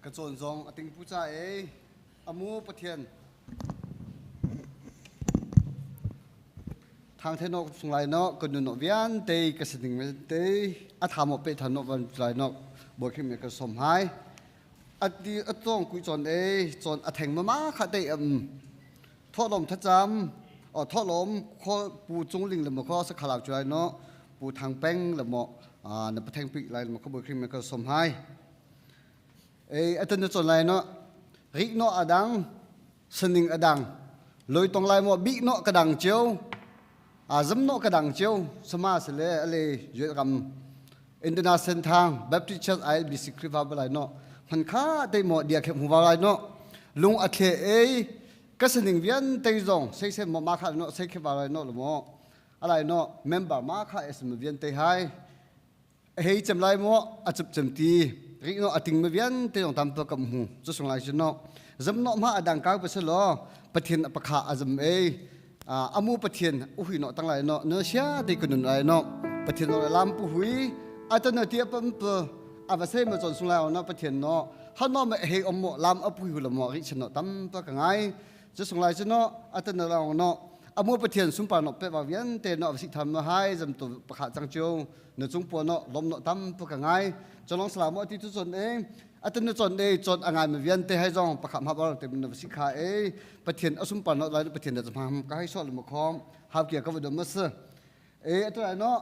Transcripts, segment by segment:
Ka cawn zong a ting pu ca ei. Amu Pathian. Thang the nok sung lai no ka nun no vian te ka sining te a tha mo pe than no van lai no boi khim me ka som hai ati atong kui chon e chon a theng ma ma kha te um tho lom tha cham o tho lom kho pu chung ling le mo kho sa khalau chuai no pu thang peng le mo na patheng pi lai mo kho boi khim me ka som hai Ei atan na chon lai no rik no adang saning adang loi tong lai mo bi no ka dang chiu a zam no ka dang chiu sama sele ale yue ram International Thang Baptist Church ILBC Khrifa balai no hman kha te mo dia khe hmu lai no lung a thle ei ka saning vian te zong sei se mo ma kha no sei khe ba lai no lo mo alai no member ma kha es mo vian te hai A hei cem lai maw a cup cem ti rik no a ting ma vian te yong tam pa kam hu chu sung lai chu no zam no ma adang kau pa lo pathian a pakha a zam ei amu pathian u hui no tang lai no no sia te kunun lai no pathian no lam pu hui atan no tia pam pa ava sei ma chon sung lai no pathian no han no ma hei om mo lam a pu hu lo mo ri chen no tam pa ka ngai chu sung lai chu no atan no long no amu pathian sumpa no pe ba vian te no si tham ma hai zam tu pakha chang chiu na cung puan no lom no tam pu ka ngai cholong salam mo ti tu chon e atun na chon e chon angai ma vian te hai zong pakham ha bar te na si kha e pathian asum pan no lai pathian da cham ka hai so mo khom ha kia ka vodom mas e atu ai no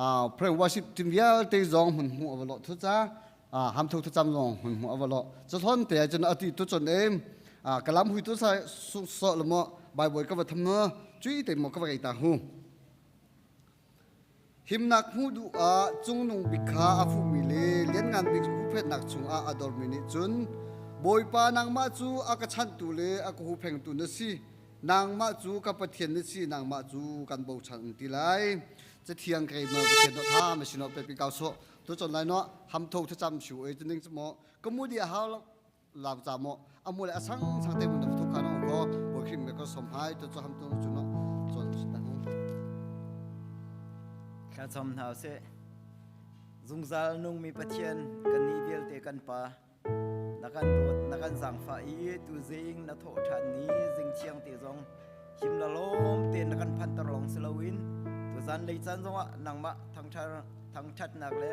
a pray worship team vial te zong hun mu avalo thu cha a ham thu thu cham zong hun mu avalo chon te chon ati tu chon e a kalam hui tu sa su so lo mo bible ka va tham no chui te mo ka va ta hu Himnak hmuh duh ah cungnung bik kha a fuhmi le lianngan bik huhphenhnak chungah a dormi nih cun Bawipa nangmah cu a ka chanhtu le a ka huhphengtu na si. Nangmah cu ka Pathian na si, nangmah cu kan bochan an ti lai. Cathiang ka ma Pathian no tha ma sino pe pi kau so tu chon lai no ham tho thacham shu e ning chu mo ka mu di hau lam cha mo amu le asang sang te mun da thu kha no ko bo khim me ko som hai to cho ham tu chu no chon tang Thla chom hna seh. Zungzal nungmi Pathian kan nih vialte kan pa na kan dawt na kan zaangfah i tu zing na thawh ṭhan ni zing thiang te zong him la lawm te na kan phanter lawng si loin tu zan lei caan zongah nangmah thangṭhat thangṭhatnak le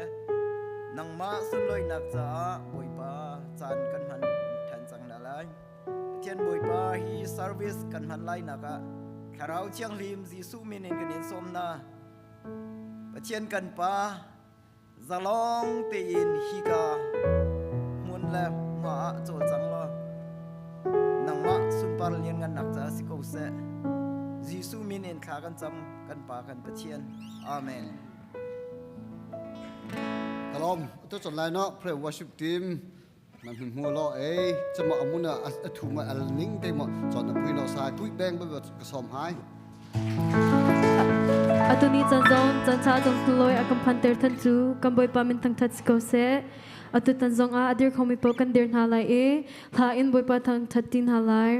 nangmah sunlawinak caah Bawipa caan kan hman ṭhan cang hna lai. Pathian Bawipa hi service kan hman lainak ah Thlarau Thianghlim Jesuh min in kan in sawm hna. Pathian kan Pa zalong tein hika hmun le hma ah cawlcang law nangmah sunpar lianngannak caah si ko seh. Jesuh min in thla kan cam kan Pa kan Pathian. Amen. Kalom tu chon lai no pray worship team man hun mu lo ei chamo amuna a thu ma al ning te mo chon na pui no sai pui beng ba ka som hai Atuni chan zong chan cha zong tloi a kan phan ter than chu kan boipa min thang that ko se atu tan zong a adir khomi po kan dir hna lai i hla in boipa thang that tin ha lai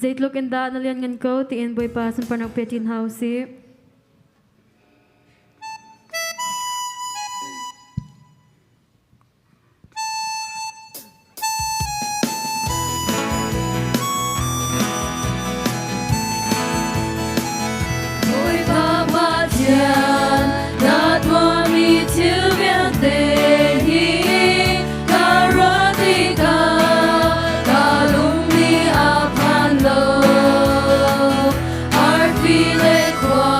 zeitluk in dah na lian ngan ko tiin boipa sunparnak pe tin hau si Bawipa Pathian, na tuahmi thil vialte hi ka ruah tikah ka lung nih a phan lo. Arfi le khua.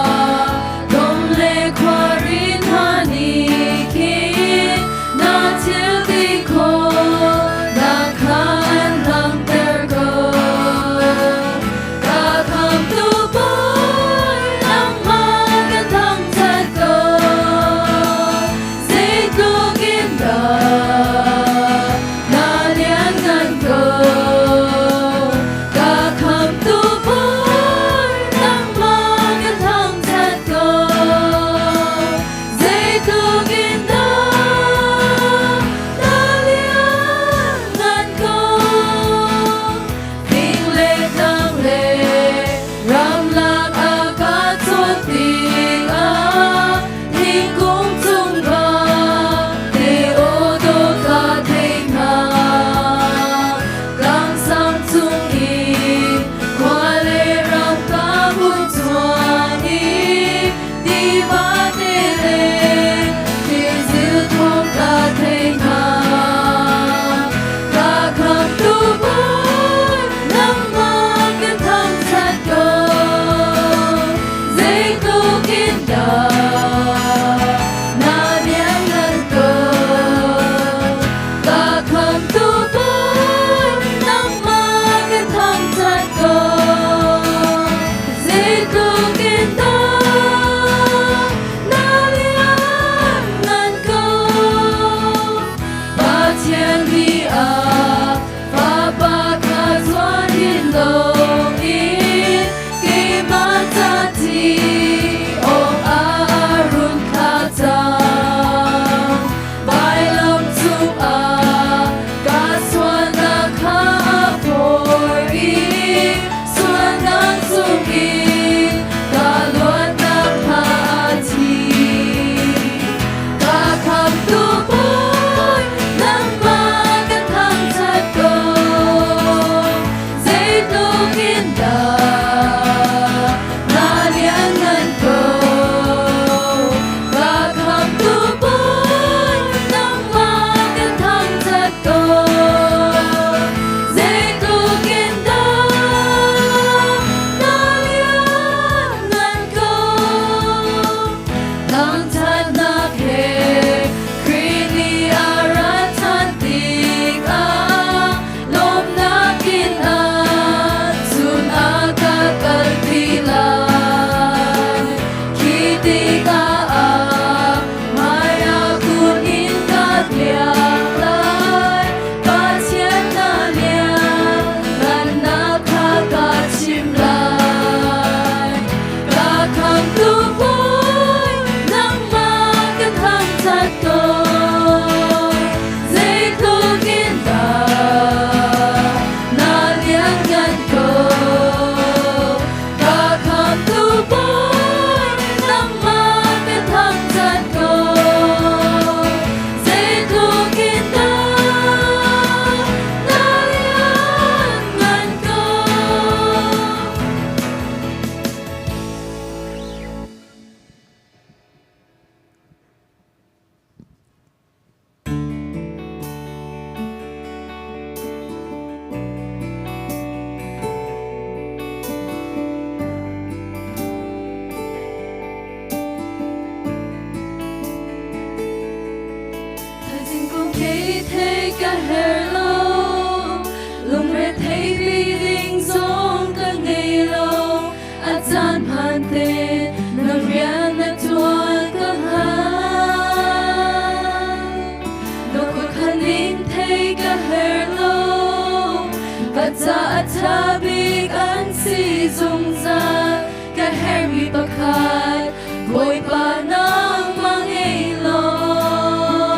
Zungzal ka herhmi pakhat Bawipa nangmah ngei law.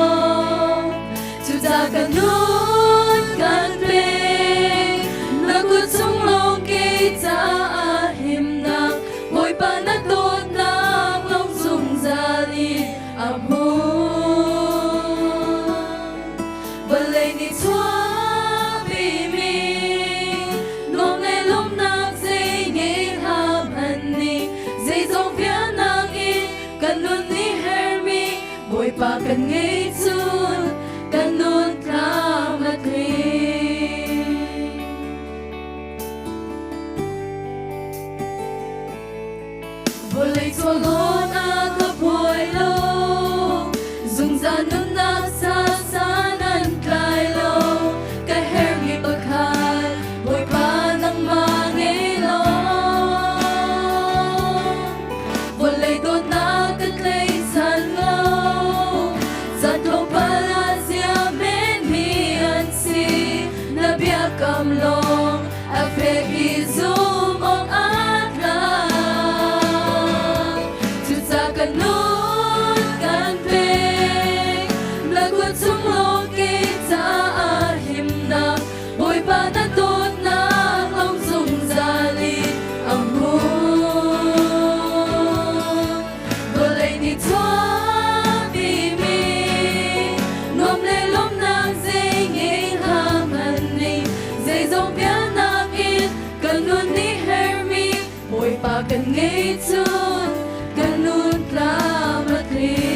Cucaah ka nun kan pek, na kut chung lawng kei caah himnak, Bawipa na dawtnak lawng zungzal in a hmun. Vawlei nih chuahpimi nuam le lawmhnak zei ngei hlah hmanh nih zeizong vialnak in kan nun nih herhmi Bawipa kan ngei cun kan nun tlam a tling. Vawlei chawhlawn a ka phuai lo, zungzal nunnak sa san an tlai lo. Ka herhmi pakhat, Bawipa nangmah ngei law. Vawlei dawtnak ka tleichan lo, zan tlawmpal ah zia menmi an si. Na biakam lawng a fek i zum awk aa tlak. Cucaah kan nun kan pek, na kut chung lawng kei caah himnak, Bawipa na dawtnak lawng zungzal in a hmun. Vawlei nih chuahpimi nuam le lawmhnak zei ngei hlah hmanh ning, zeizong vialnak in kan nun nih herhmi Bawipa kan ngei cun kan nun tlam a tling.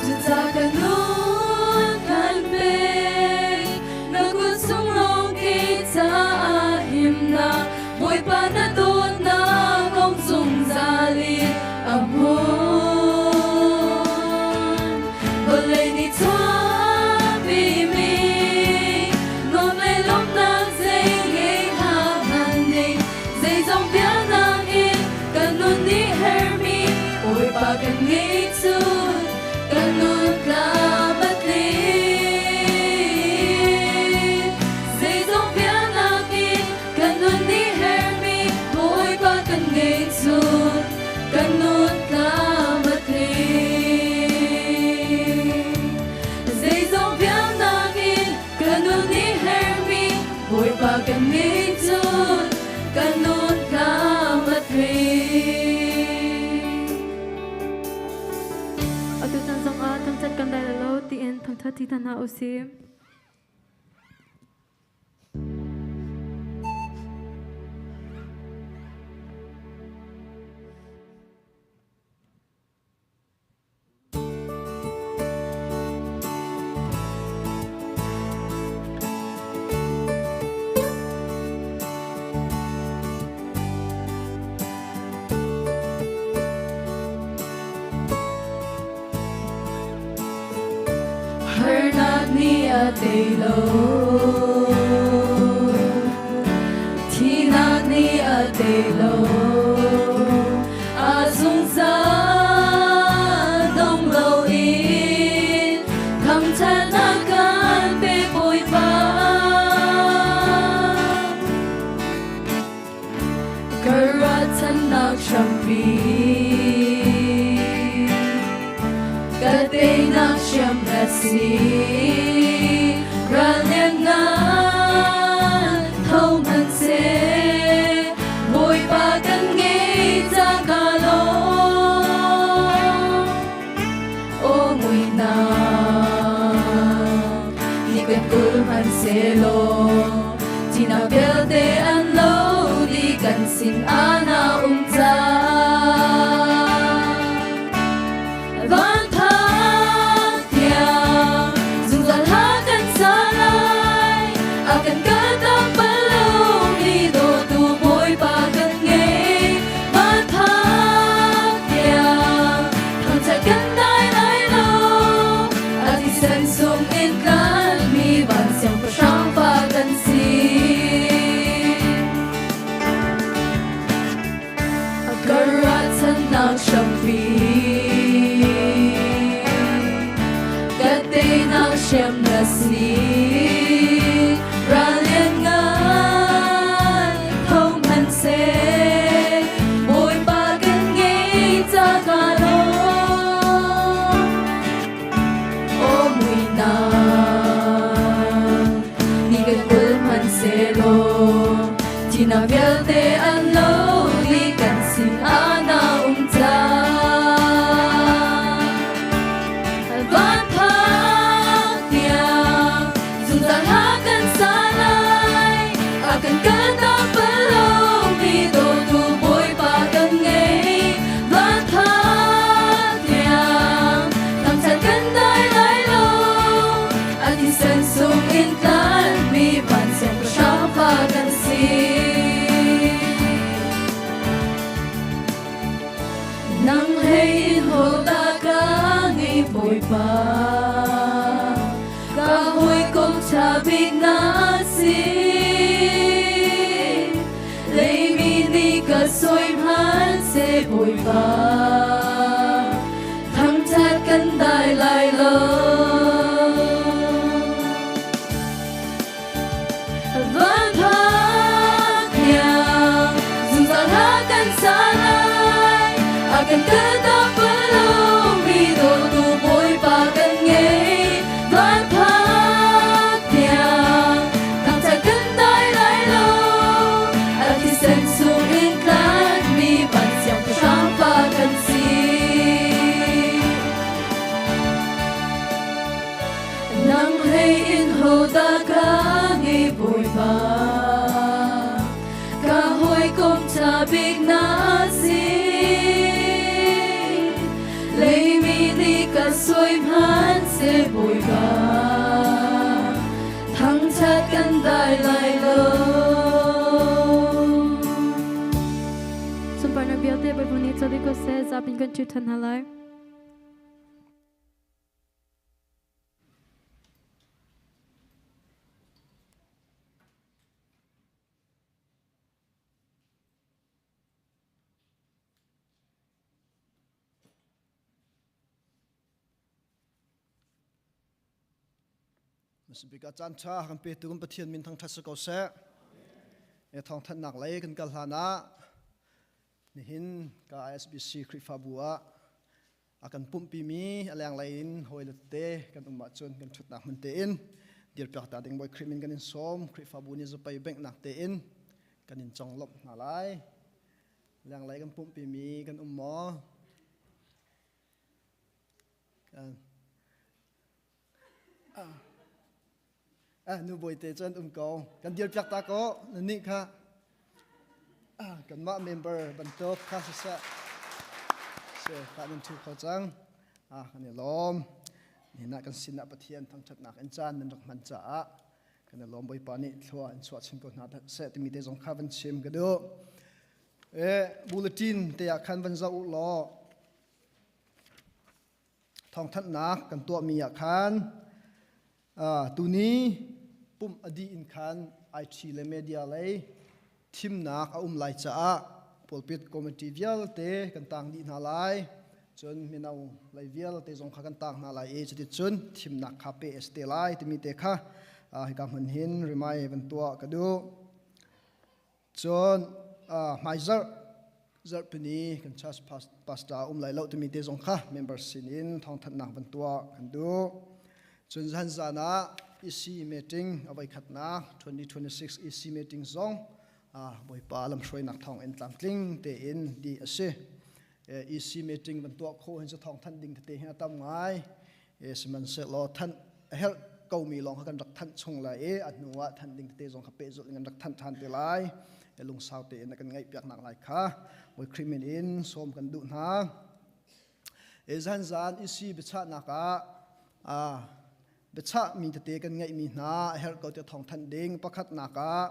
Cucaah ka nun kan pek, na kut chung lawng kei caah himnak, Bawipa na dawtnak lawng zungzal in a hmun. Vawlei nih chuahpimi nuam le lawmhnak zei ngei hlah hmanh ning, zeizong vialnak in kan nun nih herhmi Bawipa kan ngei cun kan nun tlam a tling. Zeizong vialnak in kan nun nih herhmi Bawipa kan ngei cun kan nun tlam a tling. Zeizong vialnak in kan nun nih herhmi Bawipa kan ngei cun kan nun tlam a tling. Atu chan zongah thangṭhat kan dai lo tiin thangṭhat ti hna usih. Harnak nih a tei lo, thihnak nih a tei lo, a zungzal dong loin thangṭhatnak kan pe Bawipa. Ka ruahchannak hrampi, ka teinak hriam na si. Ral lianngan tho hmanhseh, Bawipa kan ngei ca ka lawm. Aw muihnak ni kan kul hmanhsehlaw, thihnak vialte an lo dih kan sin ah na um cang. Vanthang tiang zungzal ha kan sa lai, a kan kaltak bal lomi dawtu Bawipa kan ngei. Vanthang tiang thangṭhat kan dai lai lo, a thisen sung in tlanmi van siangpahrang fa kan si. hrampi Ka teinak hriam na si Ral lianngan tho hmanhseh Bawipa kan ngei ca ka lawm Aw muihnak ni kan kul hmanhsehlaw Thihnak vialte an lo dih kan sin ah na um cang. Van phak tiang zungzal ha kan sa lai, a kan kaltak bal lomi dawtu Bawipa kan ngei. Van phak tiang thangṭhat kan dai lai lo, a thisen sung in tlanmi van siangpahrang fa kan si. Nang hlei in hodah ka ngei Bawipa, ka hawikom ṭha bik na si. Leimi nih ka sawi hmanhseh Bawipa, thangṭhat kan dai lai lo. Van phak tiang zungzal ha kan sa lai, a kan kaltak bal lomi dawtu Bawipa kan ngei. Van phak tiang thangṭhat kan dai lai lo, a thisen sung in tlanmi van siangpahrang fa kan si. Nang hlei in hodah ka ngei Bawipa, ka hawikom ṭha bik na si. Leimi nih ka sawi hmanhseh Bawipa, thangṭhat kan dai lai lo. Sunparnak vialte Bawipa nih co dih ko seh, zapin kan ṭhu ṭhan hna lai. Masabik ah caan ṭha kan petu kan Pathian min thangṭhat si ko seh. E thawngthanhnak lei kan kal hlan ah nihin ka ISBC Khrihfabu ah a kan pumhpimi a lenglei in hawile tete kan um ahcun kan ṭhutnak hmun tein dirpiak ta ding Bawi Khrih min kan in sawm. Khrihfabu nih zapei benghnak tein kan in conglawmh hna lai. Lenglei kan pumhpimi kan um maw? Nu bawite cu an um ko. Kan dirpiak ta ko. Nannih kha kanmah member bantuk kha siseh se kha nan ṭhu kho cang. Kan i lawm. Nihin ah kan sinah Pathian thangṭhatnak in caan nan rak hman caah kan i lawm. Bawipa nih thlua in chuah chin ko hna seh timi te zong kha van chim ka duh. Bulletin te ah khan van zoh u law Thawngthanhnak kan tuahmi ah khan tuni pumh a dih in khan IT le media lei thimnak a um lai caah pulpit committee vialte kan tang dih hna lai. Cun mino lei vialte zong kha kan tang hna lai i cuticun thimnak kha pe a si te lai timi te kha hika hmun hin rimai van tuah ka duh. Cun hmaizarh zarhpini kan church pastor um lai lo timi te zong kha member sin in thawngthanhnak van tuah kan duh. Cun zan zan ah EC meeting a voikhatnak 2026 EC meeting zong Bawipa lamhruainak thawng in tlamtling tein di a si. EC meeting van tuah khawh hin cu thawngthanh ding tete hin a tam ngai. Sihmanhsehlaw thanh a herh komi lawng kha kan rak thanh chung lai i a hnu ah thanh ding tete zong kha pehzulh in kan rak thanh ṭhan te lai. Lungsau tein a kan ngaihpiaknak lai kha Bawi Khrih min in sawm kan duh hna. Zan zan isi biachahnak ah biachahmi tete kan ngeihmi hna a herh ko tiah thawng thanh ding pakhatnak ah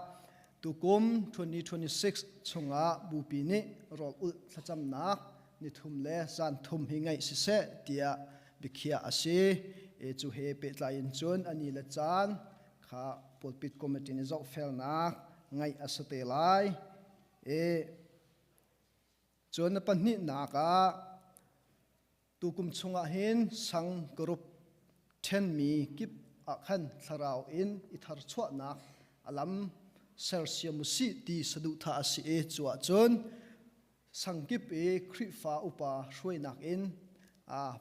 tukum 2026 chungah bupi nih rawl ulh thlacamnak nithum le zan thum hi ngeih siseh tiah biakhiah a si. Cu he pehtlai in cun a ni le caan kha pulpit committee nih zohfelnak ngaih a si te lai. Cun na pahnihnak ah tukum chungah hin sang group ṭhenmi kip ah khan thlarau in i tharchuahnak a lam sersiam u sih ti saduhthah a si i cu ahcun sangkip i Khrihfa upa hruainak in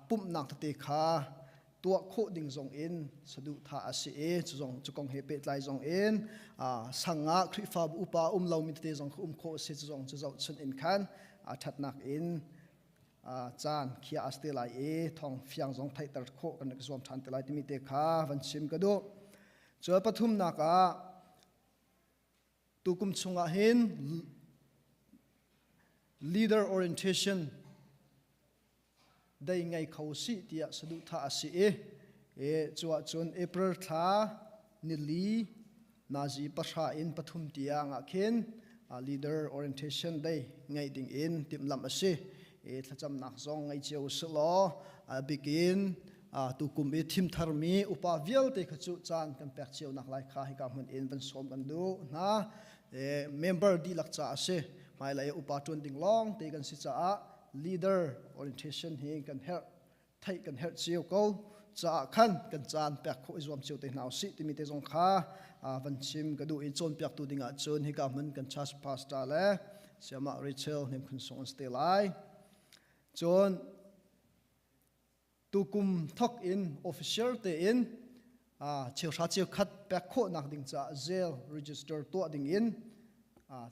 pumhnak tete kha tuah khawh ding zong in saduhthah a si i cu zong cu kong he pehtlai zong in sang ah Khrihfa upa um lomi tete zong kha um khawh a si cu zong cu zohchunh in khan ṭhatnak in caan khiah a si te lai i thawng fiang zong theihter khawh kan rak zuam ṭhan te lai timi te kha van chim ka duh. Cu pathumnak ah Tukum chungah hin leader orientation dei ngei kho si tiah saduhthah a si i e cu ahcun April thla nili nazi pahra in pathum tiang ah khin leader orientation day ngeih ding in timhlamh a si e thlacamnak zong ngei cio usih law a bikin tukum i thim tharmi upa vialte kha cu caan kan pek cio nak lai kha hika hmun in van sawm kan duh hna. Member dihlak ca a si. Hmailei upa ṭuan ding lawng te kan si caah leader orientation hi kan herh theih kan herh cio ko caah khan kan caan pek khawh i zuam cio te hna usih timi te zong kha van chim ka duh i cawnpiaktu ding ah cun hika hmun kan church pastor le siamah Rachel Hnem Khun Sung an si te lai. Cun Tukum thok in official tein cheuhra cheukhat pek khawhnak ding caah jail register tuah ding in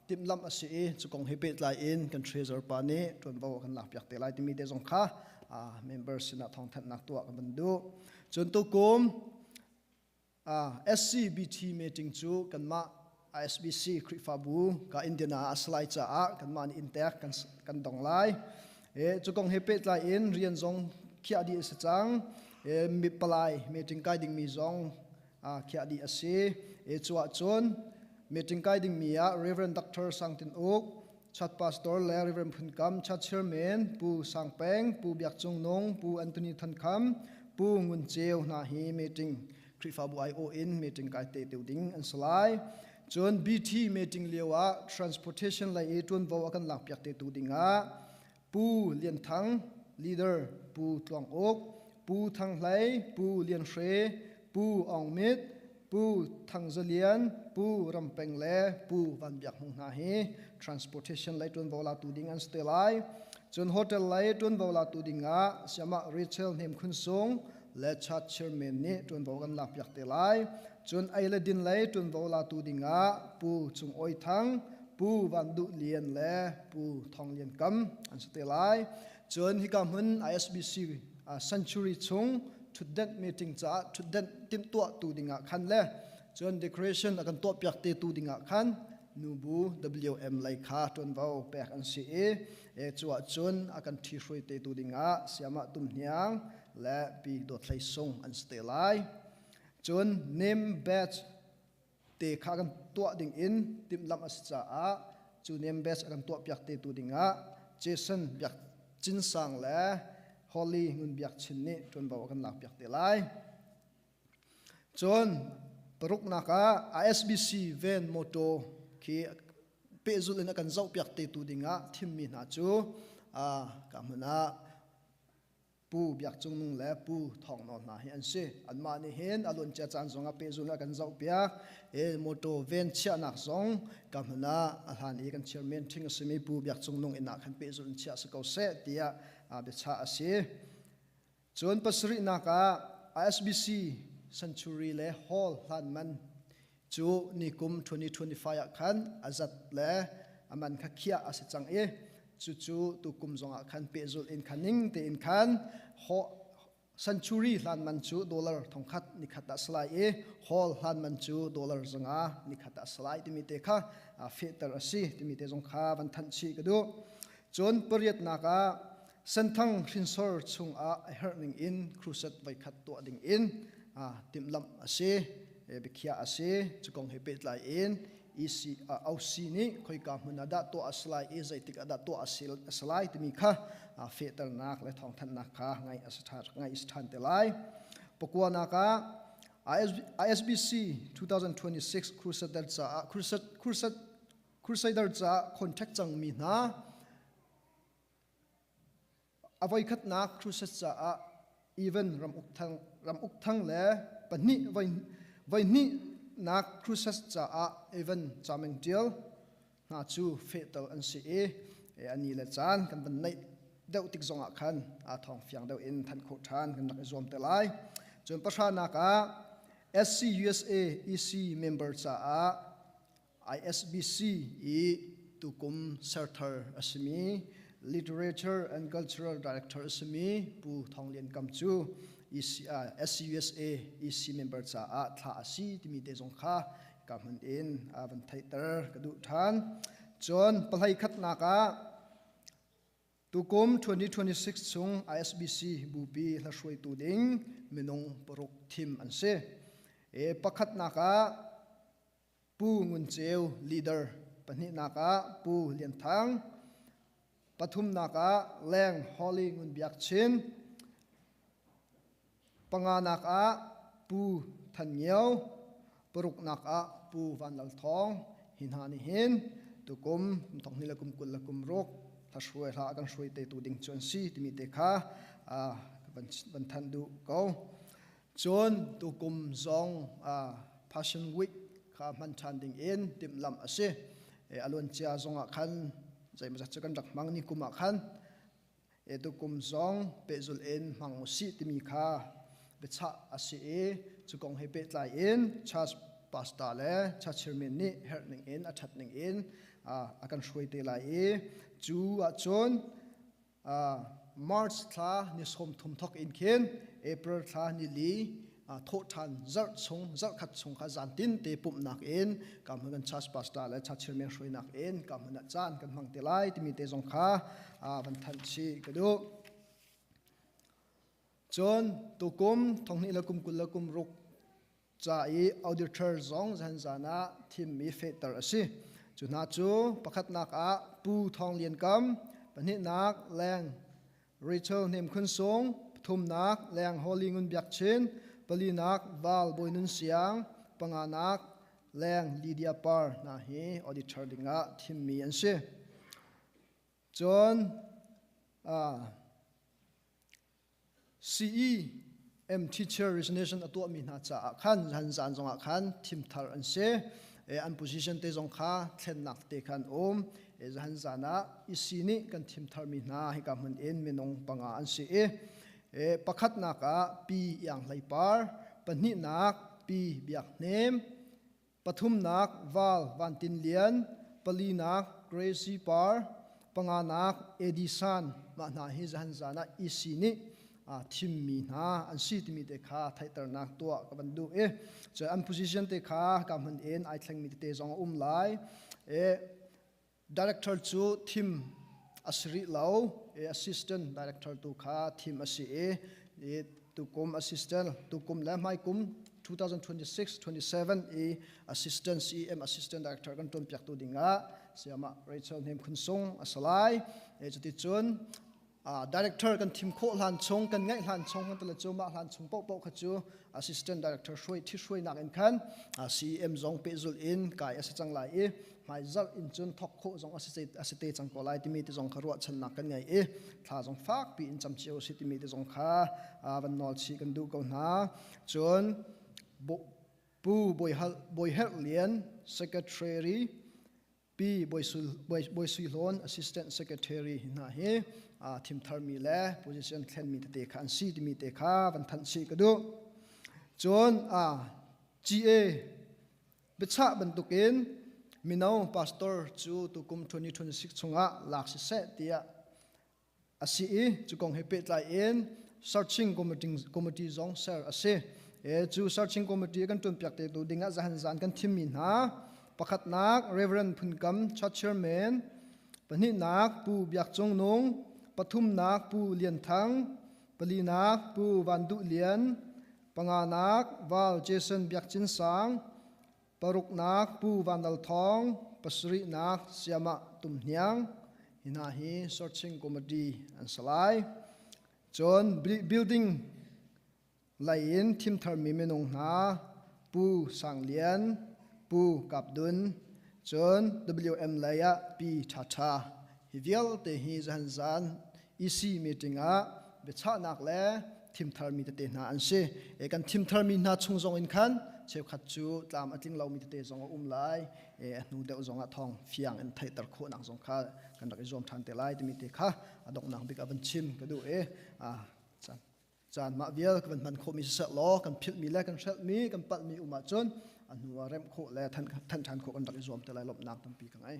timhlamh a si i cu kong he pehtlai in kan treasurer pa nih ṭuanvo a kan lakpiak te lai timi te zong kha member sinah thawngthanhnak tuah kan van duh. Cun tukum SCBT meeting cu kanmah ISBC Khrihfabu ka Indiana ah a si lai caah kanmah nih inntek kan, kan dong lai. E, cu kong he pehtlai in rian zong khiah dih a si cang. E, mi palai meeting kai dingmi zong khiah dih a si. E, cu ahcun meeting kai dingmi ah Reverend Dr. Sang Tin Uk, Chat Pastor le Reverend Phun Kam, Chat Chairman Pu Sang Peng, Pu Biak Cung Nung, Pu Anthony Than Kham, Pu Ngun Ceu hna hi meeting Khrihfabu aiawh in meeting kai te teu ding an si lai. Cun BT meeting lio ah transportation lei i ṭuanvo a kan lakpiak te tu ding ah Pu Lian Thang, leader Pu Tluang Uk, Pu Thang Hlei, Pu Lian Hre, Pu Aung Mit, Pu Thang Za Lian, Pu Ram Peng le Pu Van Biak Hmung hna hi transportation lei ṭuanvo latu ding an si te lai. Cun hotel lei ṭuanvo latu ding ah Siamah Rachel Hnem Khun Sung le Church Chairman nih ṭuanvo kan lakpiak te lai. Cun ei le din lei ṭuanvo latu ding ah Pu Cung Awi Thang, Pu Van Duh Lian le Pu Thawng Lian Kam an si te lai. Cun hika hmun ISBC Century chung ṭhutdenh meeting caah ṭhutdenh timhtuahtu dingah khan le cun decoration a kan tuahpiak te tu dingah khan nubu WM lei kha ṭuanvo pek an si i e cu ahcun a kan ṭhihruai te tu dingah Siamah Tum Hniang le Pi Dawt Hlei Sung an si te lai. Cun name badge te kha kan tuah ding in timhlamh a si caah cu name badge a kan tuahpiak te tu dingah Jason Biak Cin Sang le Holly Ngun Biak Chin nih ṭuanvo a kan lakpiak te lai. Cun paruknak ah ISBC van motor khi pehzulh in a kan zohpiak te tu dingah thimmi hna cu ka hmun ah Pu Biak Cung Nung le Pu Thawng Nawl hna hi an si. Anmah nih hin a luancia caan zong ah pehzul a kan zohpiak. E motor ven chiahnak zong ka hmun ah a hlan i kan chairman ṭhing a simi Pu Biak Cung Nung inn ah khan pehzul in chiah si ko seh tiah biachah a si. Cun pasarihnak ah ISBC Century le Hall hlan man cu nikum 2025 ah khan a zat le a man kha khiah a si cang i cucu tukum zongah khan pehzulh in khan ning tein khan century hlan man cu dollar thongkhat nikhat ah salai i hall hlan man cu dollar zanga nikhat ah salai timi te kha fehter a si timi te zong kha van thanh chih ka duh. Cun pariatnak ah Senthang hrinsor chungah a herh ning in crusade voikhat tuah ding in timhlamh a si, biakhiah a si. Cu kong he pehtlai in EC OC nih khoika hmun ah dah tuah a si lai i zeitik ah dah tuah a si lai timi kha fehternak le thawngthanhnak kha ngaih a si ngaih a si ṭhan te lai. Pakuanak ah ISBC 2026 Crusader caah Crusader caah contact cangmi hna. A voikhatnak crusade caah Evan ramuk thang, ramuk thang le pahnih voi, voihnihnak crusade caah Evan Chameng Tial hna cu fehter an si i ani le caan kan van neih deuh tik zongah khan aa thawng fiang deuh in thanh khawh ṭhan kan rak i zuam te lai. Cun pahranak ah SCUSA EC member caah ISBC i tukum serthar a simi Literature and Cultural Director a simi Pu Thawng Lian Kam cu EC, SCUSA EC member caah thlah a si timi te zong kha ka hmun in a van theihter ka duh ṭhan. Cun pahlei khatnak ah tukum 2026 chung ISBC bupi hlahruaitu ding minung paruk thim an si. E, pakhatnak ah Pu Ngun Ceu leader, pahnihnak ah Pu Lian Thang, pathumnak ah Leng Holly Ngun Biak Chin, Panganak ah Pu Than Ngio, paruknak ah Pu Van Lal Thawng. Hi hna nih hin tukum thong hnih le kum 20 le kum ruk hla hla kan hruai te tu ding cu an si timi te kha van, van thanh duh ko. Cun tukum zong Passion Week kha hman ṭhan ding in timhlamh a si. A luancia zong ah khan zeimawzat cu kan rak hmang ni kum ah khan Tukum zong pehzulh in hmang usih timi kha biachah a si i cu kong he pehtlai in church pastor le church chairman nih herh ning in a ṭhat ning in a kan hruai te lai i cu ahcun March thla ni 30 thawk in khin April thla ni li thawhṭhan zarh chung zarh khat chung kha zan tin te pumhnak in ka hmun kan church pastor le church chairman hruainak in ka hmun ah caan kan hmang te lai timi te zong kha van thanh chih ka duh. Cun tukum thonghnih le kum 20 le kum ruk ca i auditor zong zan zan ah thimmi fehter a si. Cu hna cu pakhatnak ah Pu Thawng Lian Kam, pahnihnak Leng Rachel Hnem Khun Sung, pathumnak Leng Holly Ngun Biak Chin, palinak Val Bawi Nun Siang, panganak Leng Lydia Par hna hi auditor dingah thimmi an si. Cun CE M teacher resignation a tuahmi hna caah khan zan zan zongah khan thim thar an si. An position te zong kha thlennak te khan um. Zahan zan ah EC nih kan thim tharmi hna hika hmun in minung panga an si i pakhatnak ah Pi Iang Hlei Par, pahnihnak Pi Biak Hnem, pathumnak Val Van Tin Lian, palinak Gracie Par, panganak Edison mah hna hi zahan zan ah EC nih thimmi hna an si timi te kha theihternak tuah ka van duh i cun an position te kha ka hmun in ai thlengmi tete zong a um lai. Director cu thim a si rih lo. Assistant director tu kha thim a si i tukum assistant tukum le hmaikum 2026-27 i assistant CM assistant director kan tuan piak tu dingah siama Rachel Hnem Khun Sung a salai. Cuticun director kan thim khawh hlan chung kan ngaih hlan chung kan tala cu mah hlan chung paohpaoh kha cu assistant director hruai thi hruainak in khan CEM zong pehzul in kai a si cang lai i hmaizarh in cun thok khawh zong a si te cang ko lai timi te zong kha ruahchannak kan ngei i thla zong fakpi in cam cio si timi te zong kha van nawl chih kan duh ko hna. Cun Pu Bawi Herh Lian secretary, Pi Bawi Sui Hlawn Assistant Secretary hna hi thim tharmi le position thlenmi tete kha an si timi te kha van thanh chih ka duh. Cun GA biachah bantukin mino pastor cu tukum 2026 chungah lak siseh tiah a si i cu kong he pehtlai in searching committee zong ser a si. Cu searching committee kan ṭuanpiak te tu dingah zahan zan kan thimmi hna pakhatnak Reverend Phun Kam Church Chairman, pahnihnak Pu Biak Cung Nung, pathumnak Pu Lian Thang, palinak Pu Van Duh Lian, panganak Val Jason Biak Cin Sang, Paruknak Pu Van Lal Thawng, pasarihnak Siamah Tum Hniang, hi hna hi searching committee an si lai. Cun building lei in thim tharmi minung hna Pu Sang Lian, Pu Kap Dun, cun WM lei ah Pi Tha Tha. Hi vialte hi zahan zan EC meeting ah biachahnak le thimtharmi tete hna an si. E, kan thimtharmi hna chung zong in khan cheukhat cu tlam a tling lomi tete zong a um lai. E, a hnu deuh zong ah thawng fiang in theihter khawhnak zong kha kan rak i zuam ṭhan te lai timi te kha a donghnak bik ah van chim ka duh i caan mah vial ka van hman khawhmi siseh law kan philhmi le kan hrelhmi kan palhmi um ahcun a hnu ah remh khawh le than ṭhan khawh kan rak i zuam te lai lawmhnak tampi ka ngei.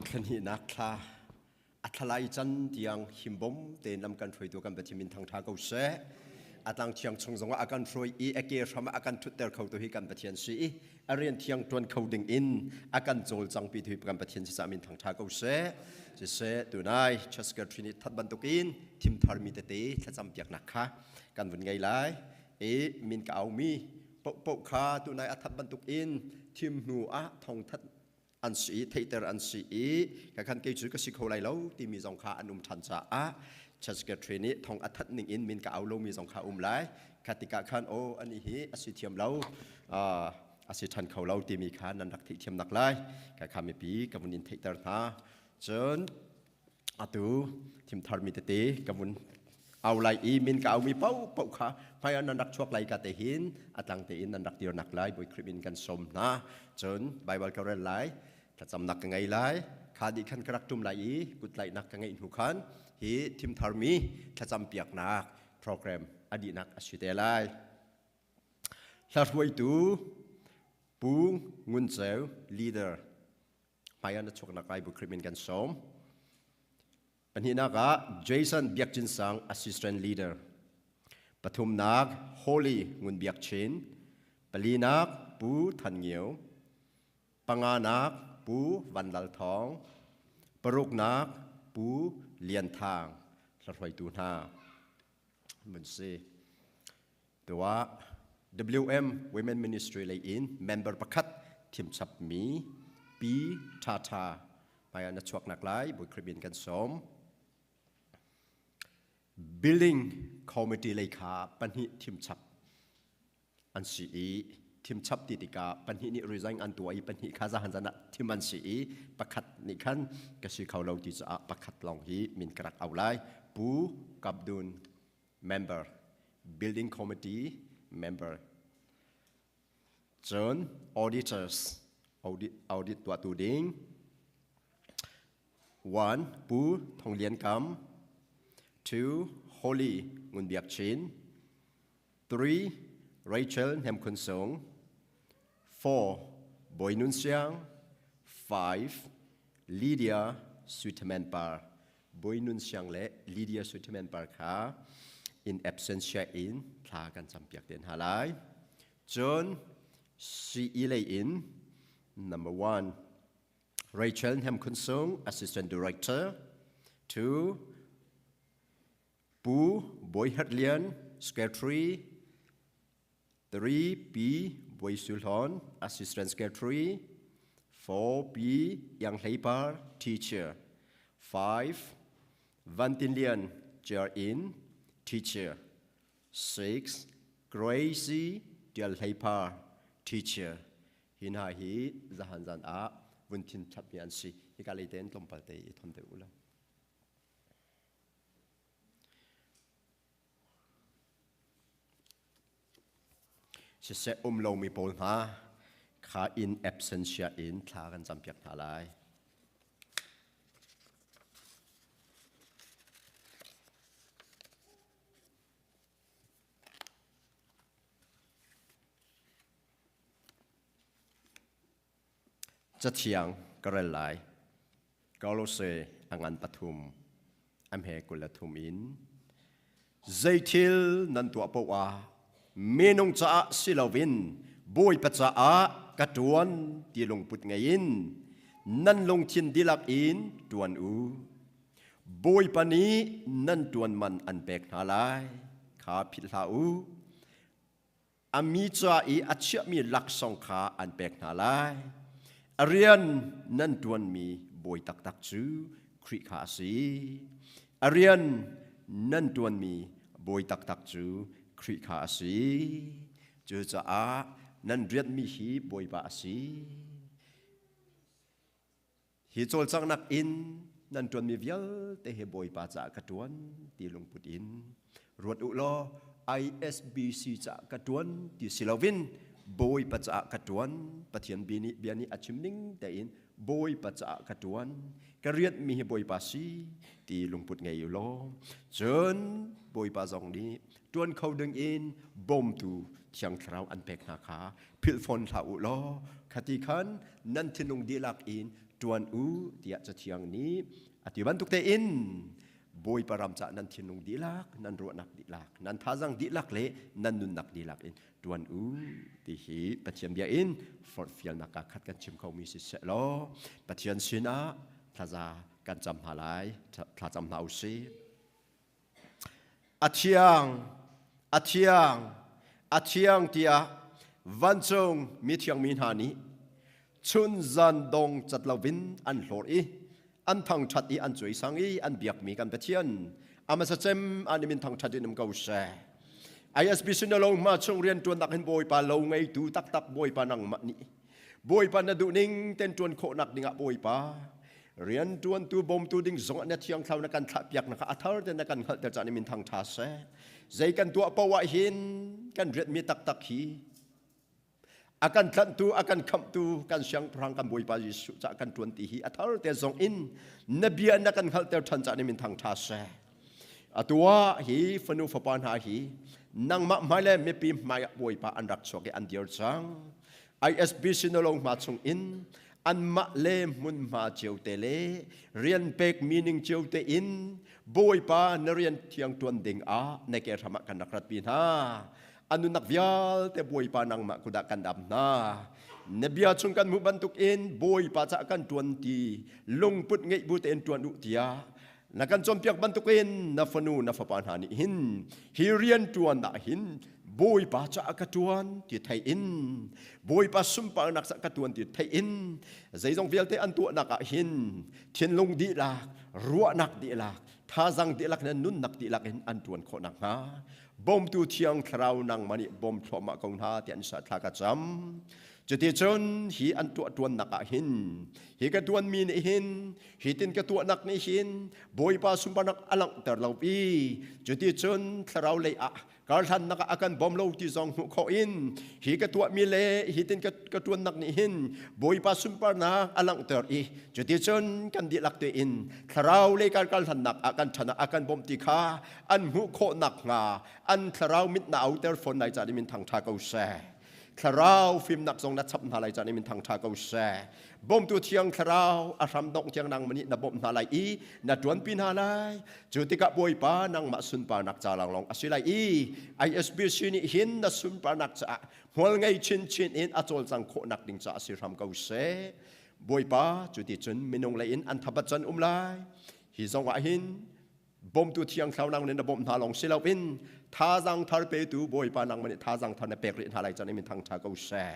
Thlahnihnak thla a thlalai can tiang himbom tein lam kan hruaitu kan Pathian min thangṭha ko seh. A tlang thiang chung zongah a kan hruai i a ke hram ah a kan ṭhutter kho tu hi kan Pathian si i a rian thiang ṭuan kho ding in a kan cawlcangpi tu hi kan Pathian si caah min thangṭha ko seh. Siseh tunai Church Secretary nih that bantukin thim tharmi tete thlacam piaknak kha kan vun ngei lai. I min ka aumi paohpaoh kha tunai a that bantukin thim hnu ah thongthat an si i theihter an si i ka khan kei cu ka si kho lai lo timi zong kha an um ṭhan caah church secretary nih thong a that ning in min ka au lomi zong kha um lai kha tikah khan aw ani hi a si thiam lo a si ṭhan kho lo timi kha nan rak theih thiam nak lai ka kha mipi ka vun in theihter hna cun atu thimtharmi tete ka vun au lai i min ka aumi paohpaoh kha hmaiah nan rak chuak lai ka te hin a tlang tein nan rak dirnak lai Bawi Khrih min kan sawm hna cun Baibal ka rel lai thlacamnak ka ngei lai kha dih khan ka rak ṭum lai i kutlaihnak ka ngeih hnu khan hi thimtharmi thlacam piaknak program a dihnak a si te lai hla hruaitu Pu Ngun Ceu leader hmaiah na chuaknak lai Bawi Khrih min kan sawm Pahnihnak ah Jason Biak Cin Sang Assistant Leader. Pathumnak Holly Ngun Biak Chin. Palinak Pu Than Ngio. Panganak Pu Van Lal Thawng. Paruknak Pu Lian Thang. Hla hna. Mun si. Tuah WM Women Ministry lei in member pakhat thimchap mi Pi Tha Tha hmaiah na chuak nak lai Bawi Khrih min kan sawm. Building Committee lei kha pahnih thimchap an si i thimchap ti tikah pahnih nih resign an tuah i pahnih kha zahan zan ah thim an si i pakhat nih khan ka si kho lo ti caah pakhat lawng hi min ka rak au lai Pu Kapdun member building committee member cun auditors audit audit tuahtu ding one Pu Thong Lian Kam two Holly Ngun Biak Chin three Rachel Hnem Khun Sung four Boi Nun Siang five Lydia Sweetman Par Boi Nun Siang le Lydia Sweetman Par kha in absentia in thla kan campiak te hna lai. Cun CE lei in number one Rachel Hnem Khun Sung Assistant Director two Pu Bawi Herh Lian Secretary 3 P Bawi Su Hlawn Assistant Secretary 4 P Yang Hlei Par Teacher 5 Van Tin Lian Chair in Teacher 6 Gracie Tial Hlei Par Teacher Hi hna hi zahan zan ah vun thin chapmi an si. Hika lei tein tlawmpal te i thon te u law. Siseh um lomi pawl hna kha in absentia in thla kan campiak hna lai. Cathiang ka rel lai. Kolose a ngan pathum a hme 23 in zeithil nan tuah paoh ah minung caah si loin Bawipa caah ka ṭuan ti lungput ngei in nan lungthin dihlak in ṭuan u. Bawipa nih nan ṭuan man an pek hna lai kha philh hlah u. A mi ca i a chiahmi laksawng kha an pek hna lai. A rian nan ṭuanmi bawi taktak cu Khrih kha a si. A rian nan ṭuanmi bawi taktak cu Khrih kha a si. Cucaah nan rianhmi hi Bawipa a si. Hi cawlcanghnak in nan ṭuanmi vialte hi Bawipa caah ka ṭuan ti lungput in ruat u law ISBC caah ka ṭuan ti si loin Bawipa caah ka ṭuan Pathian bia nih bia nih a chim ning tein Bawipa caah ka ṭuan ka rianhmi hi Bawipa si ti lungput ngei u law cun Bawipa zong nih ṭuan kho ding in bawmtu Thiang Thlarau an pek hna kha philh fawn hlah u law khati khan nan thinlung dihlak in ṭuan u tiah Cathiang nih a ti bantuk tein Bawipa ram caah nan thinlung dihlak, nan ruahnak dihlak, nan thazang dihlak le nan nunnak dihlak in ṭuan u ti hi Pathian bia in forhfialnak ka khat kan chim khomi si seh law Pathian sinah thlaza kan cam hna lai, thla cam hna u sih. A thiang, a thiang, a thiang tiah vancung mithiang mi hna nih chun zan dong cat loin an hlawr i an thangṭhat i an cuaisang i an biakmi kan Pathian amasa cem an min thangṭhat in um ko seh. ISB sinalo hma chung rian ṭuannak hin Bawipa lo ngeitu taktak Bawipa nangmah nih Bawipa na duh ning ten ṭuan khawhnak dingah Bawipa rian ṭuantu bawmtu ding zongah na thiang thlarau na kan thlahpiak na kha a thar te na kan hngalhter caan in min thang ṭha seh. Zei kan tuah poah hin kan rianhmi taktak hi a kan tlanhtu a kan khamhtu kan siangpahrang kan Bawipa Jesuh cah kan ṭuan ti hi a thar te zong in na bia na kan hngalhter ṭhan caan in min thang ṭha seh. Atu ah hi fanu fapa hna hi nangmah hmai le mipi hmai ah Bawipa an rak chuak i an dir cang. ISBC na lo hma chung in anmah le hmunhma cio te le rian pek meaning cio te in Bawipa na rian thiang tuan ding ah na ke hram ah kan rak ratpi hna. An nunnak vialte Bawipa nangmah kudah kan dam hna. Na bia chung kan hmuh bantuk in Bawipa cah kan tuan ti lungput ngeih bu tein tuan u tiah na kan cawnpiak bantukin na fanu na fapa hna nih hin hi rian ṭuan ah hin Bawipa caah ka ṭuan ti thei in Bawipa sunparnak caah ka ṭuan ti thei in zeizong vialte an tuahnak ah hin thinlung dihlak ruahnak dihlak thazang dihlak le nunnak dihlak in an ṭuan khawh nakhnga bawmtu thiang thlarau nangmah nih bawm thluahmah ko hna tiah an sa thla ka cam. Cuticun hi an tuah ṭuannak ah hin hi ka ṭuanmi nih hin hi tin ka tuahnak nih hin Bawipa sunparnak a langhter lo i cuticun thlarau lei ah karhlannak ah a kan bawm lo ti zong hmuh khawh in hi ka tuahmi le hi tin ka ṭuannak nih hin Bawipa sunparnak a langhter i cuticun kan dihlak tein thlarau lei kar karhlannak ah kan ṭhan ah a kan bawmh ti kha an hmuh khawh nakhnga an thlarau mit na auter fawn lai caan in thangṭha ko seh. Thlarau fimnak zong na chap hna lai caan in thangṭha ko seh. Bawmtu thiang thlarau a hram dongh tiang nang nih na bawmh hna lai i na ṭuanpi hna lai. Cu tikah Bawipa nangmah sunparnak ca lawnglawng a si lai i ISBC nih hin na sunparnak caah hmual ngei chinchin in a cawlcang khawhnak ding caah si hram ko seh. Bawipa cu ti cun minung lei in an thabat can um lai. Hi zong ah hin bawmtu thiang thlarau nang nih na bawmh hna lawng si loin thazaang thar petu Bawipa nangmah nih thazaang thar na pek rih hna lai caan in thangṭha ko seh.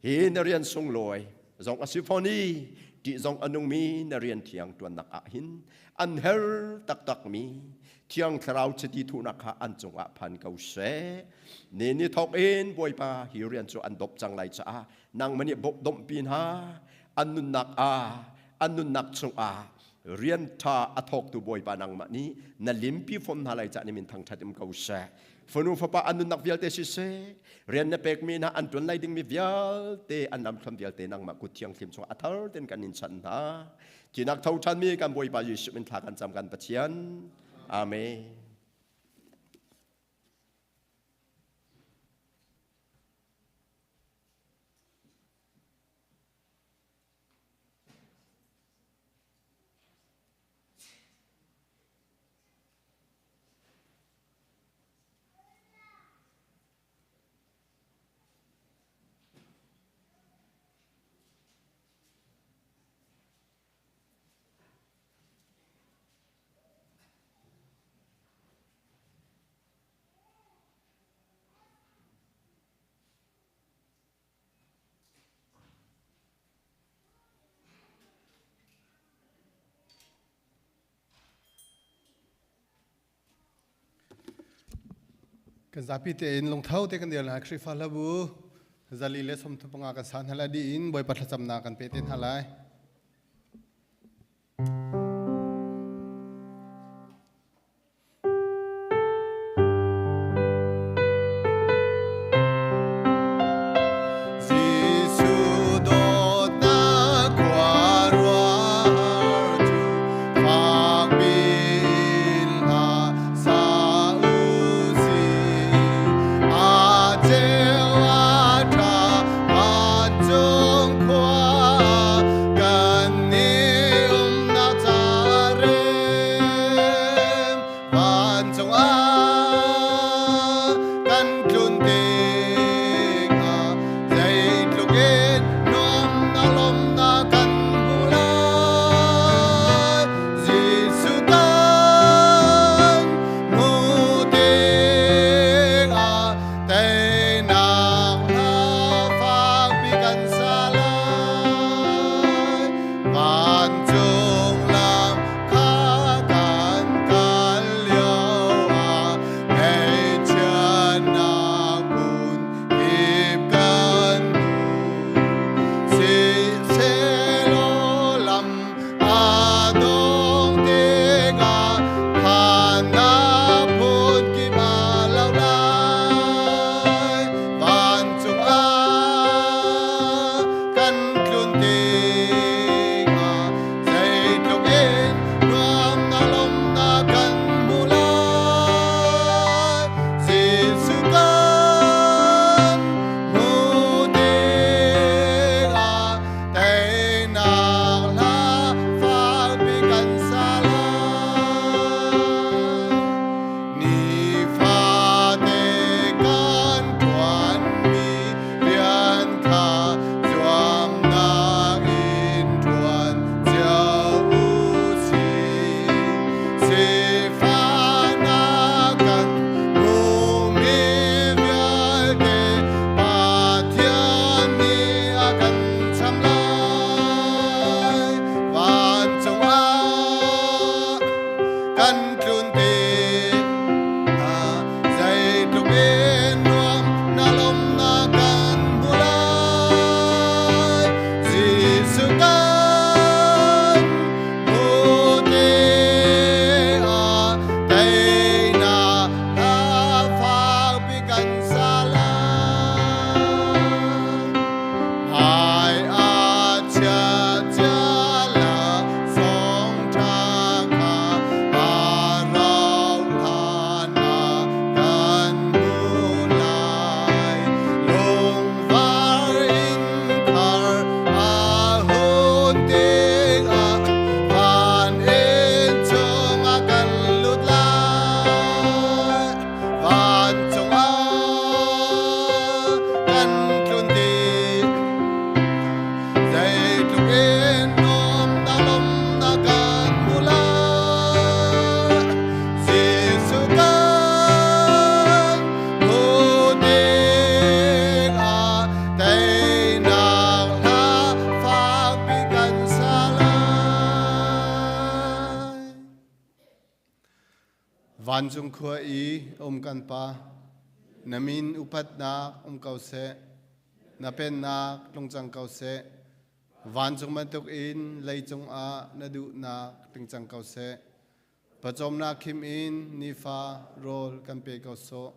Hi na rian sunglawi zong a si fawn i ṭih zong a nungmi na rian thiang ṭuannak ah hin an her taktakmi thiang thlarau chiti thuhnak kha an cungah phan ko seh. Ni ni thawk in Bawipa hi rian cu an dawp cang lai caah nangmah nih domhpi hna an nunnak ah an nunnak chungah rian ṭha a thawktu Bawipa nangmah nih na limpi fom hna lai cah ni min thangṭhat im ko seh. Fanu fapa an nunnak vialte siseh, rian na pekmi hna an ṭuan lai dingmi vialte an lamthluan vialte nangmah kut thianghlim chungah a thar ten kan in chanh hna. Thinak tho ṭhanmi kan Bawipa Jesuh min thla kan cam kan Pathian. Amen. Kan zapi tein lungtho te kan dir lai. Khrihfa hlabu 135 kan sa hna lai dih in Bawipa thlacamnak kan pe te hna lai. Jesuh dawtnak khuaruahhar cu fak piin hla sa u sih. A ceu a ṭha vancung khua kan nih umnak ca rem vancung ah kan tlun tikah zeitluk in nuamnak lawmhnak kan hmu lai. Jesuh kan hmuh tikah teinak hla fakpi kan sa lai. Vancung lam kha kan kal lioah ngaihchiatnak phun kip kan hmu. Sihsehlaw lam a dong tikah phannak phun kip a lo lai. Vancung ah kan tlun tikah zeitluk in nuamnak lawmhnak kan hmu lai. Jesuh kan hmuh tikah teinak hla fakpi kan sa lai. Nifate kan ṭuanmi rian kha zuamnak in ṭuan cio u sih. Sifahnak kan hmumi vialte Pathian nih a kan cham lai. Vancung ah kan tlun tikah zeitluk in nuam na lawmhnak kan hmu lai. Jesuh kan hmuh tikah teinak hla fakpi kan sa lai. Hmai a chia cia la song ṭha kha a rauh hlan ah kan hmu lai. Lungvar innkhar a hun tikah van inn chungah kan lut lai. Vancung ah kan tlun tik zeitluk in nuamnak lawmhnak kan hmu lai. Jesuh kan hmuh tikah teinak hla fakpi kan sa lai. Vancung khua i um kan Pa, na min upatnak um ko seh, na pennak tlung cang ko seh. Vancung bantukin leicung ah na duhnak tling cang ko seh. Pawcawmnak khim in nifa rawl kan pe ko sawh.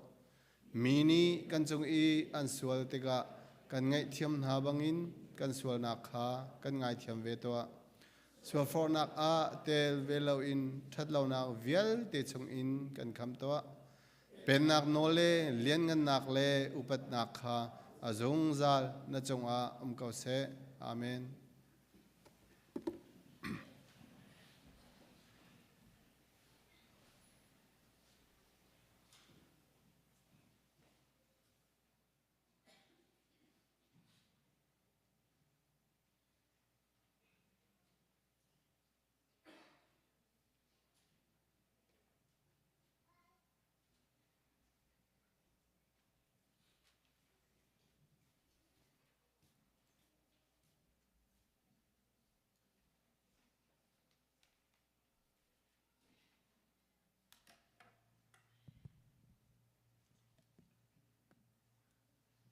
Mi nih kan cung i an sual tikah kan ngaihthiam hna bangin kan sualnak kha kan ngaithiam ve tuah. Sualforhnak ah tel ve loin ṭhatlonak vialte chungin kan khamh tuah. Pennak nawl le lianngannak le upatnak kha a zungzal na cungah um ko seh. Amen.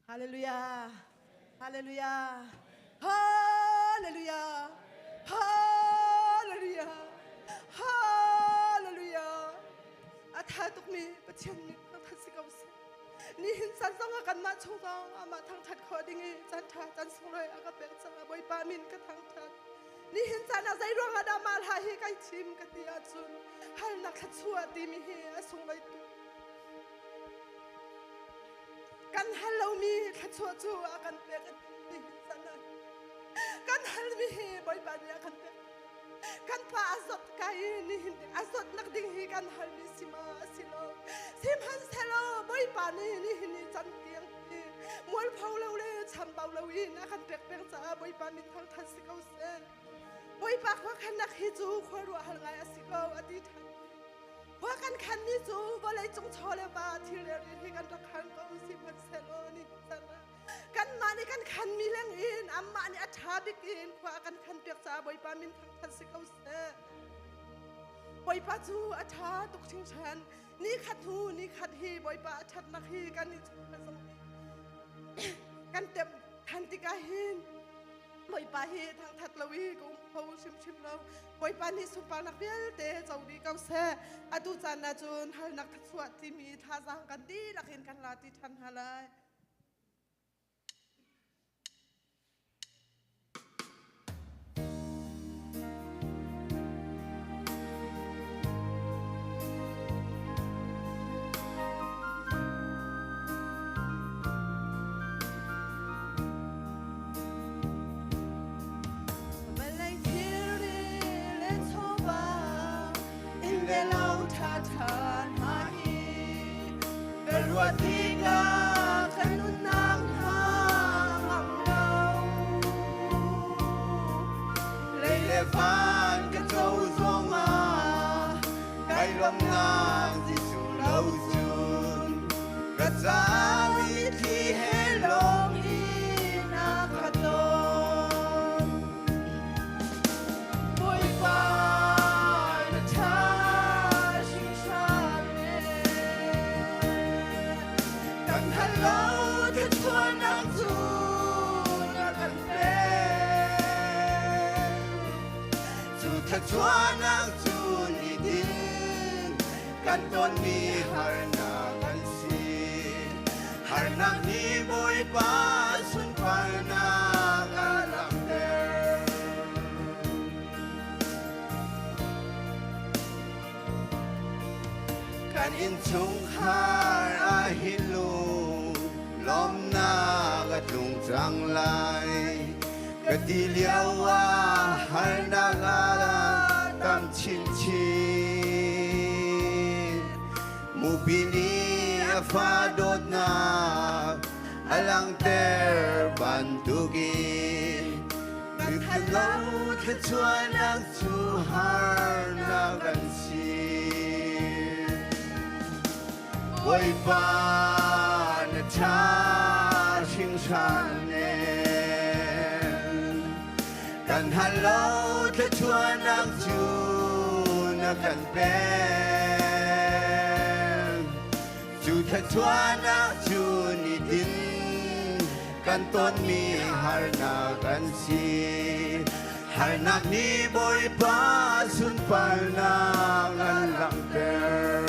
Hallelujah. Hallelujah. Hallelujah. Hallelujah. Hallelujah. A tha tukmi Pathian nih thangthat si ko seh. Nihin caan zong ah kanmah chung zong amah thangthat khawh ding i caan tha caan sunglawi a ka pek caah Bawipa min ka thangthat. Nihin caan ah zei ruangah dah mah hla hi kai thim ka ti ahcun halnak thluachuah timi hi a sunglawi tuk. Kan hal lomi thluachuah cu a kan pek a ti caan ah kan halmi hi Bawipa nih a kan pek. Kan pa a zawt ka i nihin a zawtnak ding hi kan halmi si ma a si lo. Sihmanhsehlaw Bawipa nih nihin ni can tiang hi mualpho lo le chambau lo in a kan pek peng caah Bawipa min thangthat si ko seh. Bawipa khua khannak hi cu khuaruah hal ngai a si ko a ti ṭhan. Khua kan khanmi cu vawlei cung chaw le va thil le ri hi kan rak khan ko sihmanhsehlaw ni can ah kanmah nih kan khanmi leng in amah nih a ṭha bik in khua a kan khanpiak caah Bawipa min thangṭhat si ko seh. Bawipa cu a ṭha tuk hringhran. Ni khat hnu ni khat hi Bawipa a ṭhatnak hi kan i zong kan temh than tikah hin Bawipa hi thangthat lo i ka um kho hrimhrim lo. Bawipa nih sunparnak vialte co dih ko seh. Atu caan ah cun halnak thluachuah timi thazaang kan dihlak in kan la ti ṭhan hna lai. Vawlei thilri le chawva inn le lo ṭhaṭha hna hi ka ruat tikah ka nunnak hna ngam lo. Lei le van ka co zongah kai lawmnak Jesuh lo cun ka ca mitthli he lawng in a ka ton. Bawipa na ṭha hringhran ee. Kan hal lo thluachuahnak cu na kan pek. Cu thluachuahnak cu nitin kan tonmi harnak kan si. Harnak nih Bawipa sunparnak a langhter. Kan innchungkhar ah hin lung lawmnak a tlung cang lai. Ka ti lio ah harnak a tam chinchin. Mupi nih a fa dawtnak a langhter bantukin Lo thluachuahnak cu harnak kan si. Bawipa na ṭha hringhran ee. Kan hal lo thluachuahnak cu na kan pek. Cu thluachuahnak cu nitin kan tonmi harnak an si. Harnak nih Bawipa sunparnak an langhter.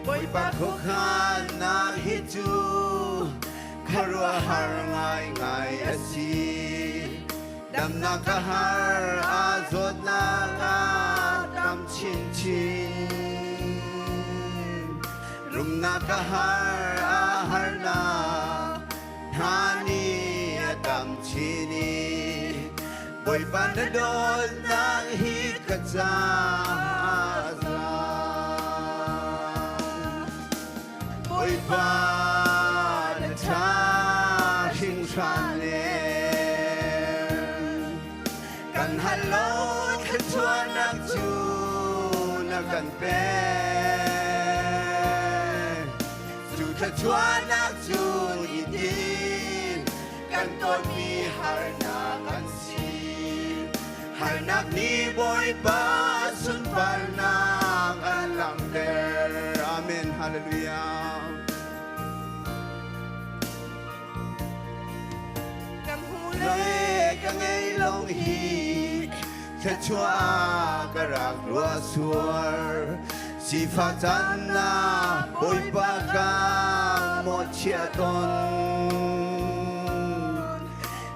Bawipa khuakhannak hi cu khuaruahhar ngaingai a si. Damnak ka har, aa zawtnak a tam chinchin. Rumnak ka har, a harnak hna nih a tam chin i Bawipa na dawtnak hi ka caah a za. Bawipa na ṭha hringhran ee. Kan hal lo thluachuahnak cu na kan pek. Cu thluachuah Thluachuahnak cu nitin kan tonmi harnak an si. Harnak nih Bawipa sunparnak a langhter. Amen. Hallelujah. Kan hmu le ka ngei lo hi thluachuah ka rak ruah sual. Sifak caan ah Bawipa ka mawhchiah tawn.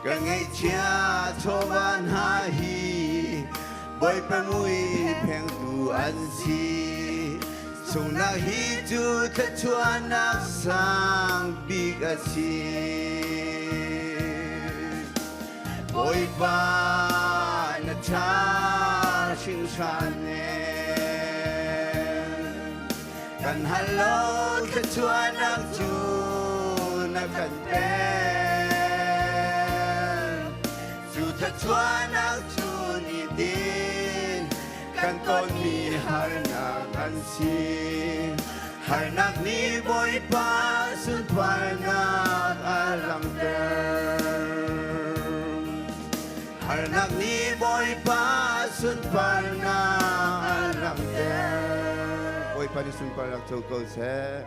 Ka ngaihchia chawva hna hi Bawipa mui phengtu an si. Sungnak hi cu thluachuahnak sang bik a si. Bawipa na ṭha hringhran Kan hal lo thluachuahnak cu na kan pek. Cu thluachuahnak cu nitin kan tonmi harnak an si. Harnak nih Bawipa sunparnak a langhter. Harnak nih Bawipa sunparnak a langhter. Bawipa nih sunparnak co ko seh.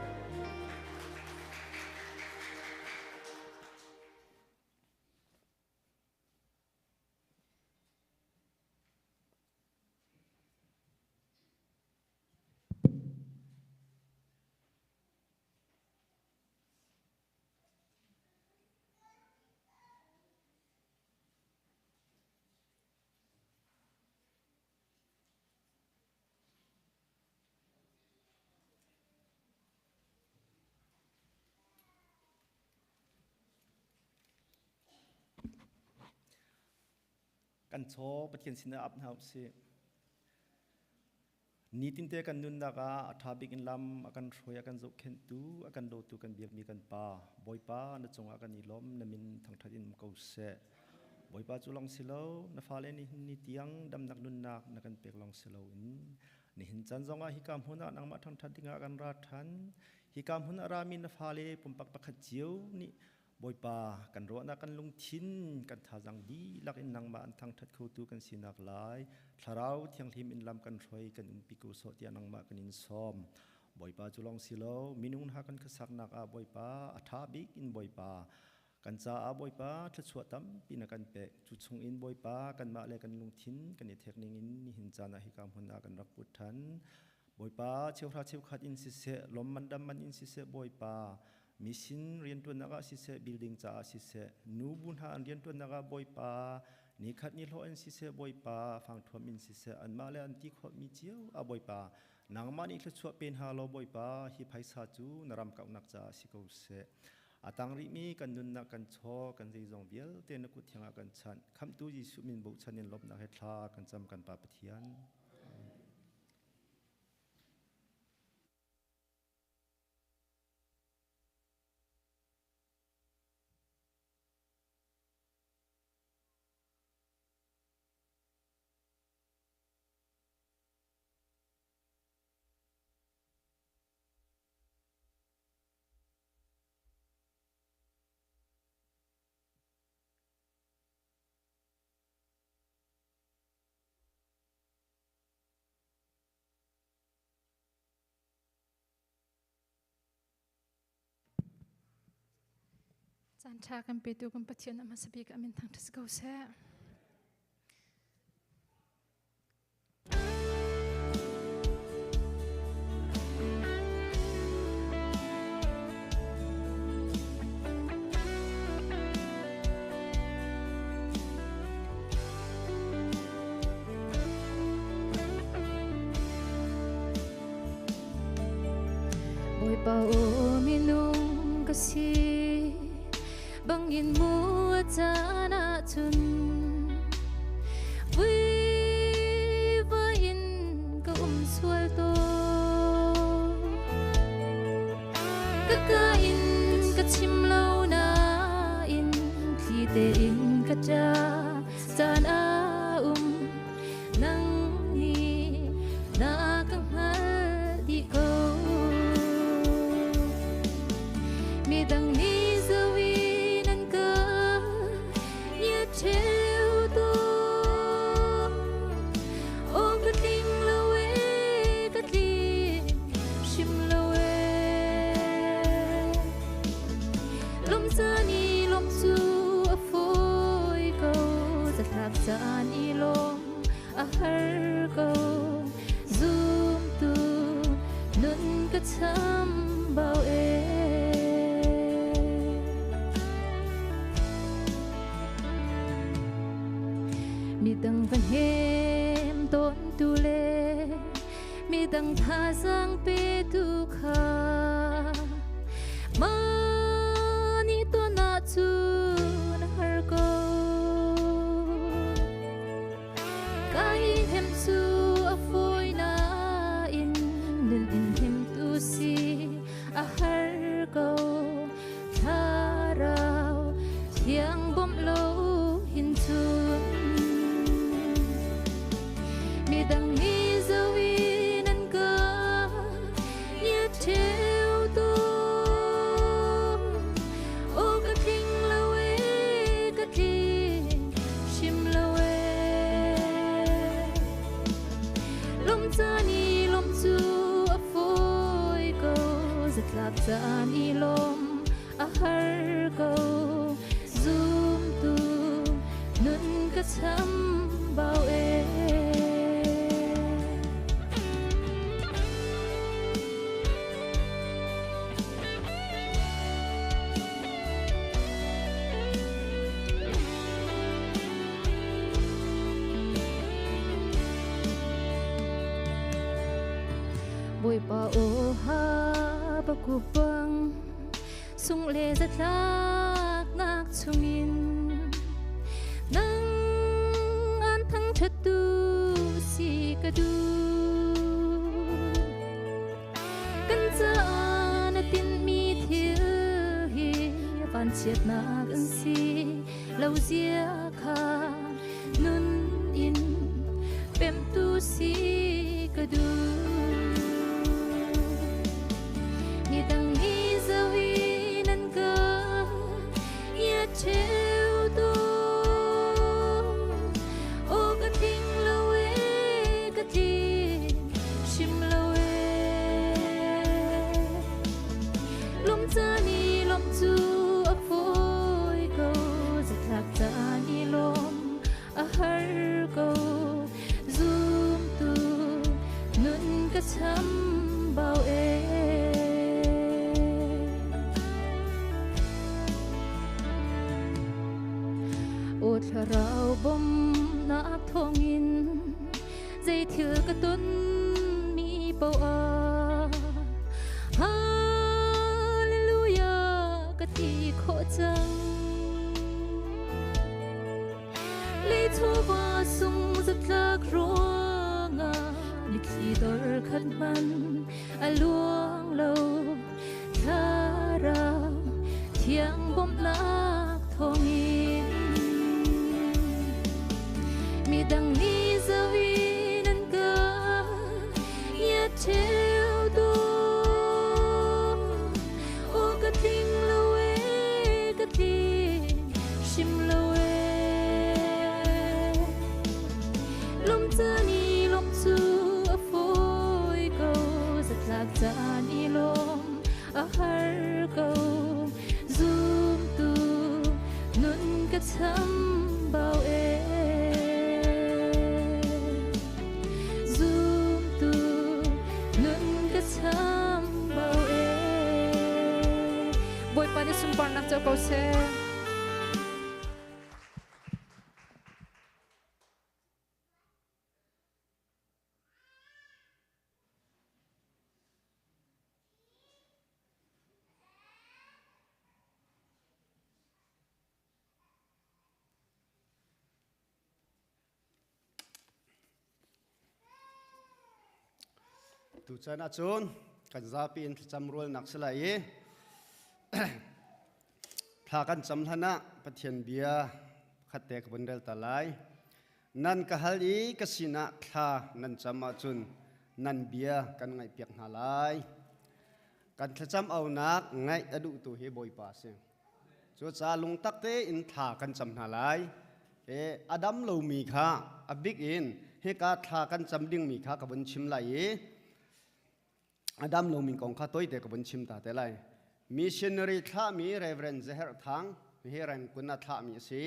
Kan chaw Pathian sinah ap hna usih. Nitinte kan nunnak ah a ṭha bik in lam a kan hruai, a kan zohkhenhtu, a kan dawtu kan biakmi kan Pa, Bawipa na cungah kan i lawm, na min thangṭhat in um ko seh. Bawipa cu lawng si lo, na fale nihin ni tiang damnak nunnak na kan pek lawng si loin nihin caan zongah hika hmun ah nangmah thangṭhat dingah kan ra ṭhan. Hika hmun a rami na fale pumpak pakhat cio nih Bawipa, kan ruahnak kan lungthin kan thazaang dihlak in nangmah an thangṭhat khotu kan sinak lai Thlarau Thianghlim in lam kan hruai kan umpi ko sawh tiah nangmah kan in sawm. Bawipa cu lawng si lo, minung hna kan khuasaknak ah Bawipa a ṭha bik in Bawipa kan caah Bawipa thluachuah tampi na kan pek. Cu chung in Bawipa kanmah le kan lungthin kan i thek ning in nihin caan ah hika hmun ah kan rak put ṭhan. Bawipa cheuhra cheukhat in siseh, lawmman damman in siseh Bawipa Misin rianṭuannak ah siseh, building caah siseh, nubu hna an rianṭuannak ah Bawipa, nikhat ni hlawh in siseh, Bawipa, fangthuam in siseh, anmah le an ti khawhmi cio ah Bawipa, nangmah nih thluachuah pe hna law Bawipa, hi phaisa cu na ram kauhnak caah si ko seh. A tang rihmi kan nunnak kan chaw, kan zeizong vialte na kut thiang ah kan chanh. Khamhtu Jesuh min bochan in lawmhnak he thla kan cam kan Pa Pathian. Caan ṭha kan petu kan Pathian a hmasa bik a min thangṭhat si ko seh. Bawipa aw minung ka si bangin mu a caan ahcun vuivai in ka um sual tawn ka ka in ka chim lo nain thli tein ka ṭa caan a um nang nih na ka hngalh dih ko. cheu tawn. Aw ka tling lo e, ka tling hrim lo e. Lawmh caan i lawmh cu a fawi ko, zatlak caan i lawmh a har ko. Zumtu nun ka chambau e. Midang va hnem tawn tu le midang thazaang petu kha mah nih tuan ahcun a har ko. Kai hnem cu a fawi nain nun in hnemtu si a har ko. Thlarau thiang bawmh lo hin cun midang nih zoh in an ka ngiat ṭheo tawn. Aw ka tling lo e, ka tling hrim lo e. Lawmh caan i lawmh cu a fawi ko, zatlak caan i lawmh a har ko. Zumtu nun ka chambau e. Bawipa aw ha bakubang sung le zatlaknak chungin nang an thangṭhattu si ka duh. Kan caah na tinhmi thil hi vanchiatnak an si lo zia kha nun in pemtu si ka duh. Midang nih zoh in an ka ngiat cheu tawn. Aw ka tling lo e, ka tling hrim lo e. Lawmh caan i lawmh cu a fawi ko, zatlak caan i lawmh a har ko. Zumtu nun ka chambau e. Aw thlarau bawmhnak thawngin zei thil ka ton mi paoh ah Hallelujah ka ti khawh cang. Leithuva sung zatlak ruangah mitthli dor khat hmanh a luang lo. Thlarau thiang bawmhnak thawngin midang nih zoh in an ka ngiat cheu tawn. Aw ka tling lo e, ka tling hrim lo e. Lawmh caan i lawmh cu a fawi ko, zatlak caan i lawmh a har ko. Zumtu nun ka chambau e. Zumtu nun ka chambau e. Bawipa nih sunparnak co ko seh. Tuchan ahcun kan zapi in thlacam rualnak si lai i thla kan cam hlan ah Pathian bia khat te ka vun rel ta lai. Nan ka hal i ka sinah thla nan cam ahcun nan bia kan ngaihpiak hna lai. Kan thlacam aunak ngaih a duhtu hi Bawipa a si. Cucaah lungtak tein thla kan cam hna lai. A dam lomi kha a bik in hika thla kan cam dingmi kha ka vun chim lai i a dam lomi kong kha toite ka vun chim ta te lai. Missionary thlahmi Reverend Zeher Thang hi Rangoon a thlahmi a si.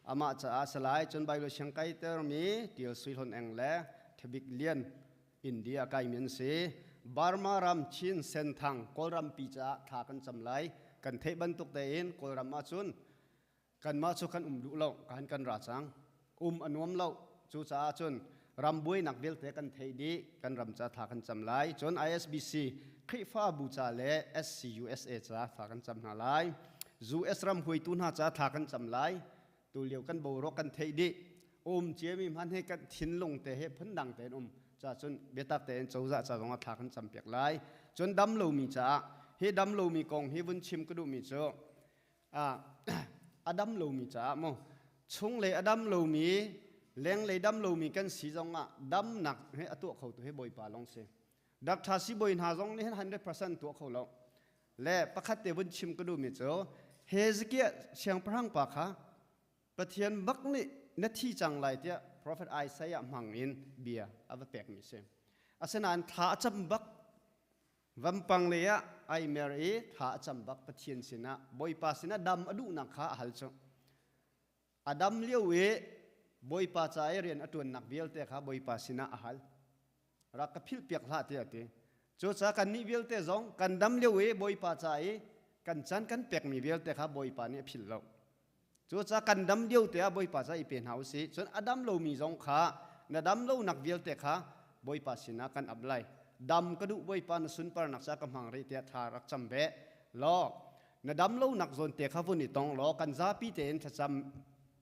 Amah caah salai cun Bible siang kaitermi Tial Sui Hlawn Eng le Thabik Lian India kaimi an si. Burma ram Chin Senthang Kawlram pi caah thla kan cam lai. Kan theih bantuk tein Kawlram ahcun kanmah cu kan um duh lo, kan kan ra cang, um a nuam lo. Cucaah cun ram buainak vialte kan theih dih, kan ram ca tha kan cam lai. Cun ISBC Khrihfabu ca le SCUSA ca tha kan cam hna lai. US ram hruaitu hna ca tha kan cam lai. Tulio kan boruak kan theih dih, um ciami hman he kan thinlung te he phundang tein um ca cun biatak tein cozah ca zong ah thla kan cam piak lai. Cun dam lomi caah, hi dam lomi kong hi vun chim ka duhmi cu, a dam lomi caah mu chunglei a dam lomi, lenglei dam lomi kan si zongah damnak he a tuah kho tu hi Bawipa lawng si. Doctor sibawi hna zong nih hin 100% tuah kho lo. Le pakhat te vun chim ka duhmi cu, Hezekiah siangpahrang pa kha Pathian bak nih na thi cang lai tiah Prophet Isaiah hmang in bia a va pekmi si. Asinain thla a cam bak. Vampang lei ah ai mer i thla a cam bak Pathian sinah, Bawipa sinah dam a duhnak kha a hal cu. A dam lio i Bawipa ca i rian a ṭuannak vialte kha Bawipa sinah a hal. Rak ka philhpiak hlah tiah a ti. Cucaah kannih vialte zong kan dam lio i Bawipa ca i kan caan kan pekmi vialte kha Bawipa nih a philh lo. Cucaah kan dam lio te ah Bawipa ca i pe hna usih. Cun a dam lomi zong kha na dam lonak vialte kha Bawipa sinah kan ap lai. Dam ka duh, Bawipa, na sunparnak ca ka hmang rih tiah tha rak cam ve law na dam lonak zawn te kha vun i tong law kan zapi tein thlacam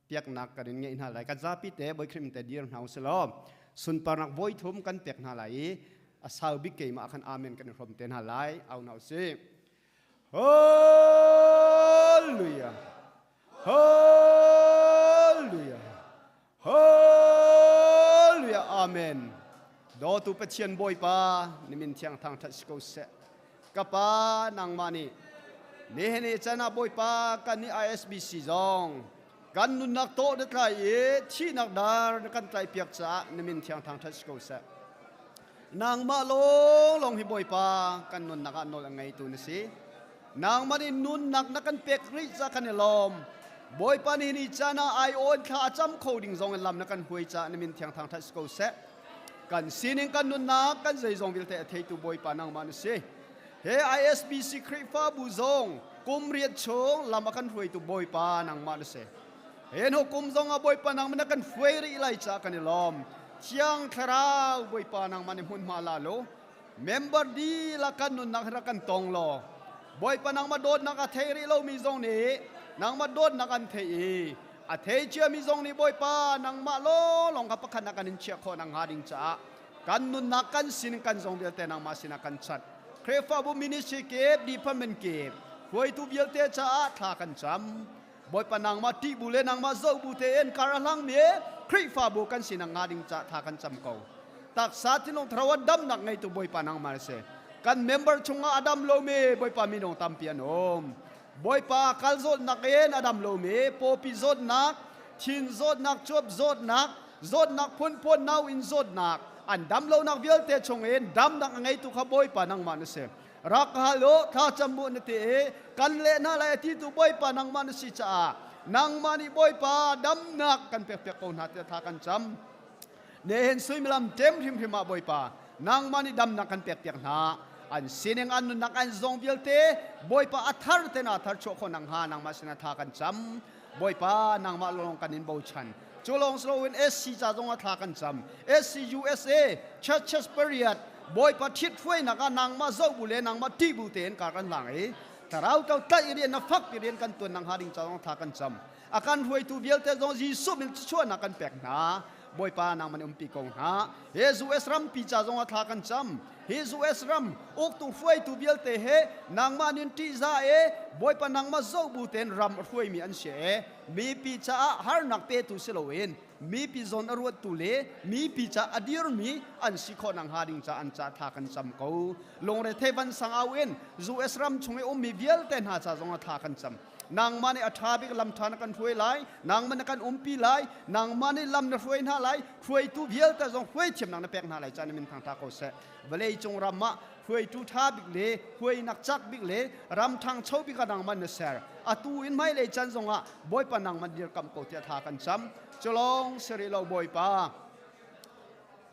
piaknak kan in ngeih hna lai. Kan zapi te Bawi Khrih te dir hna usih law sunparnak voi thum kan pek hna lai i a sau bik keimah khan amen kan i hrawm te hna lai. Au hna usih. Hallelujah. Hallelujah. Hallelujah. Amen. Dawtu Pathian Bawipa, nimin thiang thang that si ko seh. Kapa nangmah nih nihin i chan ah Bawipa kan i ISBC zong kan nunnak tawh na tlai i thihnak dar na kan tlai piak caah nimin thiang thang that si ko seh. Nangmah lawnglawng hi Bawipa kan nunnak ah nawl a ngeitu na si. Nangmah nih nunnak na kan pek rih ca kan i lawm. Bawipa nih ni caan ah ai awn thla a cam kho ding zong in lam na kan huai caah na min thiang thangṭhat si ko seh. Kan sining, kan nunnak, kan zeizong vialte a theitu Bawipa nangmah na si. He ISBC Khrihfabu zong kum riat chung lam a kan hruaitu Bawipa nangmah na si. He hnu kum zong ah Bawipa nangmah na kan hruai rih lai caah kan i lawm. Thiang Thlarau Bawipa nangmah nih hmunhma la lo. Member dihlak kan nunnak rak kan tong law. Bawipa nangmah dawtnak a thei rih lomi zong nih nangmah dawtnak an thei i a thei ciami zong nih Bawipa nangmah lawng kha pakhat nak kan in chiah khawh nakhnga ding caah kan nunnak, kan sin, kan zong vialte nangmah sinah kan chanh. Khrihfabu ministry kip, department kip, hruaitu vialte caah thla kan cam. Bawipa nangmah ṭih bu le nangmah zoh bu tein kar a hlangmi Khrihfabu kan sinak nga ding ca tha kan cam ko. Taksa thinlung thlarau damnak ngeitu Bawipa nangmah na si. Kan member chungah a dam lomi Bawipa minung tampi an um. Bawipa kal zawtnak in a dam lomi, pawpi zawtnak, thin zawtnak, cuap zawtnak, zawtnak phunphun, nau in zawtnak, an dam lonak vialte chungin damnak a ngeitu kha Bawipa nangmah na si. Rak hal u, thlacam bu na ti i kan leh hna lai a ti tu Bawipa nangmah na si caah nangmah nih Bawipa damnak kan pekpiak ko hna tiah thla kan cam. Nihin suimilam ṭem hrimhrim ah Bawipa nangmah nih damnak kan pekpiak hna. An sining, an nunnak, an zong vialte Bawipa a thar te na thar chuah khawh nakhnga nangmah sinah thla kan cam. Bawipa nangmah lawng kan in bochan. Cu lawng si loin SC ca zong ah thla kan cam. SC USA Churches pariat Bawipa ṭhit hruainak ah nangmah zoh bu le nangmah ṭih bu tein kar kan hlang i thlarau to tlaih rian na fak pi rian kan tuan nang ha ding ca zong thla kan cam. A kan hruaitu vialte zong Jesuh min chuahnak kan pek hna. Bawipa nangmah nih umpi ko hna. He US rampi ca zong ah thla kan cam. Hi US ram uktu hruaitu vialte he nangmah nin ṭihza e Bawipa nangmah zoh bu tein ram a hruaimi an si e. Mipi caah harnak petu si loin mipi zawn a ruattu le mipi ca a dirmi an si khawh nakhnga ding ca an ca tha kan cam ko. Lungrethei van sangau in US ram chung i ummi vialte hna ca zong ah tha kan cam. Nangmah nih a ṭha bik lam ṭha na kan hruai lai, nangmah na kan umpi lai, nangmah nih lam na hruai hna lai, hruaitu vialte zong hruai thiamnak na pek hna lai ca na min thangṭha ko seh. Vawlei cung ram ah hruaitu ṭha bik le hruainak cak bik le ram ṭhangcho bik ah nangmah na ser. Atu in hmailei chan zongah Bawipa nangmah dirkamh ko tiah thla kan cam. Culawng si rih lo Bawipa.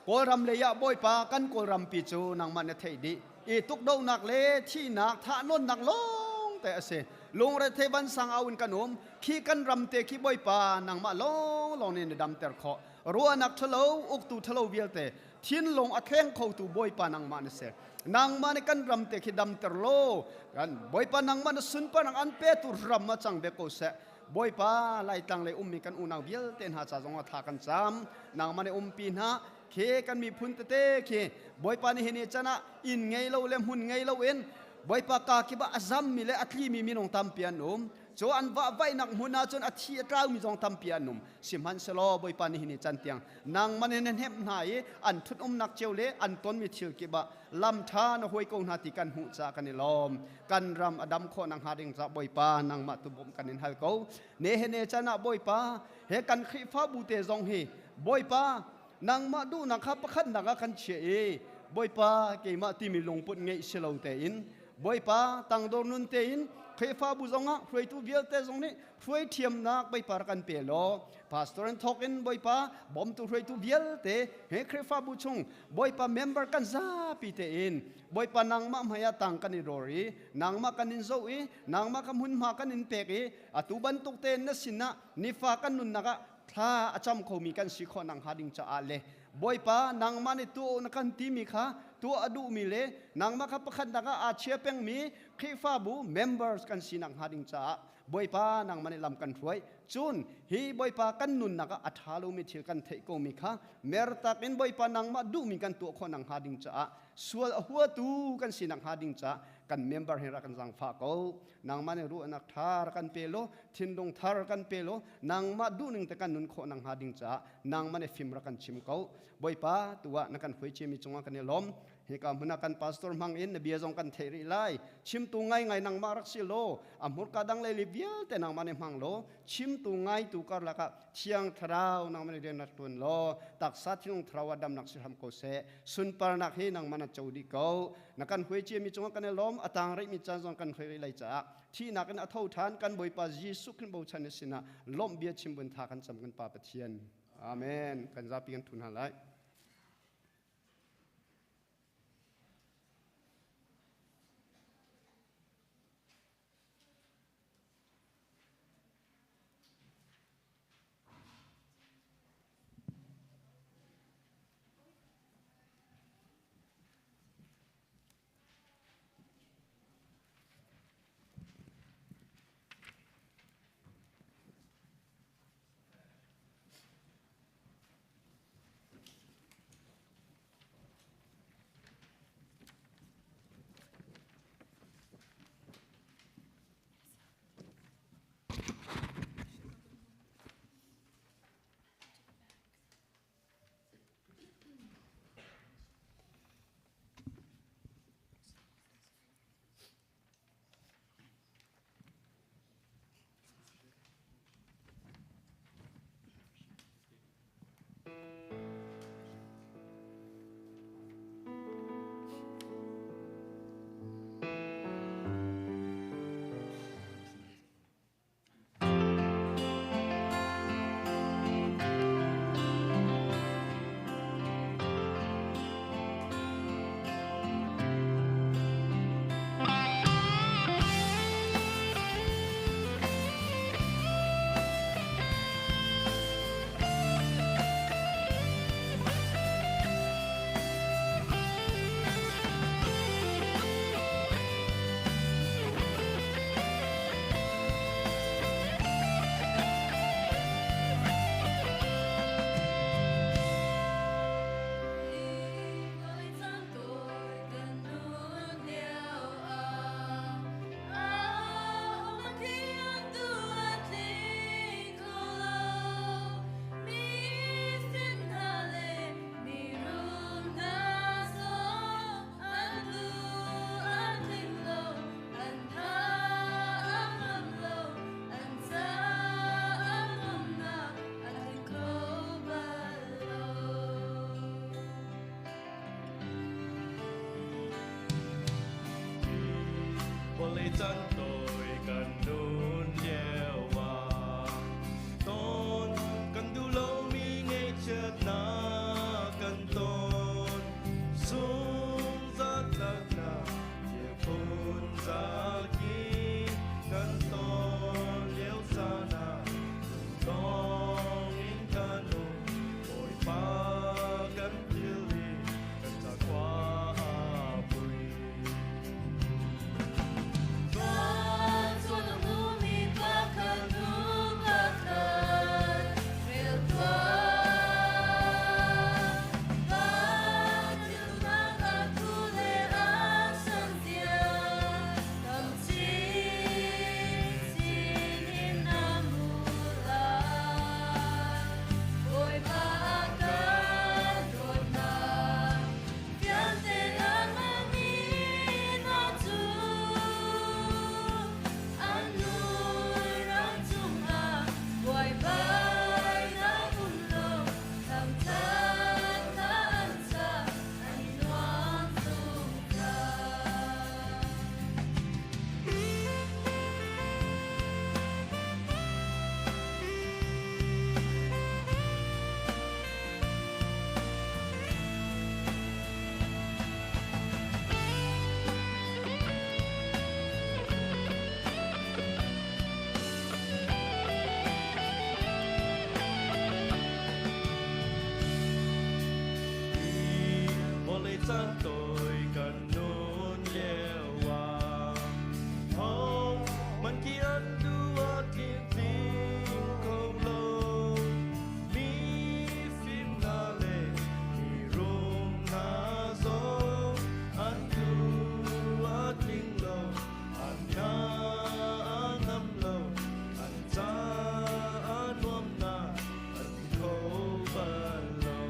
Kawlram lei ah Bawipa kan Kawlrampi cu nangmah na theih dih. I tukdohnak le thihnak thahnawnnak lawng te a si. Lungrethei vansang au in kan um. Khi kan ram te khi Bawipa nangmah lawng lawng nih na damter khawh. Ruahnak ṭhalo, uktu ṭhalo vialte thinlung a thleng khotu Bawipa nangmah na si. Nangmah nih kan ram te khi damter law kan Bawipa nangmah na sunparnak an petu ram ah cang ve ko seh. Bawipa Laitlang lei ummi kan unau vialte hna ca zongah thla kan cam. Nangmah nih umpi hna khi kan miphun tete khi Bawipa nih hi ni can ah inn ngei lo le hmun ngei lo in Bawipa ka kip ah a zammi le a tlimi minung tampi an um. Cu an vahvaihnak hmun ah cun a thi a tlaumi zong tampi an um. Sihmanhsehlaw Bawipa nih hi ni can tiang nangmah nih na hnemh hna i an ṭhut umnak cio le an tonmi thil kip ah lam ṭha na huai ko hna ti kan hmuh caah kan i lawm. Kan ram a dam khawh nakhnga ding caah Bawipa nangmah tu bawmh kan in hal ko. Ne he ne can ah Bawipa he kan Khrihfabu te zong hi Bawipa nangmah duhnak kha pakhatnak ah kan chiah i Bawipa keimah timi lungput ngeih si lo tein Bawipa tangdor nun tein Khrihfabu zongah hruaitu vialte zong nih hruai thiamnak Bawipa rak kan pe law pastor in thawk in Bawipa bawmtu hruaitu vialte he Khrihfabu chung Bawipa member kan zapi tein Bawipa nangmah hmai ah tang kan i rawr i nangmah kan in zoh i nangmah ka hmunhma kan in pek i atu bantuk tein na sinah nifa kan nunnak ah thla a cam khomi kan si khawh nakhnga ding caah le Bawipa nangmah nih tuah na kan timi kha tuah a duhmi le nangmah kha pakhatnak ah aa chia pengmi Khrihfabu members kan si nakhnga ding caah Bawipa nangmah nih lam kan hruai. Cun hi Bawipa kan nunnak ah a ṭha lomi thil kan theih komi kha mertak in Bawipa nangmah duhmi kan tuah khawh nakhnga ding caah sual a huatu kan si nakhnga ding caah kan member hin rak kan zaangfah ko. Nangmah nih ruahnak ṭha rak kan pe law thinlung thar kan pe law nangmah duhning te kan nun khawh nakhnga ding caah nangmah nih fim rak kan chim ko. Bawipa tu ah na kan hruai ciami cungah kan i lawm. Hika hmun ah kan pastor hmang in na bia zong kan theih rih lai. Chimtu ngaingai nangmah rak si law, a hmurka dang lei le vialte nangmah nih hmang law, chimtu ngaitu karlak ah Thiang Thlarau nangmah nih rian rak ṭuan law, taksa thinlung thlarau ah damnak si hram ko seh. Sunparnak hi nangmah na co dih ko. Na kan huai ciami cungah kan i lawm, a tang rihmi caan zong kan hruai rih lai caah thihnak in a tho ṭhan kan Bawipa Jesuh Khrih bochan na sinah lawmh bia chim bun tha kan cam kan Pa Pathian. Amen. Kan zapi kan ṭhu hna lai. caan tawi kan nun lio ah Ho man ki an du a tling tling ko lo Mi fim na le mi rum na zong an du a tling lo an na ngam lo an ca a nuam na an kho bal lo.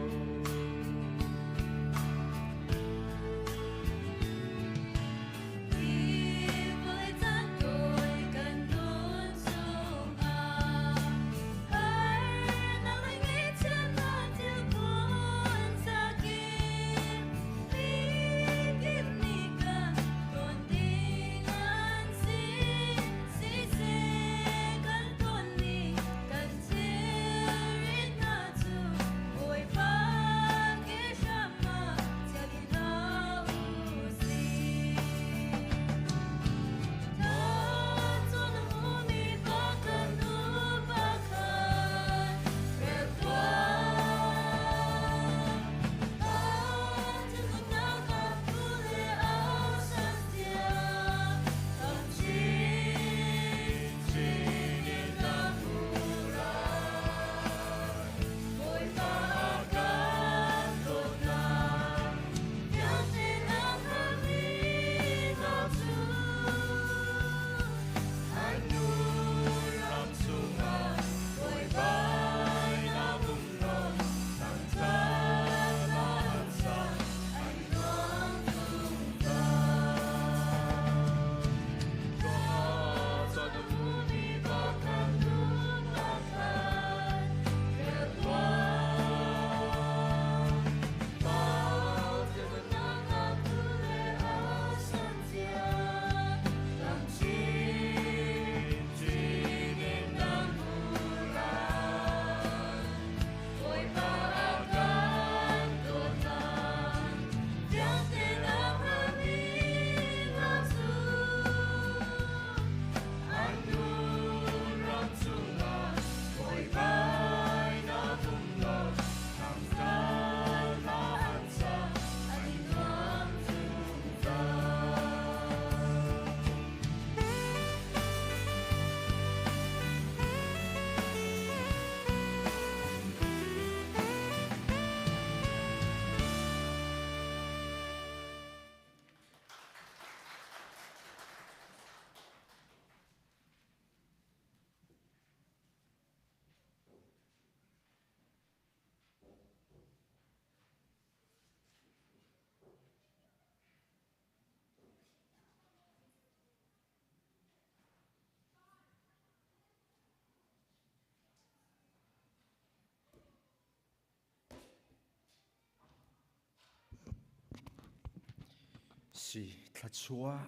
Si thlachuah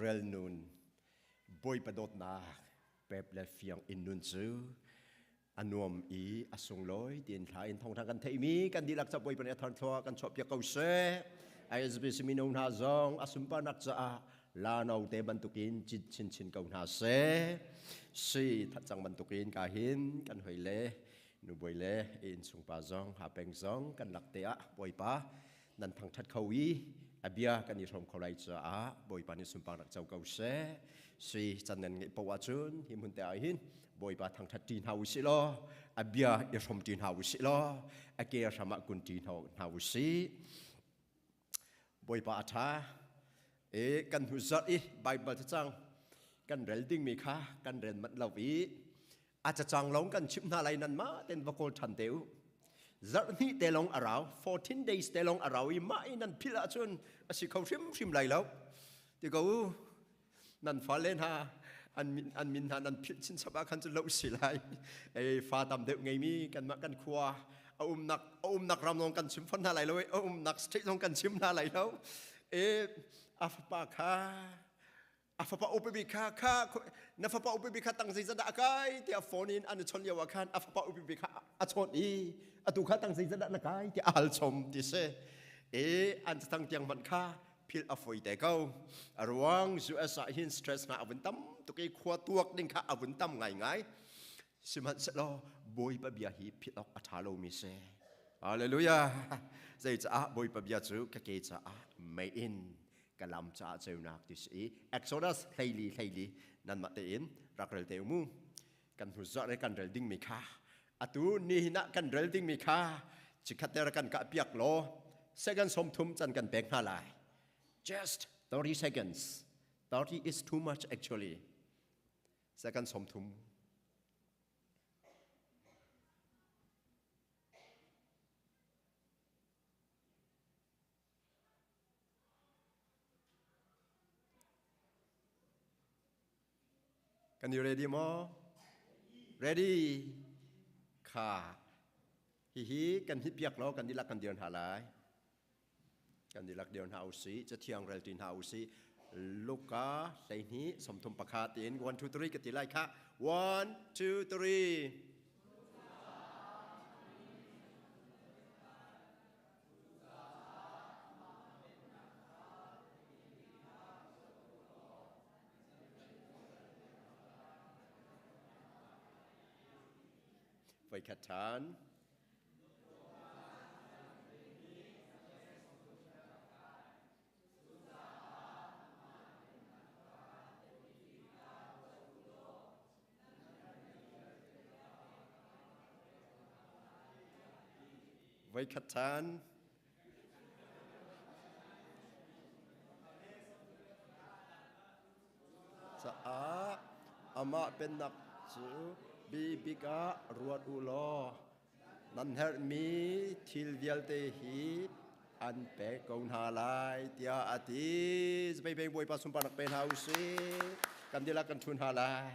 rel nun Bawipa dawtnak pep le fiang in nun cu a nuam i a sunglawi tiin thla in thawngtha kan theihmi kan dihlak ca Bawipa nih a tharthlua kan chuahpiak ko seh. ISBC mino hna zong a sunparnak caah la no te bantukin cit chinchin ko hna seh. Si that cang bantukin ka hin kan hoi le nubuai le innchungpa zong ha peng zong kan lak te ah Bawipa nan thangthat kho i a bia kan i hrawm kho lai caah Bawipa nih sunparnak co ko seh. Sui can nan ngeih poah ahcun hi hmun te ah hin Bawipa thangthat ṭi hna usih law a bia i hrawm ṭi hna usih law a ke hram ah kun ṭi hna usih. Bawipa a ṭha. E kan hnu zarh i Bible cacang kan rel dingmi kha kan rel manh lo i a cacang lawng kan chimh hna lai nan mah ten va kawl ṭhan te u. Zarh hnih te lawng a rau, 14 days te lawng a rau i mah i nan philh ahcun a si kho hrimhrim lai lo. Ti ko u, nan fale hna an min, an min hna nan philh chinchap ah khan cu lo si lai. Ei fa tam deuh ngeimi kanmah kan khua a umnak a umnak ram lawng kan chim fon hna lai lo, a umnak state zong kan chim hna lai lo. E a fapa kha a fapa upa bik kha kha na fapa upa bik kha tang zeizat dah a kai tiah phone in an i chawnh lio ah khan a fapa upa bik kha a chawnh i atu kha tang zeizat dah na kai tiah a hal chom ti si e an tang tiang hmanh kha philh a foi te ko a ruang US ah hin stress hna a vun tam tuk i khua tuak ding kha a vun tam ngaingai sihmanhsehlaw Bawipa bia hi philh awk a ṭha lomi si. Hallelujah. Zeicah Bawipa bia cu ka ke caah mei-inn ka lam caah ceunak ti si i Exodus 14 14 nanmah tein rak rel te mu. Kan hnu zarh i kan rel dingmi kha atu nihin ah kan rel dingmi kha chikhat te kan kah piak law second 30 can kan pek hna lai. Just 30 seconds. 30 is too much actually. Second 30. Kan i ready maw? Ready. Kha. Hihi kan hit piak law kan dihlak kan dir hna lai. Kan dihlak dir hna usih. Cathiang rel ti hna usih. Luka 12 31 tiin 1 2 3 ka ti lai kha. 1 2 3. Voikhat ṭhan. Voikhat ṭhan. Caah amah pennak cu bibik ah ruat u law nan herhmi thil vialte hi an pek ko hna lai tiah a ti. Zeibei Bawipa sunparnak pe hna u sih. Kan dihlak kan ṭhu hna lai.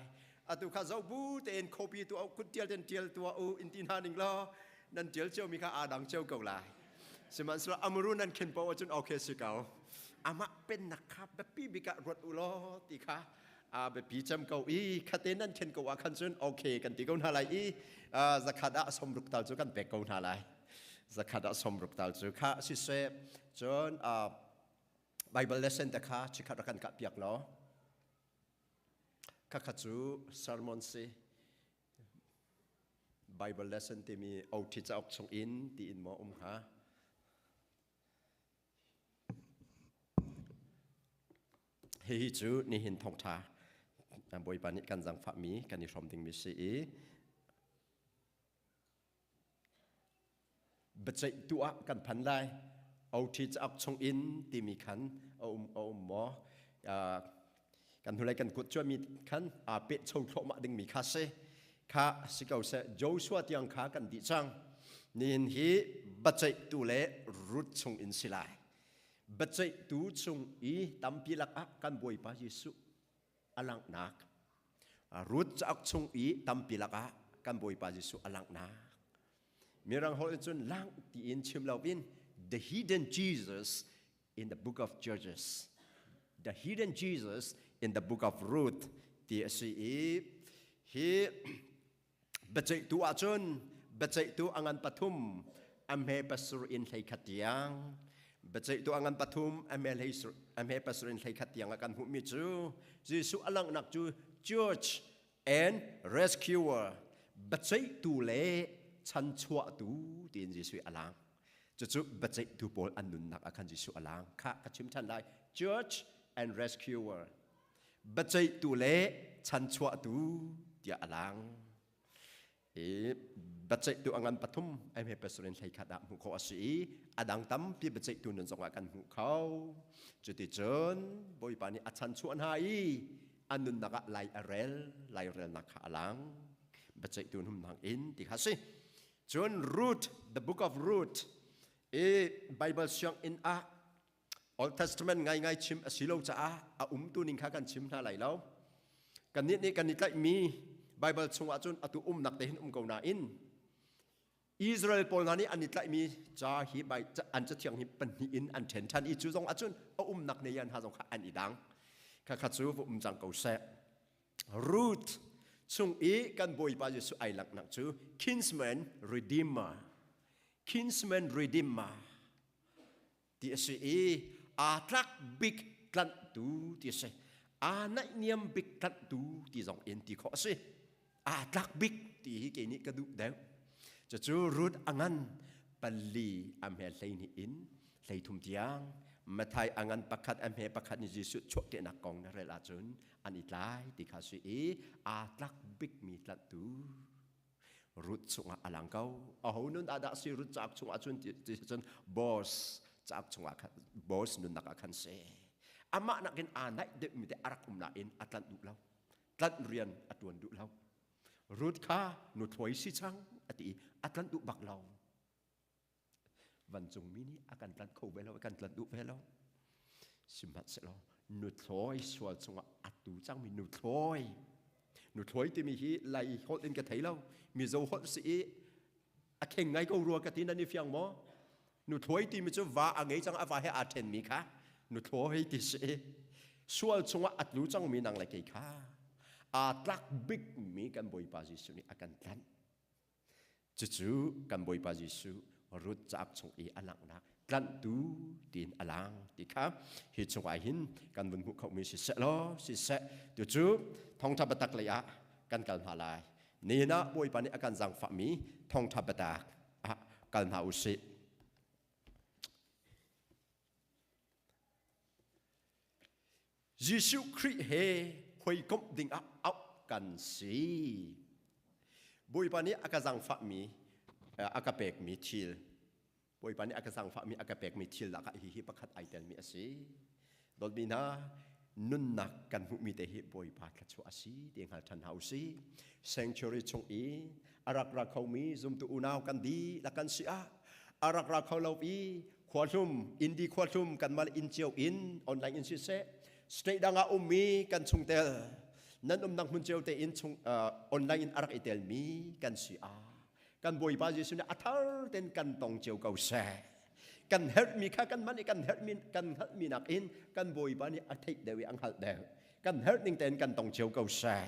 Atu kha zoh bu tein copy tuah u, kut ṭial tein ṭial tuah u in ti hna ning law nan ṭial ciomi kha aa dang cio ko lai. Sihmanhsehlaw amuru nan khen paoh ahcun okay si ko. Amah pennak kha biapi bik ah ruat u law ti kha a biapi cem ko i khate nan khen ko ah khan cun okay kan ti ko hna lai i zakhat ah 60 tal cu kan pek ko hna lai. Zakhat ah 60 tal cu kha siseh cun Bible lesson te kha chikhat rak kan kah piak law khakha cu sermon si Bible lesson timi OT cauk chung in tiin maw um hnga? Hihi cu nihin thawngṭha Bawipa nih kan zangfahmi kan i hrawm dingmi si i biaceihtu ah kan phan lai. OT cauk chung in timi khan a um a um maw? Kan hnulei kan kut cuami khan aa peh cho thluahmah dingmi kha si. Kha si ko seh Joshua tiang kha kan dih cang. Nihin hi biaceihtu le Ruth chung in si lai. Biaceihtu chung i tampi lakah kan Bawipa Jesuh a langhnak Ruth cauk chung i tampi lakah kan Bawipa Jesuh a langhnak Mirang holh in cun langh tiin chim loin the hidden Jesus in the book of Judges the hidden Jesus in the book of Ruth ti a si i hi biaceihtu ahcun biaceihtu a ngan pathum a hme pasur in 11 tiang biaceihtu a ngan pathum a hme a hme pasur in 11 tiang ah kan hmuhmi cu Jesuh a langhnak cu church and rescuer biaceihtu le chanchuahtu tiin Jesuh a lang cucu biaceihtu pawl an nunnak ah khan Jesuh a lang kha ka chim ṭhan lai church and rescuer biaceihtu le chanchuahtu tiah a lang. I biaceihtu a ngan pathum ai hme pasarih 11 ah hmuh khawh a si i a dang tampi biaceihtu nun zongah kan hmuh kho. Cuticun Bawipa nih a chanchuah hna i an nunnak ah lai a rel, lai relnak kha a lang. Biaceihtu numnang in ti kha si. Cun Ruth, the book of Ruth, i Bible sianginn ah Old Testament ngaingai chim a si lo caah a umtu ning kha kan chim hna lai lo. Kannih nih kan i tlaihmi Bible chungah cun atu umnak te hin um ko nain Israel pawl hna nih an i tlaihmi ca hi an cathiang hi pahnih in an ṭhen ṭhan i cu zong ahcun a umnak ne yan hna zong kha an i dang. Khakha cu va um cang ko seh. Ruth chung i kan Bawipa Jesuh ai langhnak cu kinsman redeemer kinsman redeemer ti a si i aa tlak bik tlanhtu ti a si aa naihniam bik tlanhtu ti zong in ti khawh a si aa tlak bik ti hi kei nih ka duh deuh cucu Ruth a ngan. pali a hme 12 in 13 tiang Mathai a ngan pakhat a hme pakhat ni Jesuh chuahkehnak kong na rel ahcun an i tlai ti kha si i aa tlak bikmi tlanhtu Ruth chungah a lang ko. Aho nun ah dah si Ruth cauk chungah cun ti cun boss cauk chungah khan boss nunnak ah khan si. Amah nakin aa naih deuhmi te a rak um nain a tlanh duh lo. Tlanh rian a tuan duh lo. Ruth kha nuthlawi si cang a ti i a tlanh duh bak lo. Vancungmi nih a kan tlanh kho ve lo, a kan tlanh duh ve lo. Sihmanhsehlaw nuthlawi sual chungah a tu cangmi nuthlawi nuthlawi timi hi lai holh in ka thei lo mizo holh si i a kheng ngai ko rua ka ti nan i fiang maw nuthlawi timi cu va a ngei cang a va he aa ṭhenmi kha nuthlawi ti si i sual chungah a tlu cangmi nang le kei kha aa tlak bikmi kan Bawipa Jesuh nih a kan tlanh Cucu kan Bawipa Jesuh Ruth cauk chung i a langhnak tlanhtu tiin a lang ti kha hi chungah hin kan vun hmuh khomi siseh law siseh tucu thawngṭha biatak lei ah kan kal hna lai. Nihin ah Bawipa nih a kan zaangfahmi thawngṭha biatak ah kal hna u sih. Jesuh Khrih he hawikomh dingah auh kan si. Bawipa nih a ka zaangfahmi a ka pekmi thil Bawipa nih a ka zaangfahmi a ka pekmi thil lakah hihi pakhat ai telmi a si. Dawtmi hna, nunnak kan hmuhmi te hi Bawipa thluachuah a si ti hngal ṭhan hna u sih. Sanctuary chung i a rak ra khomi zumtu unau kan dihlak kan si ah a rak ra kho lo i Khuahlum, Indi khuahlum kanmah inn cio in online in siseh, state dang ah ummi kan chungtel nan umnak hmun cio te in chung online in a rak i telmi kan si ah kan Bawipa Jesuh nih a thar ten kan tong cio ko seh. Kan herhmi kha kan man i kan herhmi kan hngalhmi nakin kan Bawipa nih a theih deuh i a hngalh deuh. Kan herh ning tein kan tong cio ko seh.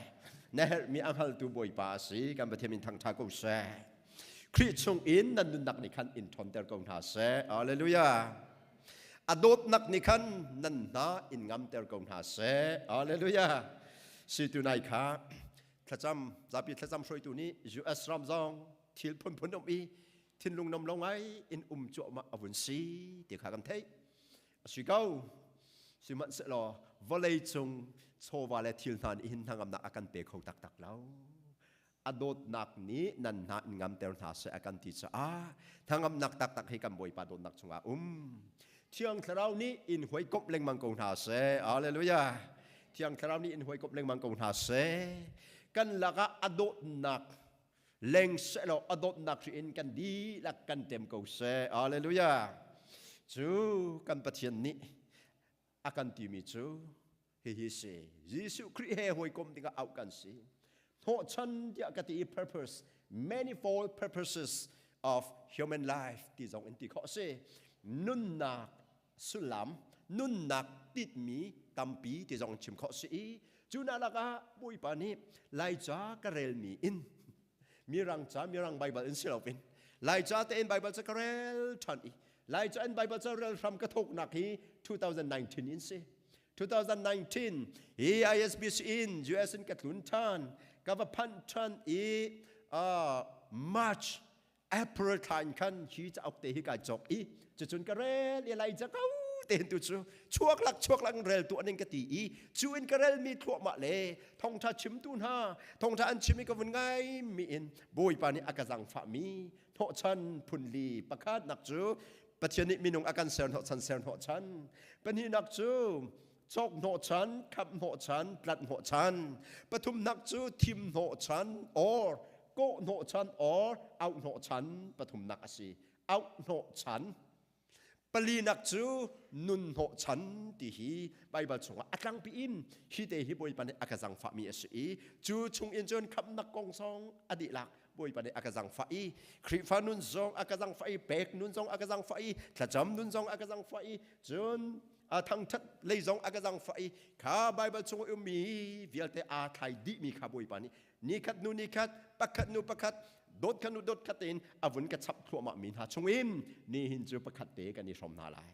Na herhmi a hngaltu Bawipa a si. Kan Pathian min thangṭha ko seh. Khrih chung in nan nunnak nih khan in ṭhawnter ko hna seh. Hallelujah. A dawtnak nih khan nan hna in ngamter ko hna seh. Hallelujah. Si tu nai kha thlacam zapi thlacam hruaitu nih US ram zong thil phunphun um i thinlung nom lo ngai in um cuahmah a vun si ti kha kan theih. A si ko. Sihmanhsehlaw vawlei cung chawva le thil hna nih hin hnangamnak a kan pe kho taktak lo. A dawtnak nih nan hna in ngamter hna seh a kan ti caah hnangamnak taktak hi kan Bawipa dawtnak chungah um. Thiang Thlarau nih in huaikomh lengmang ko hna seh. Hallelujah. Thiang Thlarau nih in huaikomh lengmang ko hna seh. Kan lakah a dawtnak leng sehlaw a dawtnak hri in kan dihlak kan tem ko seh. Hallelujah. Cu kan Pathian nih a kan timi cu hihi si. Jesuh Khrih he hawikom dingah auh kan si. Hnawhchan tiah ka ti i purpose, manifold purposes of human life ti zong in ti khawh a si. Nunnak sullam, nunnak titmi tampi ti zong chim khawh si i cu na lakah Bawipa nih Laica ka relmi in Mirang ca Mirang Bible in si loin Laica tein Bible ca ka rel ṭhan i Laica in Bible ca rel hram ka thawknak hi 2019 in si 2019 hi ISBC in US in ka tlun ṭhan ka va phanh ṭhan i March April thla in khan hi cauk te hi kai cawk i cucun ka rel i lai ca ko te hin tu cu chuak lak chuak lak rel tu aning ka ti i cu in ka rel mi thluahmah le thongtha chimtu hna thongtha an chim i ka vun ngai mi in Bawipa nih a ka zangfah mi hnawhchan phunli pakhat nak cu Pathian nih minung a kan ser hnawhchan ser hnawhchan pahnihnak cu cawk hnawhchan khamh hnawhchan tlanh hnawhchan pathumnak cu thim hnawhchan or kawh hnawhchan or auh hnawhchan pathumnak a si auh hnawhchan palinak cu nun hnawhchan ti hi Baibal chungah a tlangpi in hi te hi Bawipa nih a ka zangfahmi a si i cu chung in cun khamhnak kong zong a dihlak Bawipa nih a ka zangfah i Khrihfa nun zong a ka zangfah i pek nun zong a ka zangfah i thlacam nun zong a ka zangfah i cun a thangthat lei zong a ka zangfah i kha Baibal chung i ummi vialte aa thlai dihmi kha Bawipa nih nikhat nu nikhat pakhat nu pakhat dot khat nu dot khat tein a vun ka chap thluahmah mi hna chungin nihin cu pakhat te kan i hrawm hna lai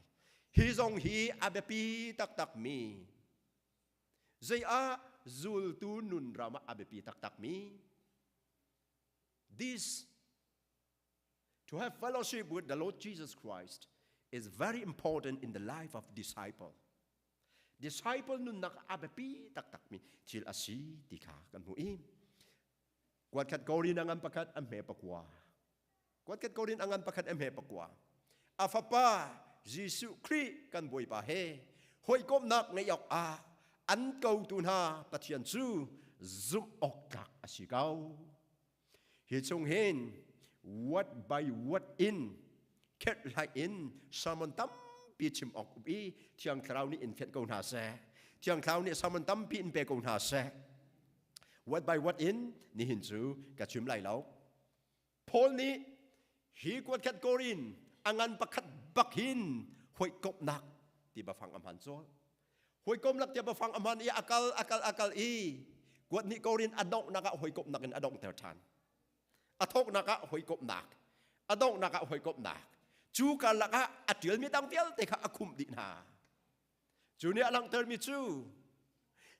hi zong hi a biapi taktak mi zei ah zultu nun ram ah a biapi taktak mi this. To have fellowship with the Lord Jesus Christ is very important in the life of disciple. Disciple nunnak a biapi taktakmi thil a si ti kha kan hmuh i kuatkhat Korin a ngan pakhat a hme pakua. Kuatkhat Korin a ngan pakhat a hme pakua. A fapa Jesuh Khrih kan Bawipa he hawikomhnak ngeih awk ah an kotu hna Pathian cu zumh awk tlak a si ko. Hi chung hin word by word in kherhlai in sermon tampi chim awk um i Thiang Thlarau nih in fianh ko hna seh. Thiang Thlarau nih sermon tampi in pe ko hna seh. Word by word in nihin cu ka chim lai lo. Paul nih hi kuatkhat Korin a ngan pakhat bak hin hawikomhnak ti bafang a hman cawl. Hawikomhnak ti bafang a hman i akal akal akal i kuat nih Korin a donghnak ah hawikomhnak in a donghter ṭhan. A thawknak ah hawikomhnak, a donghnak ah hawikomhnak. Cu karlak ah a ṭialmi dang vialte kha a khumh dih hna. Cu nih a langhtermi cu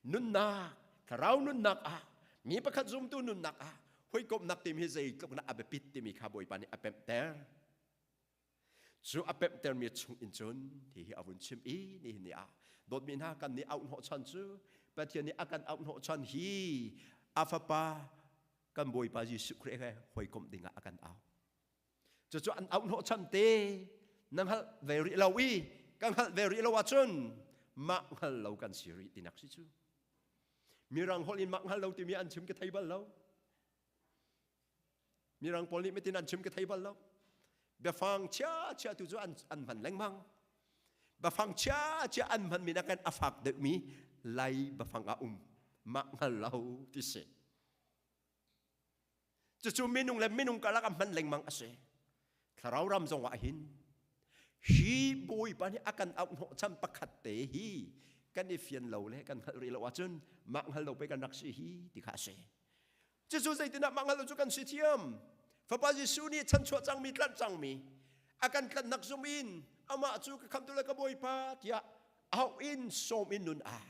nunnak, thlarau nunnak ah mi pakhat zumtu nunnak ah hawikomhnak timi hi zeitluk dah a biapit timi kha Bawipa nih a pemhter. Cu a pemhtermi chung in cun hihi a vun chim i nihin ni ah dawtmi hna kan nih auh hnawhchan cu Pathian nih a kan auh hnawhchan hi a fapa kan Bawipa Jesuh Khrih he hawikomh dingah a kan au. Cucu an auh hnawhchan te na hngalh ve rih lo i ka hngalh ve rih lo ahcun mah hngal lo kan si rih tinak si cu. Mirang holh in mah hngal lo timi an chim ka thei bal lo. Mirang pawl nih mitin an chim ka thei bal lo. Biafang chia chia tu cu an, an hman lengmang. Biafang chia chia an hman mi nakin a fak deuhmi lai biafang a um. Mah hngal lo ti si. Cucu minung le minung karlak a hman lengmang a si. Thlarau ram zong ah hin hi Bawipa nih a kan auh hnawhchan pakhat te hi kan i fian lo le kan hngalh rih lo ahcun mah hngal lo pei kan rak si hi ti kha a si. Cucu zeitinah mah hngal lo cu kan si thiam. Fapa Jesuh nih chanchuah cangmi tlanh cangmi a kan tlanhnak zum in amah cu ka khamtu le ka Bawipa tiah auh in sawm in nun ah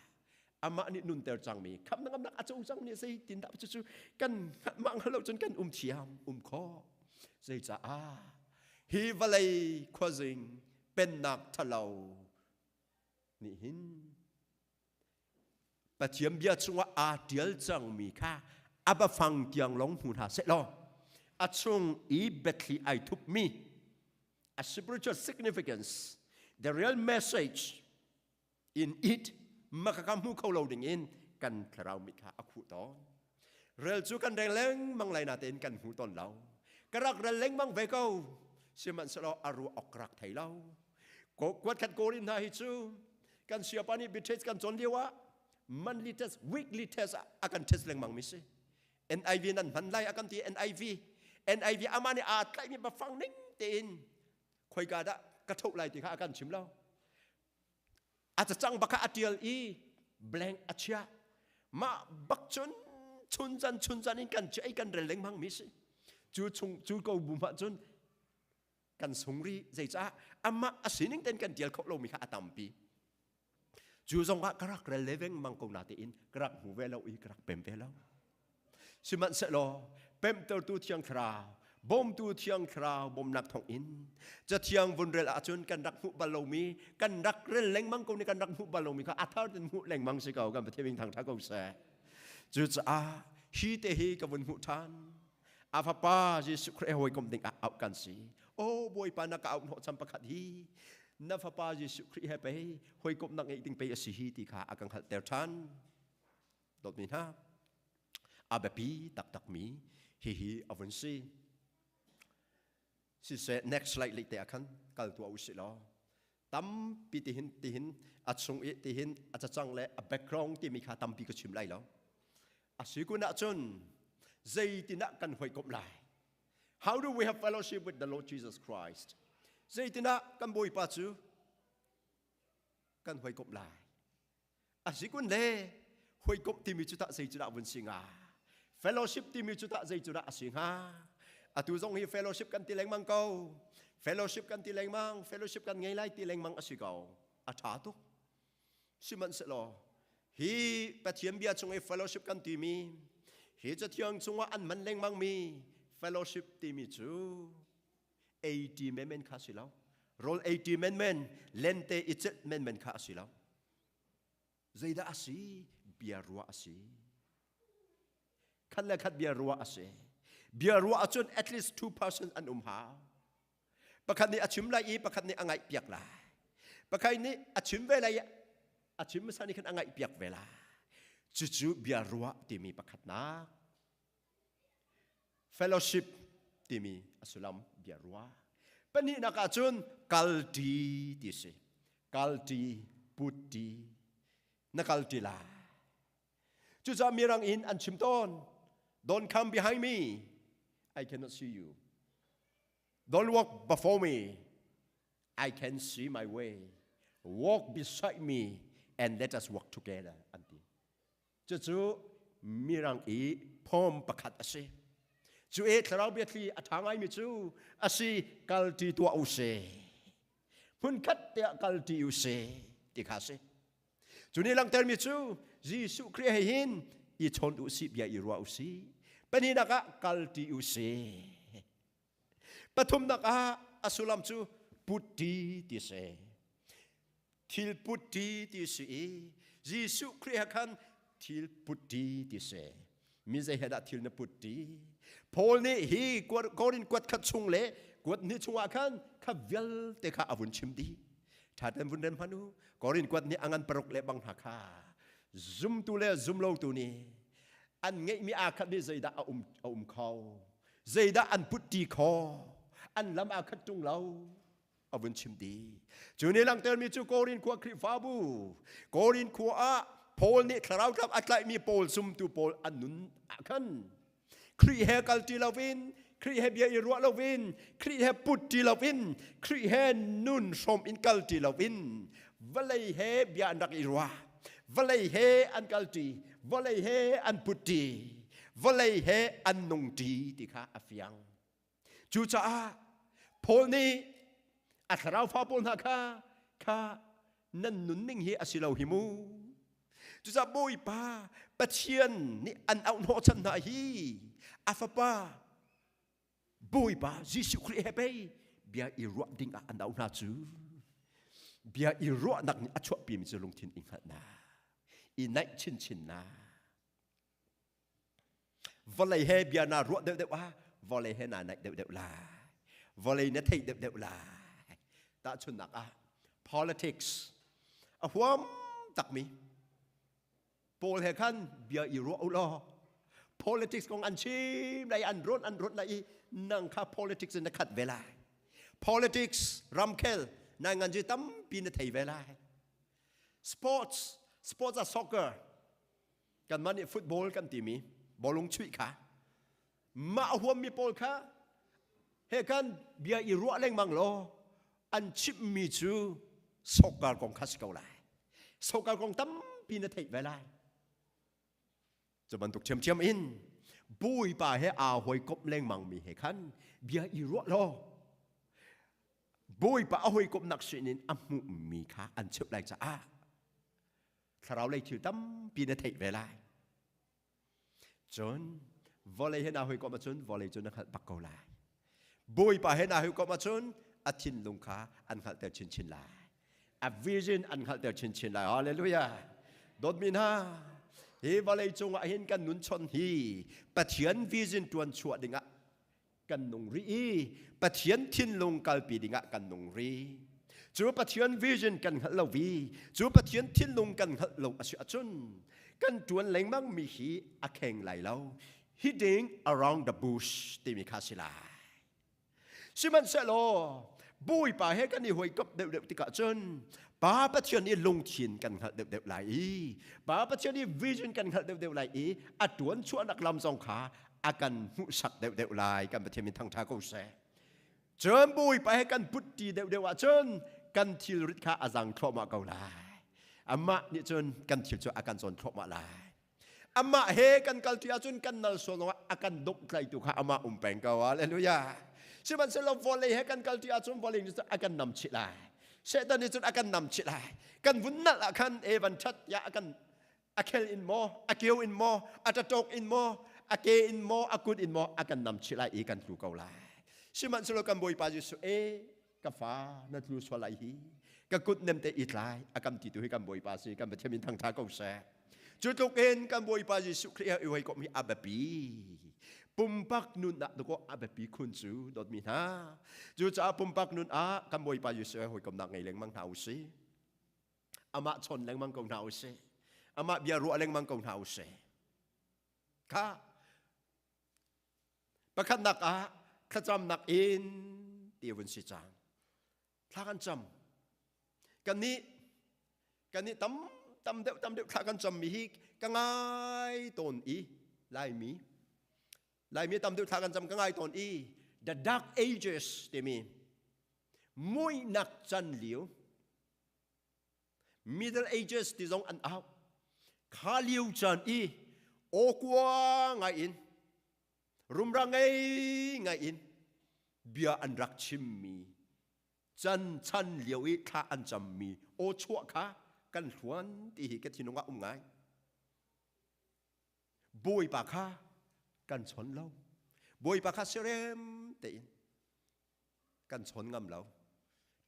amah nih nunter cangmi khamh ngamnak a co cangmi zeitindah cucu kan mah hngal lo cun kan um thiam um khawh zeicaah hi vawlei khuazing pennak ṭhalo nih hin Pathian bia chungah aa ṭial cangmi kha a bafang tiang lawng hmu hna seh law a chung i biathli ai thupmi a spiritual significance the real message in it makaka hmu kho lo ding in kan thlarau mit kha a khuh tawn rel cu kan reng lengmang lai natein kan hmu tawn lo ka rak rel lengmang ve ko sihmanhsehlaw a ruah awk rak thei lo kuat khat korin hna hi cu kan siapa nih bittest kan cawn lio ah monthly test weekly test a kan test lengmang mi si NIV nan hman lai a kan ti NIV NIV ama nih aa tlaihmi bafang ning tein khoika dah ka thoh lai ti kha a kan chim lo a cacang bak kha a tial i blank a chiah mah bak cun chun zan chun zan in kan chiah i kan rel lengmang mi si cu chung cu ko bu mah cun kan sung rih zeicah amah a sining ten kan tial kho lomi kha a tampi cu zong ah ka rak rel le vengmang ko na tein ka rak hmu ve lo i ka rak pem ve lo sihmanhsehlaw pemtertu thiang thlarau bawmtu thiang thlarau bawmnak thawng in cathiang vun rel ahcun kan rak hmuh bal lomi kan rak rel lengmang ko ni kan rak hmuh bal lomi kha a thar in hmuh lengmang si ko kan Pathian thangtha ko seh cucaah hi te hi ka vun hmuh ṭhan A fapa Jesuh Khrih hawikom ding ah auh kan si. O Bawipa na ka auh hnawh chan pakhat hi na fapa Jesuh Khrih he pei hawikomhnak ngeih ding pei a si hi ti kha a kan hngalhter ṭhan. Dawtmi hna, a biapi taktakmi hihi a vun si. Siseh next slide lei te ah khan kal tuah u sih law tampi tihin tihin a chung i tihin a cacang le a background timi kha tampi ka chim lai lo a si kun ahcun zeitinah kan hawikomh lai how do we have fellowship with the Lord Jesus Christ zeitinah kan Bawipa cu kan hawikomh lai a si kun le hawikomh timi cu tah zei cu dah vun si hnga fellowship timi cu tah zei cu dah a si hnga atu zong hi fellowship kan ti lengmang ko fellowship kan ti lengmang fellowship kan ngei lai ti lengmang a si ko a ṭha tuk sihmanhsehlaw hi Pathian bia chung i fellowship kan timi hi cathiang chungah an hman lengmang mi fellowship timi cu. Ei menmen kha si lo. Rawl ei ṭi menmen, lente i celh menmen kha a si lo. Zeidah a si? Bia ruah a si. Khat le khat bia ruah a si. Bia ruah ahcun at least 2% an um hau. Pakhat nih a chim lai i pakhat nih a ngaih piak lai. Pakhat nih a chim ve lai i a chim hmasa nih khan a ngaih piak ve lai. Cucu bia ruah timi pakhatnak. Fellowship timi a sullam bia ruah. Pahnihnak ahcun kalṭi ti si. Kalṭi, putṭi, na kalṭi lai. Cucaah mirang in an chim tawn. Don't come behind me. I cannot see you. Don't walk before me. I can see my way. Walk beside me and let us walk together. An ti. Cucu mirang i phawm pakhat a si. Cu e thlarau biathli a ṭha ngaimi cu a si kalṭi tuah u si. Hmunkhat te ah kalṭi u si ti kha a si. Cu nih langhtermi cu Jesuh Khrih he hin i chawn u sih bia i ruah u sih. Pahnihnak ah kalṭi u sih. Pathumnak ah a sullam cu putṭi ti si. Thil putṭi ti si i Jesuh Khrih he khan thil putṭi ti si. Mi zei he dah thil na putṭi? Paul nih hi Korin kuat khat chung le kuat hnih chungah khan kha vialte kha a vun chim dih. Ṭhaten vun rem hmanh u. Korin kuat nih a ngan paruk le bang hna kha zumtu le zumlotu nih an ngeihmi aa khat nih zeidah a um, a um kho? Zeidah an putṭi khawh? An lam aa khat ṭung lo. A vun chim dih. Cu nih langhtermi cu Korin khua Khrihfabu, Korin khua ah Paul nih thlarau tlap a tlaihmi Paul zumtu pawl an nun ah khan Khrih he kalṭi loin, Khrih he bia i ruah loin, Khrih he putṭi loin, Khrih he nun hrawm in kalṭi loin, vawlei he bia an rak i ruah. Vawlei he an kalṭi, vawlei he an putṭi, vawlei he an nungṭi ti kha a fiang. Cucaah Paul nih a thlarau fa pawl hna kha kha nan nunning hi a si lo hi mu. Cucaah Bawipa Pathian nih an auh hnawhchan hna hi a fapa Bawipa Jesuh Khrih he pei bia i ruah ding ah an auh hna cu. Bia i ruahnak nih a chuahpimi cu lungthin i hngalhnak, i naih chinchinnak, Vawlei he bia naa ruah deuhdeuh ah vawlei he naa naih deuhdeuh lai. Vawlei na theih deuhdeuh lai. Tahchunhnak ah politics a huam takmi Paul he khan bia i ruah u law politics kong an chim lai an rawt an rawt lai i nang kha politics in na khat ve lai. Politics ramkhel nai ngan ji tampi na thei ve lai. Sports sports ah soccer Kanmah nih football kan timi bawlung chuih kha mah a huammi pawl kha he kan bia i ruah lengmang law an chimhmi cu soccer kong kha si ko lai. Soccer kong tampi na theih ve lai. Cu bantuk ṭhiamṭhiam in Bawipa he aa hawikomh lengmangmi he khan bia i ruah law Bawipa a hawikomhnak sinin a hmuhmi kha an cheuh lai caah thlarau lei thil tampi na theih ve lai cun vawlei he naa hawikomh ahcun vawlei cu na hngalh bak ko lai bawipa he naa hawikomh ahcun a thinlung kha an hngalhter chinchin lai a vision an hngalhter chinchin lai hallelujah dawtmi hna hi vawlei cungah hin kan nun chon hi Pathian vision tuan chuah dingah kan nung rih i Pathian thinlung kalpi dingah kan nung rih. Cu Pathian vision kan hngalh lo i cu Pathian thinlung kan hngalh lo a si ahcun kan ṭuan lengmang mi hi a kheng lai lo. Hitting around the bush timi kha si lai. Sihmanhsehlaw Bawipa he kan i hawikomh deuhdeuh tikah cun Pa Pathian i lungthin kan hngalh deuhdeuh lai i Pa Pathian i vision kan hngalh deuhdeuh lai i a ṭuan chuahnak lam zong kha a kan hmuhsak deuhdeuh lai kan Pathian min thangṭha ko seh. Cun Bawipa he kan putṭi deuhdeuh ahcun kan thilrit kha a zang thluahmah ko lai. Amah nih cun kan thil cu a kan cawn thluahmah lai. Amah he kan kalṭi ahcun kan nal sual zongah a kan domhtlaitu kha amah um peng ko. Hallelujah. Sihmanhsehlaw vawlei he kan kalṭi ahcun vawlei nih cun a kan nam chih lai. Satan nih cun a kan nam chih lai. Kan vun nalh ah khan e van ṭhat tiah a kan a khel in maw, a keu in maw, a ṭaṭawk in maw, a ke in maw, a kut in maw a kan nam chih lai i kan tlu ko lai. Sihmanhsehlaw kan Bawipa Jesuh e ka fa na tlu sual lai hi ka kut nem te i tlai a kan ti tu hi kan Bawipa si kan Pathian min thangtha ko seh. Cu tluk in kan Bawipa Jesuh Khrih i hawikom hi a biapi. Pumpak nun ah dakaw a biapi khun cu dawtmi hna. Cucaah pumpak nun ah kan Bawipa Jesuh he hawikomnak ngei lengmang hna usih. Amah chawn lengmang ko hna usih. Amah bia ruah lengmang ko hna usih. Kha pakhatnak ah thlacamnak in ti vun si cang. Thla kan cam. Kannih kannih tam tam deuh tam deuh thla kan cam mi hi ka ngai tawn i Laimi Laimi tam deuh thla kan cam ka ngai tawn i the dark ages timi muihnak chan lio Middle Ages ti zong an au. Kha lio caan i awkua ngai in rumra ngei ngai in bia an rak chimmi chan chan lio i thla an cammi aw chuah kha kan hluan ti hi ka thinlung ah um ngai. Bawipa kha kan chon lo. Bawipa kha serem tein kan chawn ngam lo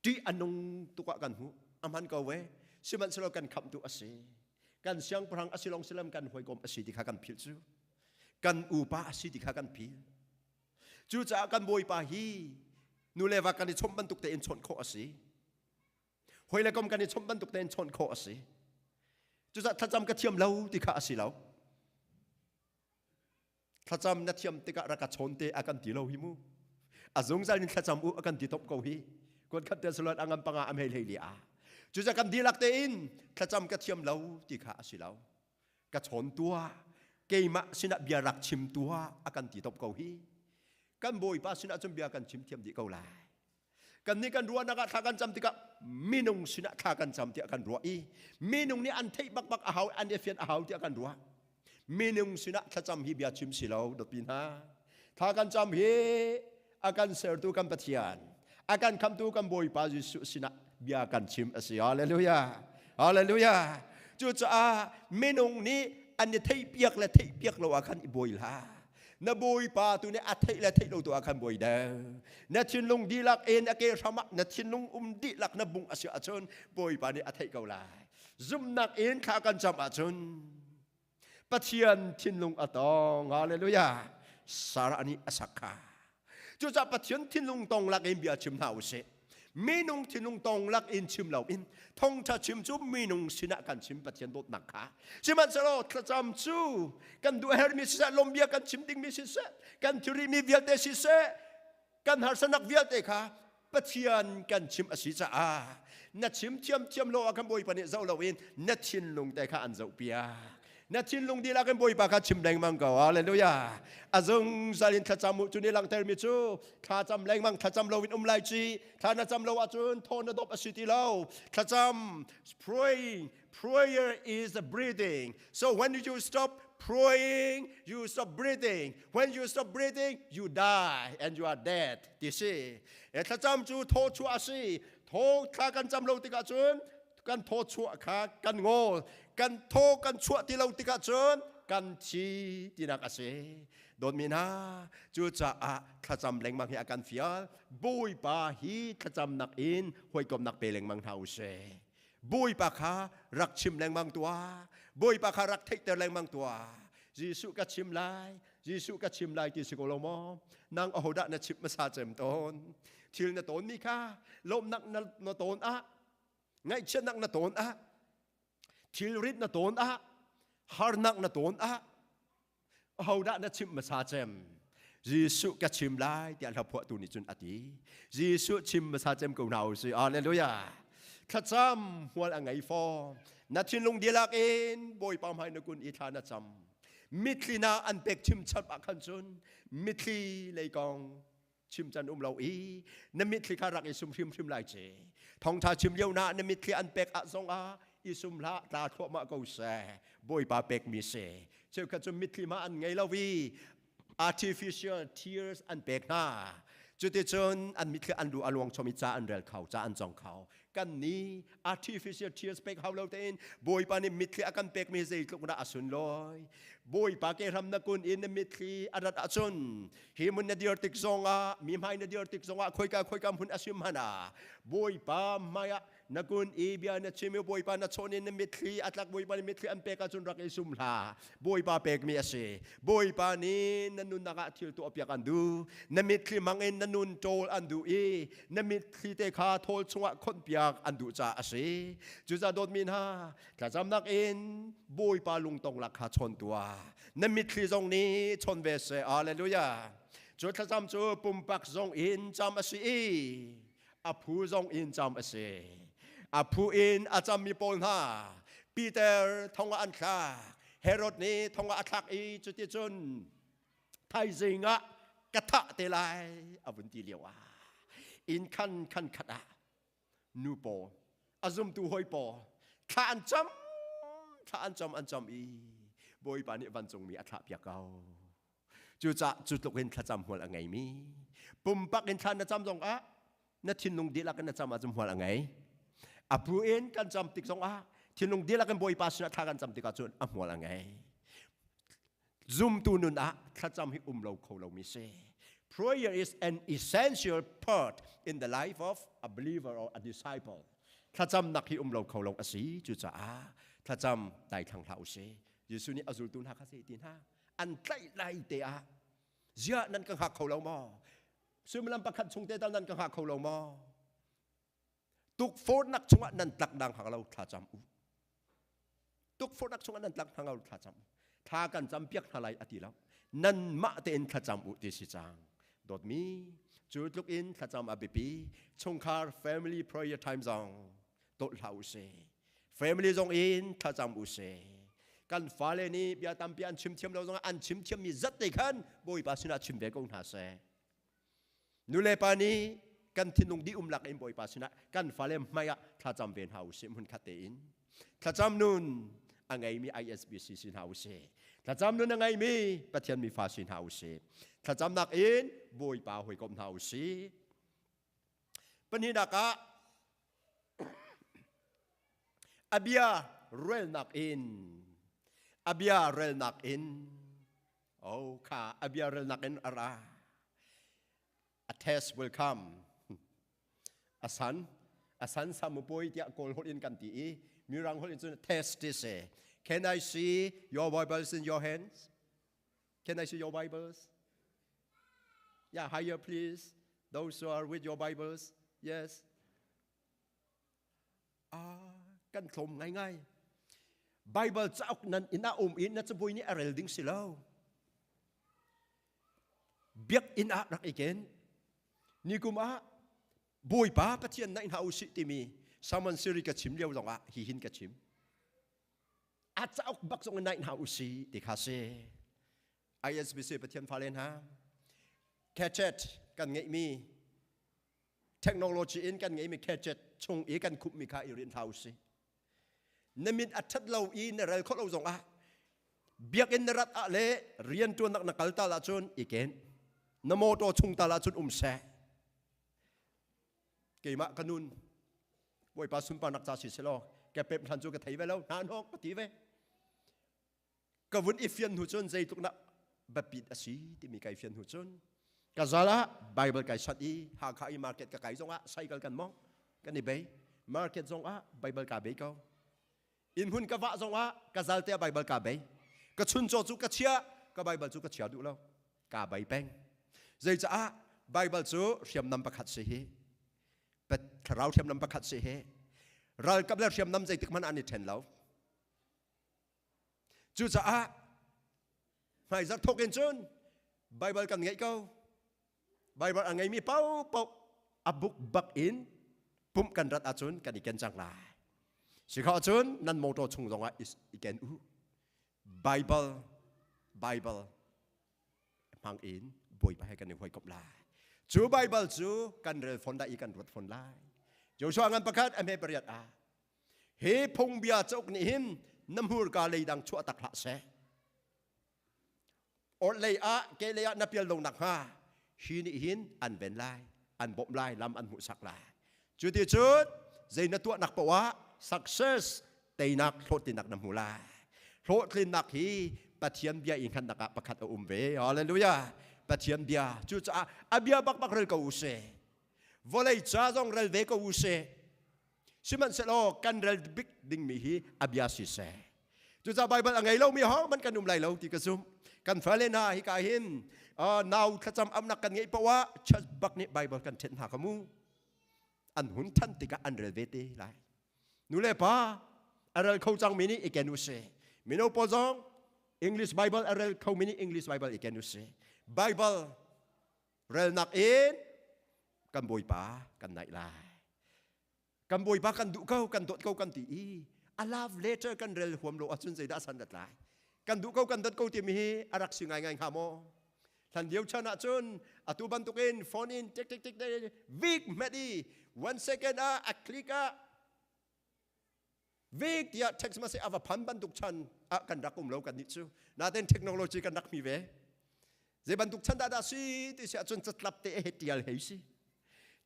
ṭih a nung tuk ah kan hmuh a hman ko ve sihmanhsehlaw kan khamhtu a si kan siangpahrang a si lawng silam kan hawikom a si ti kha kan philh cu kan upa a si ti kha kan phil cucaah kan bawipa hi nu le va kan i chawmh bantuk tein chawnh khawh a si hawi le kom kan i chawmh bantuk tein chawnh khawh a si cucaah thlacam ka thiam lo ti kha a si lo Thlacam na thiam tikah rak ka chawn te a kan ti lo hi mu. A zungzal in thlacam u a kan ti top ko hi. Kuan khat te saluan angam panga am hei hlei li a. Cuca kan dihlak tein thlacam ka thiam lo ti kha a si lo. Ka chawn tua keimah sinah bia rak chim tua a kan ti top ko hi. Kan Bawipa sinah cun bia kan chim thiam dih ko lai. Kan nih kan ruahnak ah thla kan cam tikah minung sinah thla kan cam tiah kan ruah i minung nih an theih bakbak a hau an i fian a hau tiah kan ruah. Minung sinah thlacam hi bia chim si lo dawtpi hna. Thla kan cam hi a kan sertu kan Pathian, a kan khamtu kan Bawipa Jesuh sinah bia kan chim a si. Hallelujah. Hallelujah. Cucaah minung nih an i theihpiak le theihpiak lo ah khan i buai hlah. Na bawipa tu nih a theih le theih lo tu ah khan buai deng. Na thinlung dihlak in a ke hram ah na thinlung um dihlak na bung a si ahcun bawipa nih a theih ko lai. Zumhnak in thla kan cam ahcun Pathian thinlung a tong. Hallelujah. Sarah nih a sak kha. Cucaah Pathian thinlung tong lak in bia chim hna usih. Minung thinlung tong lak in chim lo in thongtha chim cu minung sinah kan chim Pathian dawtnak kha. Sihmanhsehlaw thlacam cu kan duh hermi siseh, lawmbia kan chim dingmi siseh, kan thilrimi vialte siseh, kan harsanak vialte kha Pathian kan chim a si caah na chim thiamthiam lo ah kan Bawipa nih zoh loin na thinlung te kha an zoh piak. Na thinlung dihlak in Bawipa kha chim lengmang ko. Hallelujah. A zungzal in thlacam u cu nih langhtermi cu thlacam lengmang thlacam lo in um lai ci thla na cam lo ahcun thaw na dop a si ti lo. Thlacam praying prayer is the breathing. So when you stop praying, you stop breathing. When you stop breathing, you die and you are dead. Ti si. E thlacam cu thaw chuah a si. Thaw thla kan cam lo tikah cun kan thaw chuah kha kan ngol kan thaw kan chuah ti lo tikah cun kan thi tinak a si dawtmi hna cucaah thlacam lengmang hi a kan fial bawipa hi thlacamnak in hawikomnak pe lengmang hna u sih bawipa kha rak chim lengmang tuah bawipa kha rak theihter lengmang tuah Jesuh ka chim lai Jesuh ka chim lai ti si ko lo maw nang ahodah na chim hmasa cem tawn thil na tawn mi kha lawmnak na tawn ah ngaihchiatnak na tawn ah thilrit na tawn ah harnak na tawn ah ahodah na chimh hmasa cem Jesuh ka chim lai tiah hlaphuahtu nih cun a ti Jesuh chim hmasa cem ko hna usih hallelujah thlacam hmual a ngei fawn na thinlung dihlak in Bawipa hmai na kun i thla na cam mitthli na an pek chim chap ah khan cun mitthli lei kong chim can um lo i na mitthli kha rak i sum hrimhrim lai ce thongtha chim lio na na mitthli an pek ah zong ah i sum hlah tla thluahmah ko seh bawipa pek mi si cheukhat cu mitthli ma an ngei lo i artificial tears an pek hna cuticun an mitthli an lu a luang chom i ca an rel kho ca an cong kho. Kan ni artificial tears pek hau lo tein Bawipa nih mitthli a kan pekmi zeitluk dah a sunlawi. Bawipa ke hram na kun in na mitthli a rat ahcun hi hmun na dir tik zongah mi hmai na dir tik zongah khoika khoika hmun a sim hmanh ah Bawipa hmai ah na kun i bia na chim i Bawipa na chawn in na mitthli a tlak. Bawipa nih mitthli an pek ahcun rak i sum hlah. Bawipa pekmi a si. Bawipa nih na nunnak ah thil tuah piak an duh. Na mitthli hmang in na nun ṭawl an duh i na mitthli te kha thawl chungah khonh piak an duh caah a si. Cucaah dawtmi hna, thlacamnak in Bawipa lungtong lak kha chawn tuah. Na mitthli zong nih chawn ve seh. Hallelujah. Cu thlacam cu pumpak zong in cam a si i a phu zong in cam a si. A phu in a cammi pawl hna Peter thong ah an thlak. Herod nih thong ah a thlak i cuticun thaizing ah ka thah te lai a vun ti lio ah inn khan khan khat ah nu pawl a zumtu hoi pawl thla an cam, thla an cam, an cam i Bawipa nih vancungmi a thlah piak ko. Cucah cu tluk in thlacam hmual a ngeimi pumpak in thla na cam zong ah na thinlung dihlak in na cam ahcun hmual a ngei. A phu in kan cam tik zong ah thinlung dihlak in Bawipa sinah thla kan cam tikah cun a hmual a ngei. Zumtu nun ah thlacam hi um lo kho lomi si. Prayer is an essential part in the life of a believer or a disciple. Thlacamnak hi um lo kho lo a si. Cucaah thlacam daithlang hlah usih. Jesuh nih a zultu hna kha zei ti hna an tlaih lai te ah, ziah nan ka hngak kho lo maw? Suimilam pakhat chung te tal nan ka hngak kho lo maw? Tukforhnak chungah nan tlak dang hang lo, thla cam u. Tukforhnak chungah nan tlak hang lo, thla cam u. Thla kan cam piak hna lai a ti lo. Nan mah tein thlacam u ti si cang. Dawtmi, cu tluk in thlacam a biapi. Chungkhar family prayer time zong tawlh hlah u sih. Family zong in thlacam u sih. Kan fale nih bia tampi an chim thiam lo zong an chim thiammi zat te khan Bawipa sinah chim ve ko hna seh. Nu le pa nih kan thinlung dih um lak in Bawipa sinah kan fale hmai ah thlacam ve hna u sih. Hmun khat tein thlacam nun a ngeimi ISBC si hna u sih. Thlacam nun a ngeimi Pathian mi fa si hna u sih. Thlacamnak in Bawipa hawikom hna u sih. Pahnihnak ah, a bia relnak in, a bia relnak in, oh kha a bia relnak in a ra. A test will come. A san, a san samupoi tiah Kawl holh in kan ti i Mirang holh in cun test ti si. Can I see your Bibles in your hands? Can I see your Bibles? Yeah, higher please. Those who are with your Bibles. Yes. Ah, kan tlawm ngaingai. Bible cauk nan inn ah um i na cabuai nih a rel ding si lo. Biakinn ah rak i ken. Nikum ah Bawipa Pathian naih hna usih timi sermon series ka chim lio zong ah hi hin ka chim. A cauk bak zong in naih hna usih ti kha si. ISBC Pathian fale hna, gadget kan ngeihmi, technology in kan ngeihmi gadget chung i kan khupmi kha i rinh hlah usih. Na mit a ṭhat lo i na rel khawh lo zong ah biakinn na rat ah le rianṭuannak na kal tal ahcun i ken. Na motor chung tal ahcun um seh. Keimah ka nun Bawipa sunparnak ca si selaw ka pep hlan cu ka thei ve lo, hna hnawk ka ti ve. Ka vun i fian hnu cun zeitluk dah biapit a si timi kai fian hnu cun ka zal ah Bible kai sat i Hakha i market ka kai zongah cycle kan mong kan i bei. Market zongah Bible ka bei ko. Inn hmun ka vah zongah ka zal te ah Bible ka bei. Ka chuncaw cu ka chia, ka Bible cu ka chia duh lo, ka bei peng. Zeicaah? Bible cu hriamnam pakhat si hi, thlarau hriamnam pakhat si hi. Ralkap le hriamnam zeitik hmanh an i ṭhen lo. Cucaah hmaizarh thawk in cun Bible kan ngeih ko. Bible a ngeimi paohpaoh a buk bak in pumh kan rat ahcun kan i ken cang lai. Si kho ahcun nan motor chung zongah i ken u. Bible, Bible hmang in Bawipa he kan i hawikomh lai. Cu Bible cu kan rel fawn lai i kan ruat fawn lai. Joshua ngan pakhat a hme pariat ah Hi phungbia cauk nih hin na hmurka leidang chuah tak hlah seh. Orhlei ah kehlei ah na pial lo nakhnga hi nih hin an ven lai, an bawmh lai, lam an hmuhsak lai. Cuti cun zei na tuahnak paoh ah success teinak hlawhtlinnak na hmu lai. Hlawhtlinnak hi Pathian bia i hngatnak ah pakhat a um ve. Hallelujah. Pathian bia. Cucaah a bia bakbak rel ko u sih. Vawlei ca zong rel ve ko u sih. Sihmanhsehlaw kan rel bik dingmi hi a bia si seh. Cucaah Baibal a ngei lomi ho man kan um lai lo ti ka zumh. Kan fale hna hika hin nau thlacam amnak kan ngeih paoh ah church bak nih Baibal kan ṭhenh hna ka mu. An hun ṭhan tikah an rel ve te lai. Nu le pa a rel kho cangmi nih i ken u sih. Mino pawl zong English Bible a rel khomi nih English Bible i ken u sih. Bible relnak in kan Bawipa kan naih lai. Kan Bawipa kan duh ko, kan dawt ko kan ti i a love letter kan rel huam lo ahcun zeidah san rat lai. Kan duh ko, kan dawt ko timi hi a rak si ngaingai hnga maw? Hlan lio chan ahcun atu bantukin phone in tik tik tik week hmet i one second ah a click ah week tiah text message a va phan bantuk chan ah kan rak um lo kan nih cu. Nain technology kan rak hmi ve. Zei bantuk chan dah dah si ti si ahcun catlap te he tial hei si.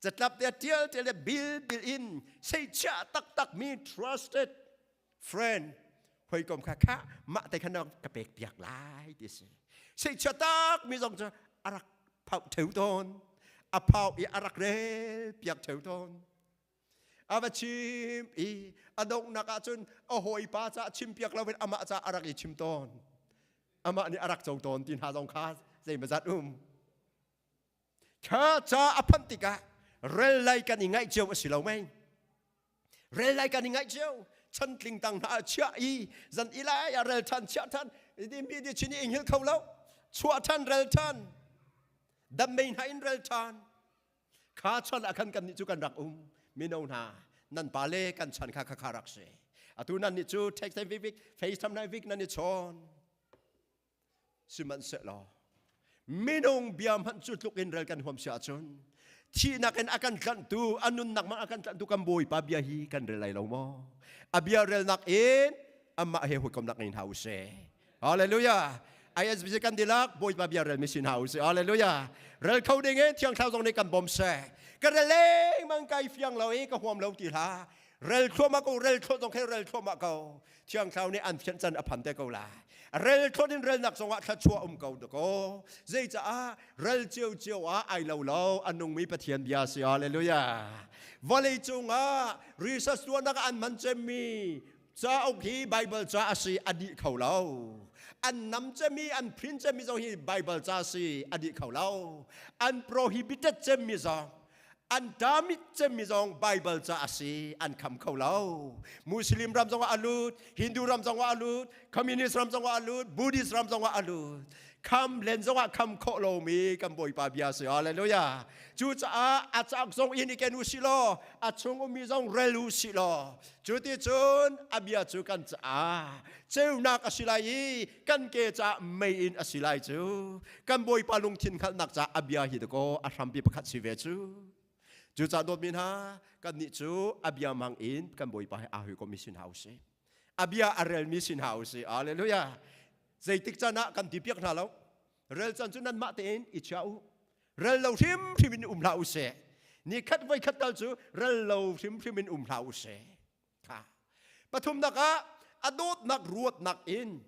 Catlap te tial tial le bil bil in seichiah taktak mi trusted friend hawikom kha kha mah te khan ka pek piak lai ti si. Seichiah tak mi zong cu a rak phauh theu tawn. A phau i a rak rel piak theu tawn. A va chim i a donghnak ahcun a hawipa ca chimpiak loin amah ca a rak i chim tawn. Amah nih a rak co tawn ti hna zong kha zeimawzat um. Kha ca a phanh tikah rel lai kan i ngaih cio a si lo mei. Rel lai kan i ngaih cio. Chantling tang hna a chiah i zan i lai a rel than chiah than mi di chin i hngilh kho lo. Chuah than rel than. Dam mei hna in rel than. Kha chan ah khan kannih cu kan rak um. Mino hna, nan pale kan chan kha kha rak si. Atu nan nih cu text and vik FaceTime nai vik nan i chawn. Sihmanhsehlaw minung bia hmanh cu tluk in rel kan huam si ahcun thihnak in a kan tlanhtu a nunnak hmanh a kan tlanhtu kan Bawipa bia hi kan rel lai lo maw? A bia relnak in amah he hawikomnak ngei hna u sih. Hallelujah. ISBC kan dilak Bawipa bia rel mi sin hau si. Hallelujah. Rel kho ding in Thiang Thlarau zong nih kan bawm seh. Ka rel lengmang kai fiang lo i ka huam lo ti hlah. Rel thluahmah ko, rel thluah zong khe rel thluahmah ko. Thiang Thlarau nih an fianh can a phan te ko lai. Rel thluah in relnak zongah thluachuah um ko dakaw. Zeicaah rel cio cio ah ai lo lo a nungmi Pathian bia si. Hallelujah. Vawlei cungah research tuahnak an man cemmi Cauk hi Baibal ca a si a dih kho lo. An nam cemi, an print cemi zong hi Baibal ca si a dih kho lo. An prohibited cemmi zong, an tamit cemmi zong Baibal ca a si an kham kho lo. Muslim ram zong ah a lut, Hindu ram zong ah a lut, Communist ram zong ah a lut, Buddhist ram zong ah a lut. Kham len zong ah kham khawh lomi kan Bawipa bia si. Hallelujah. Cucaah a cauk zong in i ken u sih law, a chung ummi zong rel u sih law, Cuticun a bia cu kan caah ceunak a si lai i kan ke caah mei in a si lai cu. Kan Bawipa lungthin hngalhnak caah a bia hi dakaw a hrampi pakhat si ve cu. Cucaah dawtmi hna, kannih cu a bia hmang in kan Bawipa he aa hawikommi si hna u sih. A bia a relmi si hna u sih. Hallelujah. Zeitik caan ah kan ti piak hna lo. Rel caan cu nanmah tein i chia u. Rel lo hrimhrim in um hlah u sih. Ni khat voi khat tal cu rel lo hrimhrim in um hlah u sih. Kha. Pathumnak ah a dawtnak ruatnak in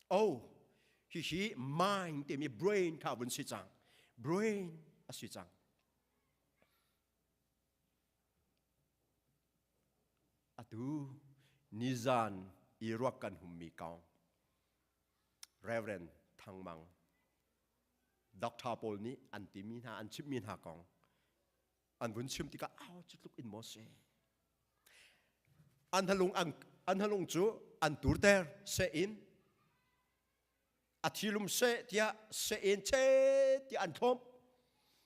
oh hihi mind timi brain kha vun si cang. Brain a si cang. Atu nizan i ruak kan hummi kong Reverend Thang Mang Doctor pawl nih an timi hna an chimhmi hna kong an vun chim tikah au cu tluk in maw si an halung an, an halung cu an turter se in a thilum se tiah se in che tiah an thlawm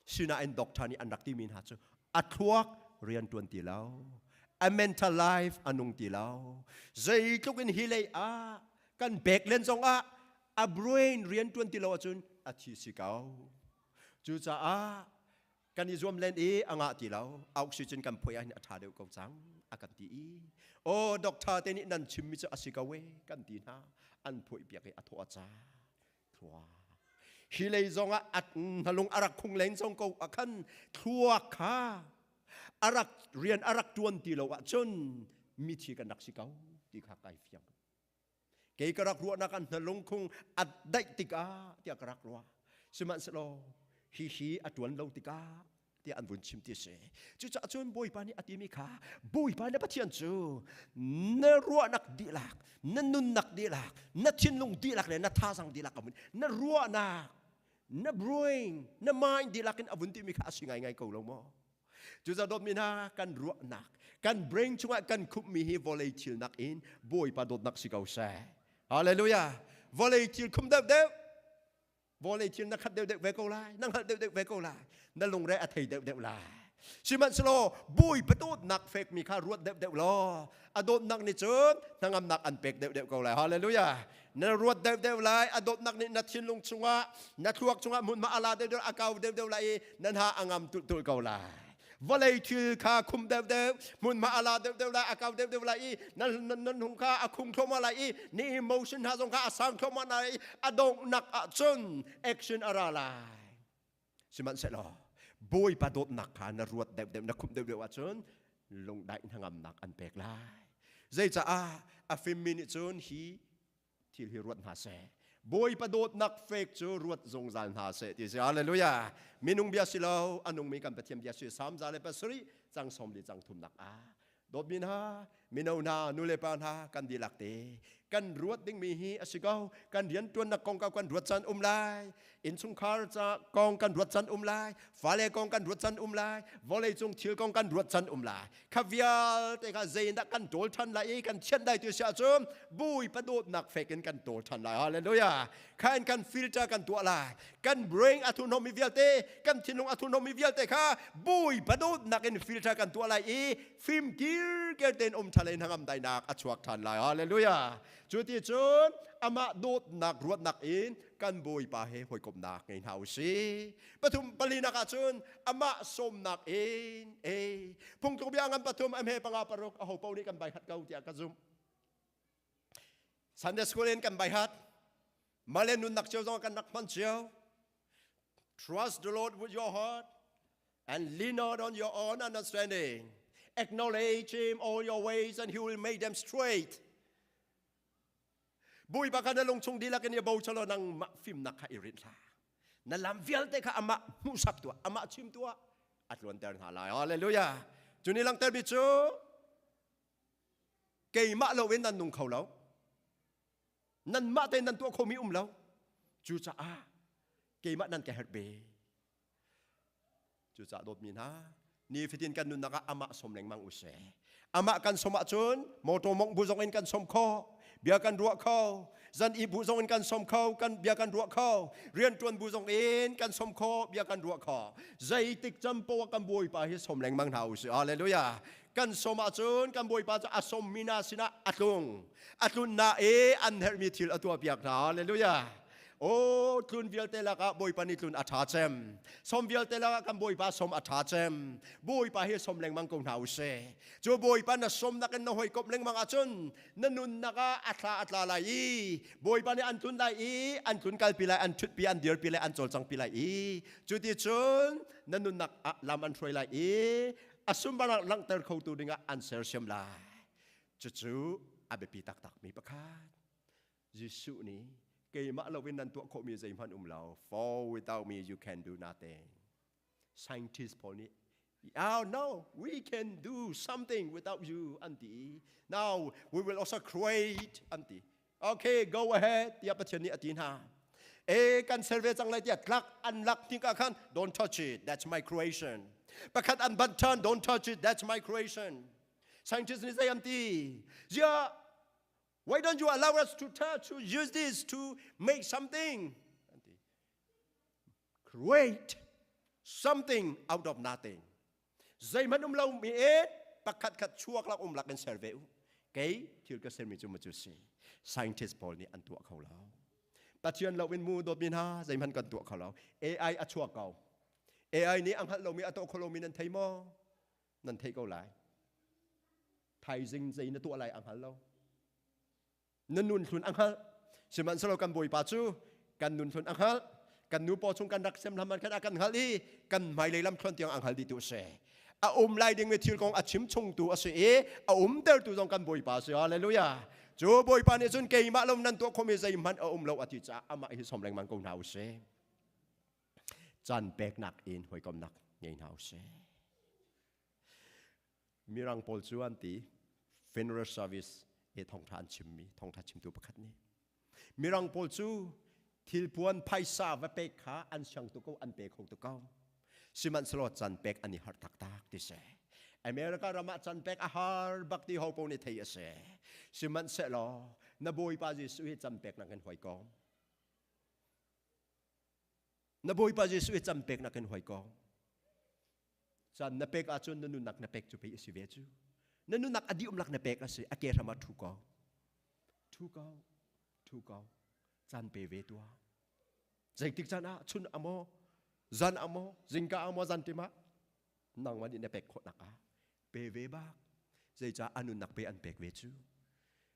sinain doctor nih an rak timi hna cu a thluak rian tuan ti lo a mental life a nung ti lo zeitluk in hi lei ah kan bek len zong ah a brain rian tuan ti lo ahcun a thi si ko cucaah kan i zuam len i a ngah ti lo oxygen kan phuai ahhin a ṭha deuh ko cang a kan ti i aw doctor te nih nan chimmi cu a si ko e kan ti hna an phuai piak i a thaw a ca thlua hi lei zong ah a hnalung a rak khung len zong ko ah khan thluak kha. Arak rian arak tuan ti lo ahcun mithi kan rak si ko ti kha kai fiang. Kei ka rak ruahnak an hna lungkhung a daih tikah tiah ka rak ruah. Sihmanhsehlaw hihi a tuan lo tikah tiah an vun chim ti si. Cucaah cun Bawipa nih a timi kha Bawipa na Pathian cu na ruahnak dihlak, na nunnak dihlak, na thinlung dihlak le na thazang dihlak a vun na ruahnak, na brain, na mind dihlak in a vun timi kha a si ngaingai ko lo maw? Cucaah dawtmi hna kan ruahnak, kan brain chungah kan khupmi hi vawlei thil nakin Bawipa dawtnak si ko seh. Hallelujah. Vawlei thil khum deuhdeuh vawlei thil na khat deuhdeuh ve ko lai, na hngalh deuhdeuh ve ko lai, na lungre a thei deuhdeuh lai. Sihmanhsehlaw Bawipa dawtnak fekmi kha ruat deuhdeuh law a dawtnak nih cun hnangamnak an pek deuhdeuh ko lai. Hallelujah. Na ruat deuhdeuh lai, a dawtnak nih na thinlung chungah, na thluak chungah hmunhma a la deuhdeuh, a kau deuhdeuh lai i na hna a ngam tulh ko lai. Vawlei thil kha khum deuhdeuh, hmunhma a la deuhdeuh lai, a kau deuhdeuh lai i na na hung kha a khung thluahmah lai i ni emotion hna zong kha a sang thluahmah lai i a donghnak ah cun action a ra lai. Sihmanhsehlaw Bawipa dawtnak kha na ruat deuhdeuh, na khumh deuhdeuh ahcun lungdaih hnangamnak an pek lai. Zeicaah a fimmi nih cun hi thil hi ruat hna seh. Bawipa dawtnak fek cu ruat zungzal hna seh ti si. Hallelujah. Minung bia si lo, a nungmi kan Pathian bia si. Salm 107 cang 40 cang thumnak ah Dawtmi hna, mino hna, nulepa hna, kan dihlak te kan ruat dingmi hi a si ko. Kan rianṭuannak kongkau kan ruat caan um lai. Innchungkhar ca kong kan ruat caan um lai. Fale kong kan ruat caan um lai. Vawleicung thil kong kan ruat caan um lai. Kha vialte kha zeidah kan ṭawl ṭhan lai i kan thianh lai ti si ahcun Bawipa dawtnak fek in kan ṭawl ṭhan lai. Hallelujah. Kha in kan filter kan tuah lai. Kan brain a thurhnawmmi vialte, kan thinlung a thurhnawmmi vialte kha Bawipa dawtnak in filter kan tuah lai i fim kirker tein um ṭhan in hnangam dainak a chuak ṭhan lai. Hallelujah. Cu ti cun amah dawtnak ruatnak in kan Bawipa he hawikomhnak ngei hna u sih. Pathum palinak ah cun amah sawmnak in e phungtluk bia ngan pathum am he panga paruk a ho paoh nih kan bai khat ko tiah ka zumh. Sunday school in kan bai hat. Male nunnak cio zong kan rak hman cio. Trust the Lord with your heart and lean not on your own understanding. Acknowledge him all your ways and he will make them straight. Bawipa kha na lungchung dihlak in i bochan law nangmah fimnak kha i rinh hlah. Na lam vialte kha amah hmuhsak tuah, amah chim tuah, a tluanter hna lai. Hallelujah. Cu ni langhtermi cu keimah loin nan nung kho lo. Nanmah tein nan tuah khomi um lo. Cucaah keimah nan ka herh ve. Cucaah dawtmi hna, nifatin kan nunnak ah amah som lengmang u sih. Amah kan som ahcun motor mongh bu zong in kan som kho, bia kan ruah kho, zan i bu zong in kan som kho, kan bia kan ruah kho, rianṭuan bu zong in kan som kho, bia kan ruah kho. Zeitik cam poah kan Bawipa hi som lengmang hna u sih. Hallelujah. Kan som ahcun kan Bawipa cu a sommi hna sinah a tlung. A tlun na i an herhmi thil a tuah piak hna. Hallelujah. Aw tlun vialte lakah Bawipa nih tlun a ṭha cem. Som vialte lakah kan Bawipa som a ṭha cem. Bawipa hi som lengmang ko hna u sih. Cu Bawipa na somnak in na hawikomh lengmang ahcun na nunnak ah a thla a tla lai i Bawipa nih an tlun lai i an tlun kalpi lai, an ṭhutpi, an dirpi lai, an cawlcangpi lai i cu ti cun na nunnak ah lam an hruai lai i a sunparnak langhter khotu dingah an sersiam lai. Cucu a biapi taktakmi pakhat. Jesuh nih keimah loin nan tuah khawhmi zeihmanh um lo. For without me you can do nothing. Scientist pawl nih Oh no, we can do something without you an ti. Now we will also create an ti. Okay, go ahead tiah Pathian nih a ti hna. E kan ser ve cang lai tiah tlak an lak tik ah khan don't touch it, that's my creation. Pakhat an bat than, don't touch it, that's my creation. Scientist nih zei an ti? Ziah Why don't you allow us to touch, to use this to make something? Create something out of nothing. Zeihmanh um lo mi e pakhat khat chuak lak um lak in ser ve u. Kei thil ka sermi cu ma cu si. Scientist pawl nih an tuah kho lo. Pathian lo in mu dawt mi hna zeihmanh kan tuah kho lo. AI a chuak ko. AI nih a hngalh lomi a tuah kho lomi nan thei maw? Nan thei ko lai. Thaizing zei na tuah lai a hngal lo. Na nun hlun a hngalh. Sihmanhsehlaw kan Bawipa cu kan nun hlun a hngalh. Kan nu paw chung kan rak sem hlam khan a kan hngalh i kan hmailei lam thluan tiang a hngal dih tu a si. A um lai dingmi thil kong a chim chungtu a si i a umtertu zong kan Bawipa a si. Hallelujah. Cu Bawipa nih cun keimah lo nan tuah khomi zeihmanh a um lo a ti caah amah hi som lengmang ko hna u sih. Caan peknak in hawikomnak ngei hna u sih. Mirang pawl cu an ti funeral service i thawngtha an chimmi thawngtha chimtu pakhat nih Mirang pawl cu thilpuan phaisa va pek kha an siang tuk ko an pe kho tuk ko sihmanhsehlaw can pek an i harh taktak ti si America ram ah can pek a har bak ti ho paoh nih thei a si sihmanhsehlaw na Bawipa Jesuh hi can pek nak in hoi ko na Bawipa Jesuh hi can pek nak in hoi ko Caan na pek ahcun na nunnak na pek cu pei a si ve cu. Na nunnak a dih umlak na pek a si, a ke hram ah ṭhu ko. Ṭhu ko, ṭhu ko. Caan pe ve tuah. Zeitik caan ah chun a maw, zan a maw, zingka a maw, zantim ah nangmah nih na pek khawhnak ah pe ve bak. Zeicah a nunnak pe an pek ve cu.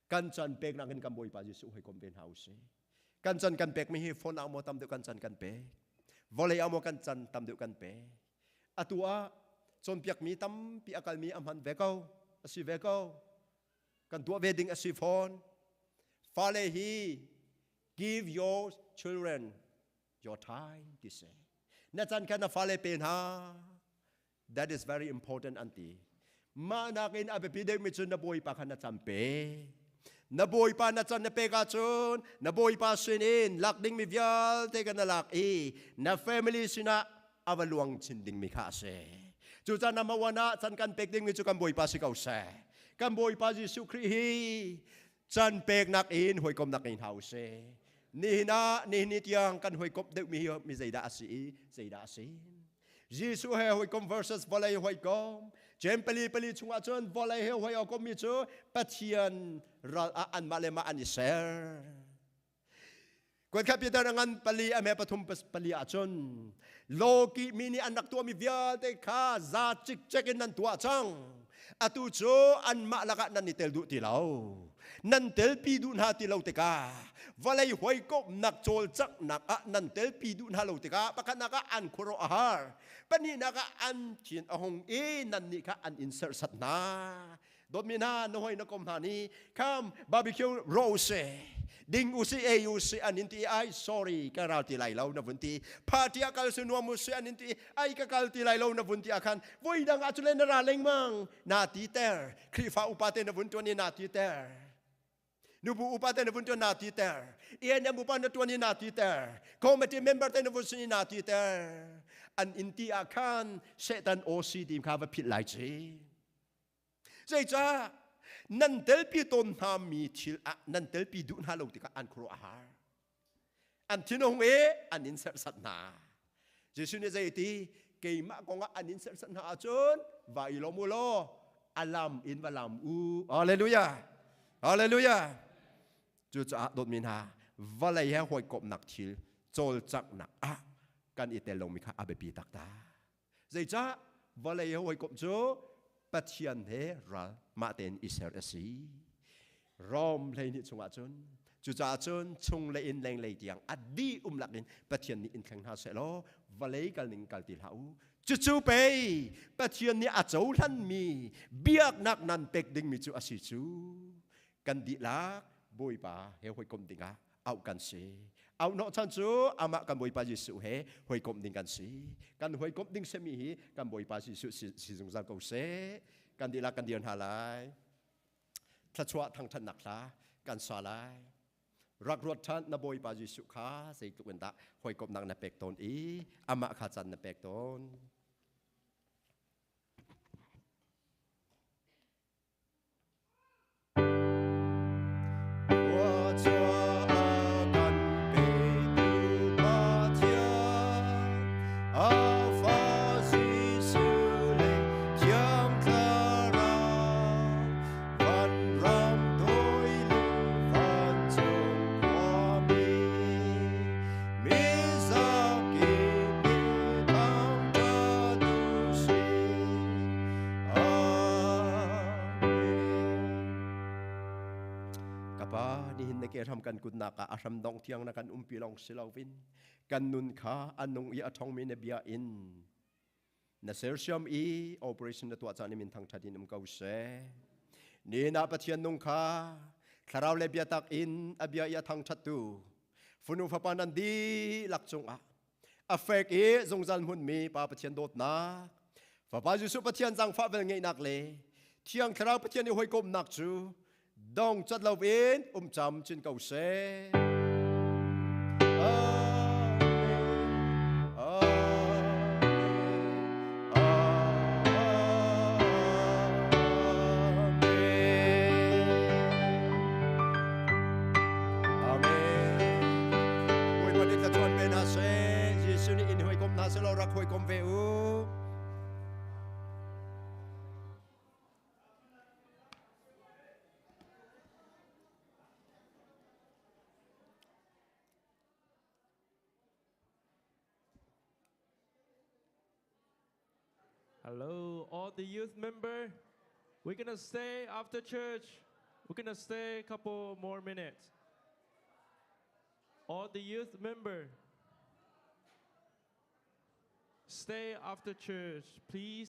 Kan caan peknak in kan Bawipa Jesuh hawikom ve hna usih. Kan can kan pekmi hi phone ah maw tam deuh kan can kan pek. Vawlei ah maw kan can tam deuh kan pek. Atu ah cawnpiakmi tampi a kalmi a hman ve ko. A si ve ko. Kan tuah ve ding a si fawn. Fale hi give your children your time ti si. Na can kha na fale pe hna. That is very important an ti. Mah nakin a biapi deuhmi cu na bawipa kha na cam pe. Na bawipa na can na pek ahcun na bawipa sinin lak dingmi vialte kan na lak i na family sinah a va luang chin dingmi kha a si. Cucaah number one ah can kan pek dingmi cu kan bawipa si ko seh. Kan bawipa Jesuh Khrih hi can peknak in hawikomnak ngei hna u sih. Nihin ah nihin ni tiang kan hawikomh deuhmi hi mi zeidah a si i zeidah a si? Jesuh he hawikom versus vawlei hawikom. Jeim pali pali chungah cun vawlei he hawi mi cu Pathian ral ah anmah le mah an i ser. Kuatkhat Peter a ngan pali a me pathum pali ahcun lawki mi nih an rak tuahmi vialte kha za cikcek in nan tuah cang. Atu cu anmah lakah nan i tel duh ti lo. Nan telpi duh hna ti lo tikah vawlei hawikomhnak cawlcanghnak ah nan telpi duh hna lo tikah pakhatnak ah an khuaruah a har pahnihnak ah an thin a hung i nannih kha an in serhsat hna dawtmi hna na hoi na kom hna nih kham barbecue rose ding u si ei u si an in ti ai sorry ka ral ti lai lo na vun ti party ah kal su nuam u si an in ti ai ka kal ti lai lo na vun ti ah khan voi dang ah cule na ra lengmang na ti ter Khrihfa upa te na vun tuan i na ti ter. Nubu upa te na vun tuan na ti ter. ENM upa na tuan i na ti ter. Committee member te na vun sin i na ti ter. An in ti ah khan Satan OC tim kha va philh lai ci. Zeicah nan telpi tawn hna mi thil ah nan telpi duh hna lo tikah an khuaruah a har. An thinhung i an in serhsat hna. Jesuh nih zei ti keimah kongah an in serhsat hna ahcun va i lawm u law a lam in va lam u. Hallelujah. Hallelujah. Cucaah dawtmi hna vawlei he hawikomhnak thil cawlcanghnak ah kan i tel lomi kha a biapi taktak. Zeicah vawlei he hawikomh cu Pathian he ral mah tein i ser a si. Rom hleihnih chungah cun cucaah cun chung le in lenglei tiang a dih um lak in Pathian nih in thleng hna seh law vawlei kal ning kal ti hlah u. Cucu pei Pathian nih a cohlanmi biaknak nan pek dingmi cu a si cu. Kan dihlak Bawipa he hawikomh dingah auh kan si. Auh hnawhchan cu amah kan Bawipa Jesuh he hawikomh ding kan si. Kan hawikomh ding semi hi kan Bawipa Jesuh si zungzal ko seh. Kan dihlak kan dir hna lai. Thluachuah thangthatnak hla kan sa lai. Rak ruat ṭhan na Bawipa Jesuh kha zeitluk in dah hawikomhnak na pek tawn i amah kha caan na pek tawn. Ka pa nihin na ke hram kan kutnak ah a hram dong thiang na kan umpi lawng si loin kan nun kha a nung i a ṭhongmi na bia in Na sersiam i operation na tuah caan min thangthat in um ko seh. Ni na Pathian nung kha thlarau le biatak in a bia i a thangthat tu funu fapa nan dihlak cungah a fek i zungzal hmunmi Pa Pathian dawtnak Fapa Jesuh Pathian zangfah vel ngeihnak le Thiang Thlarau Pathian i hawikomhnak cu dong cat lo in um cam chin ko seh. Bawipa nih thluachuah pe hna seh. Jesuh nih in hawikom hna seh law rak hawikom ve u. Hello, all the youth member. We're gonna stay after church. We're gonna stay a couple more minutes. All the youth member, stay after church, please.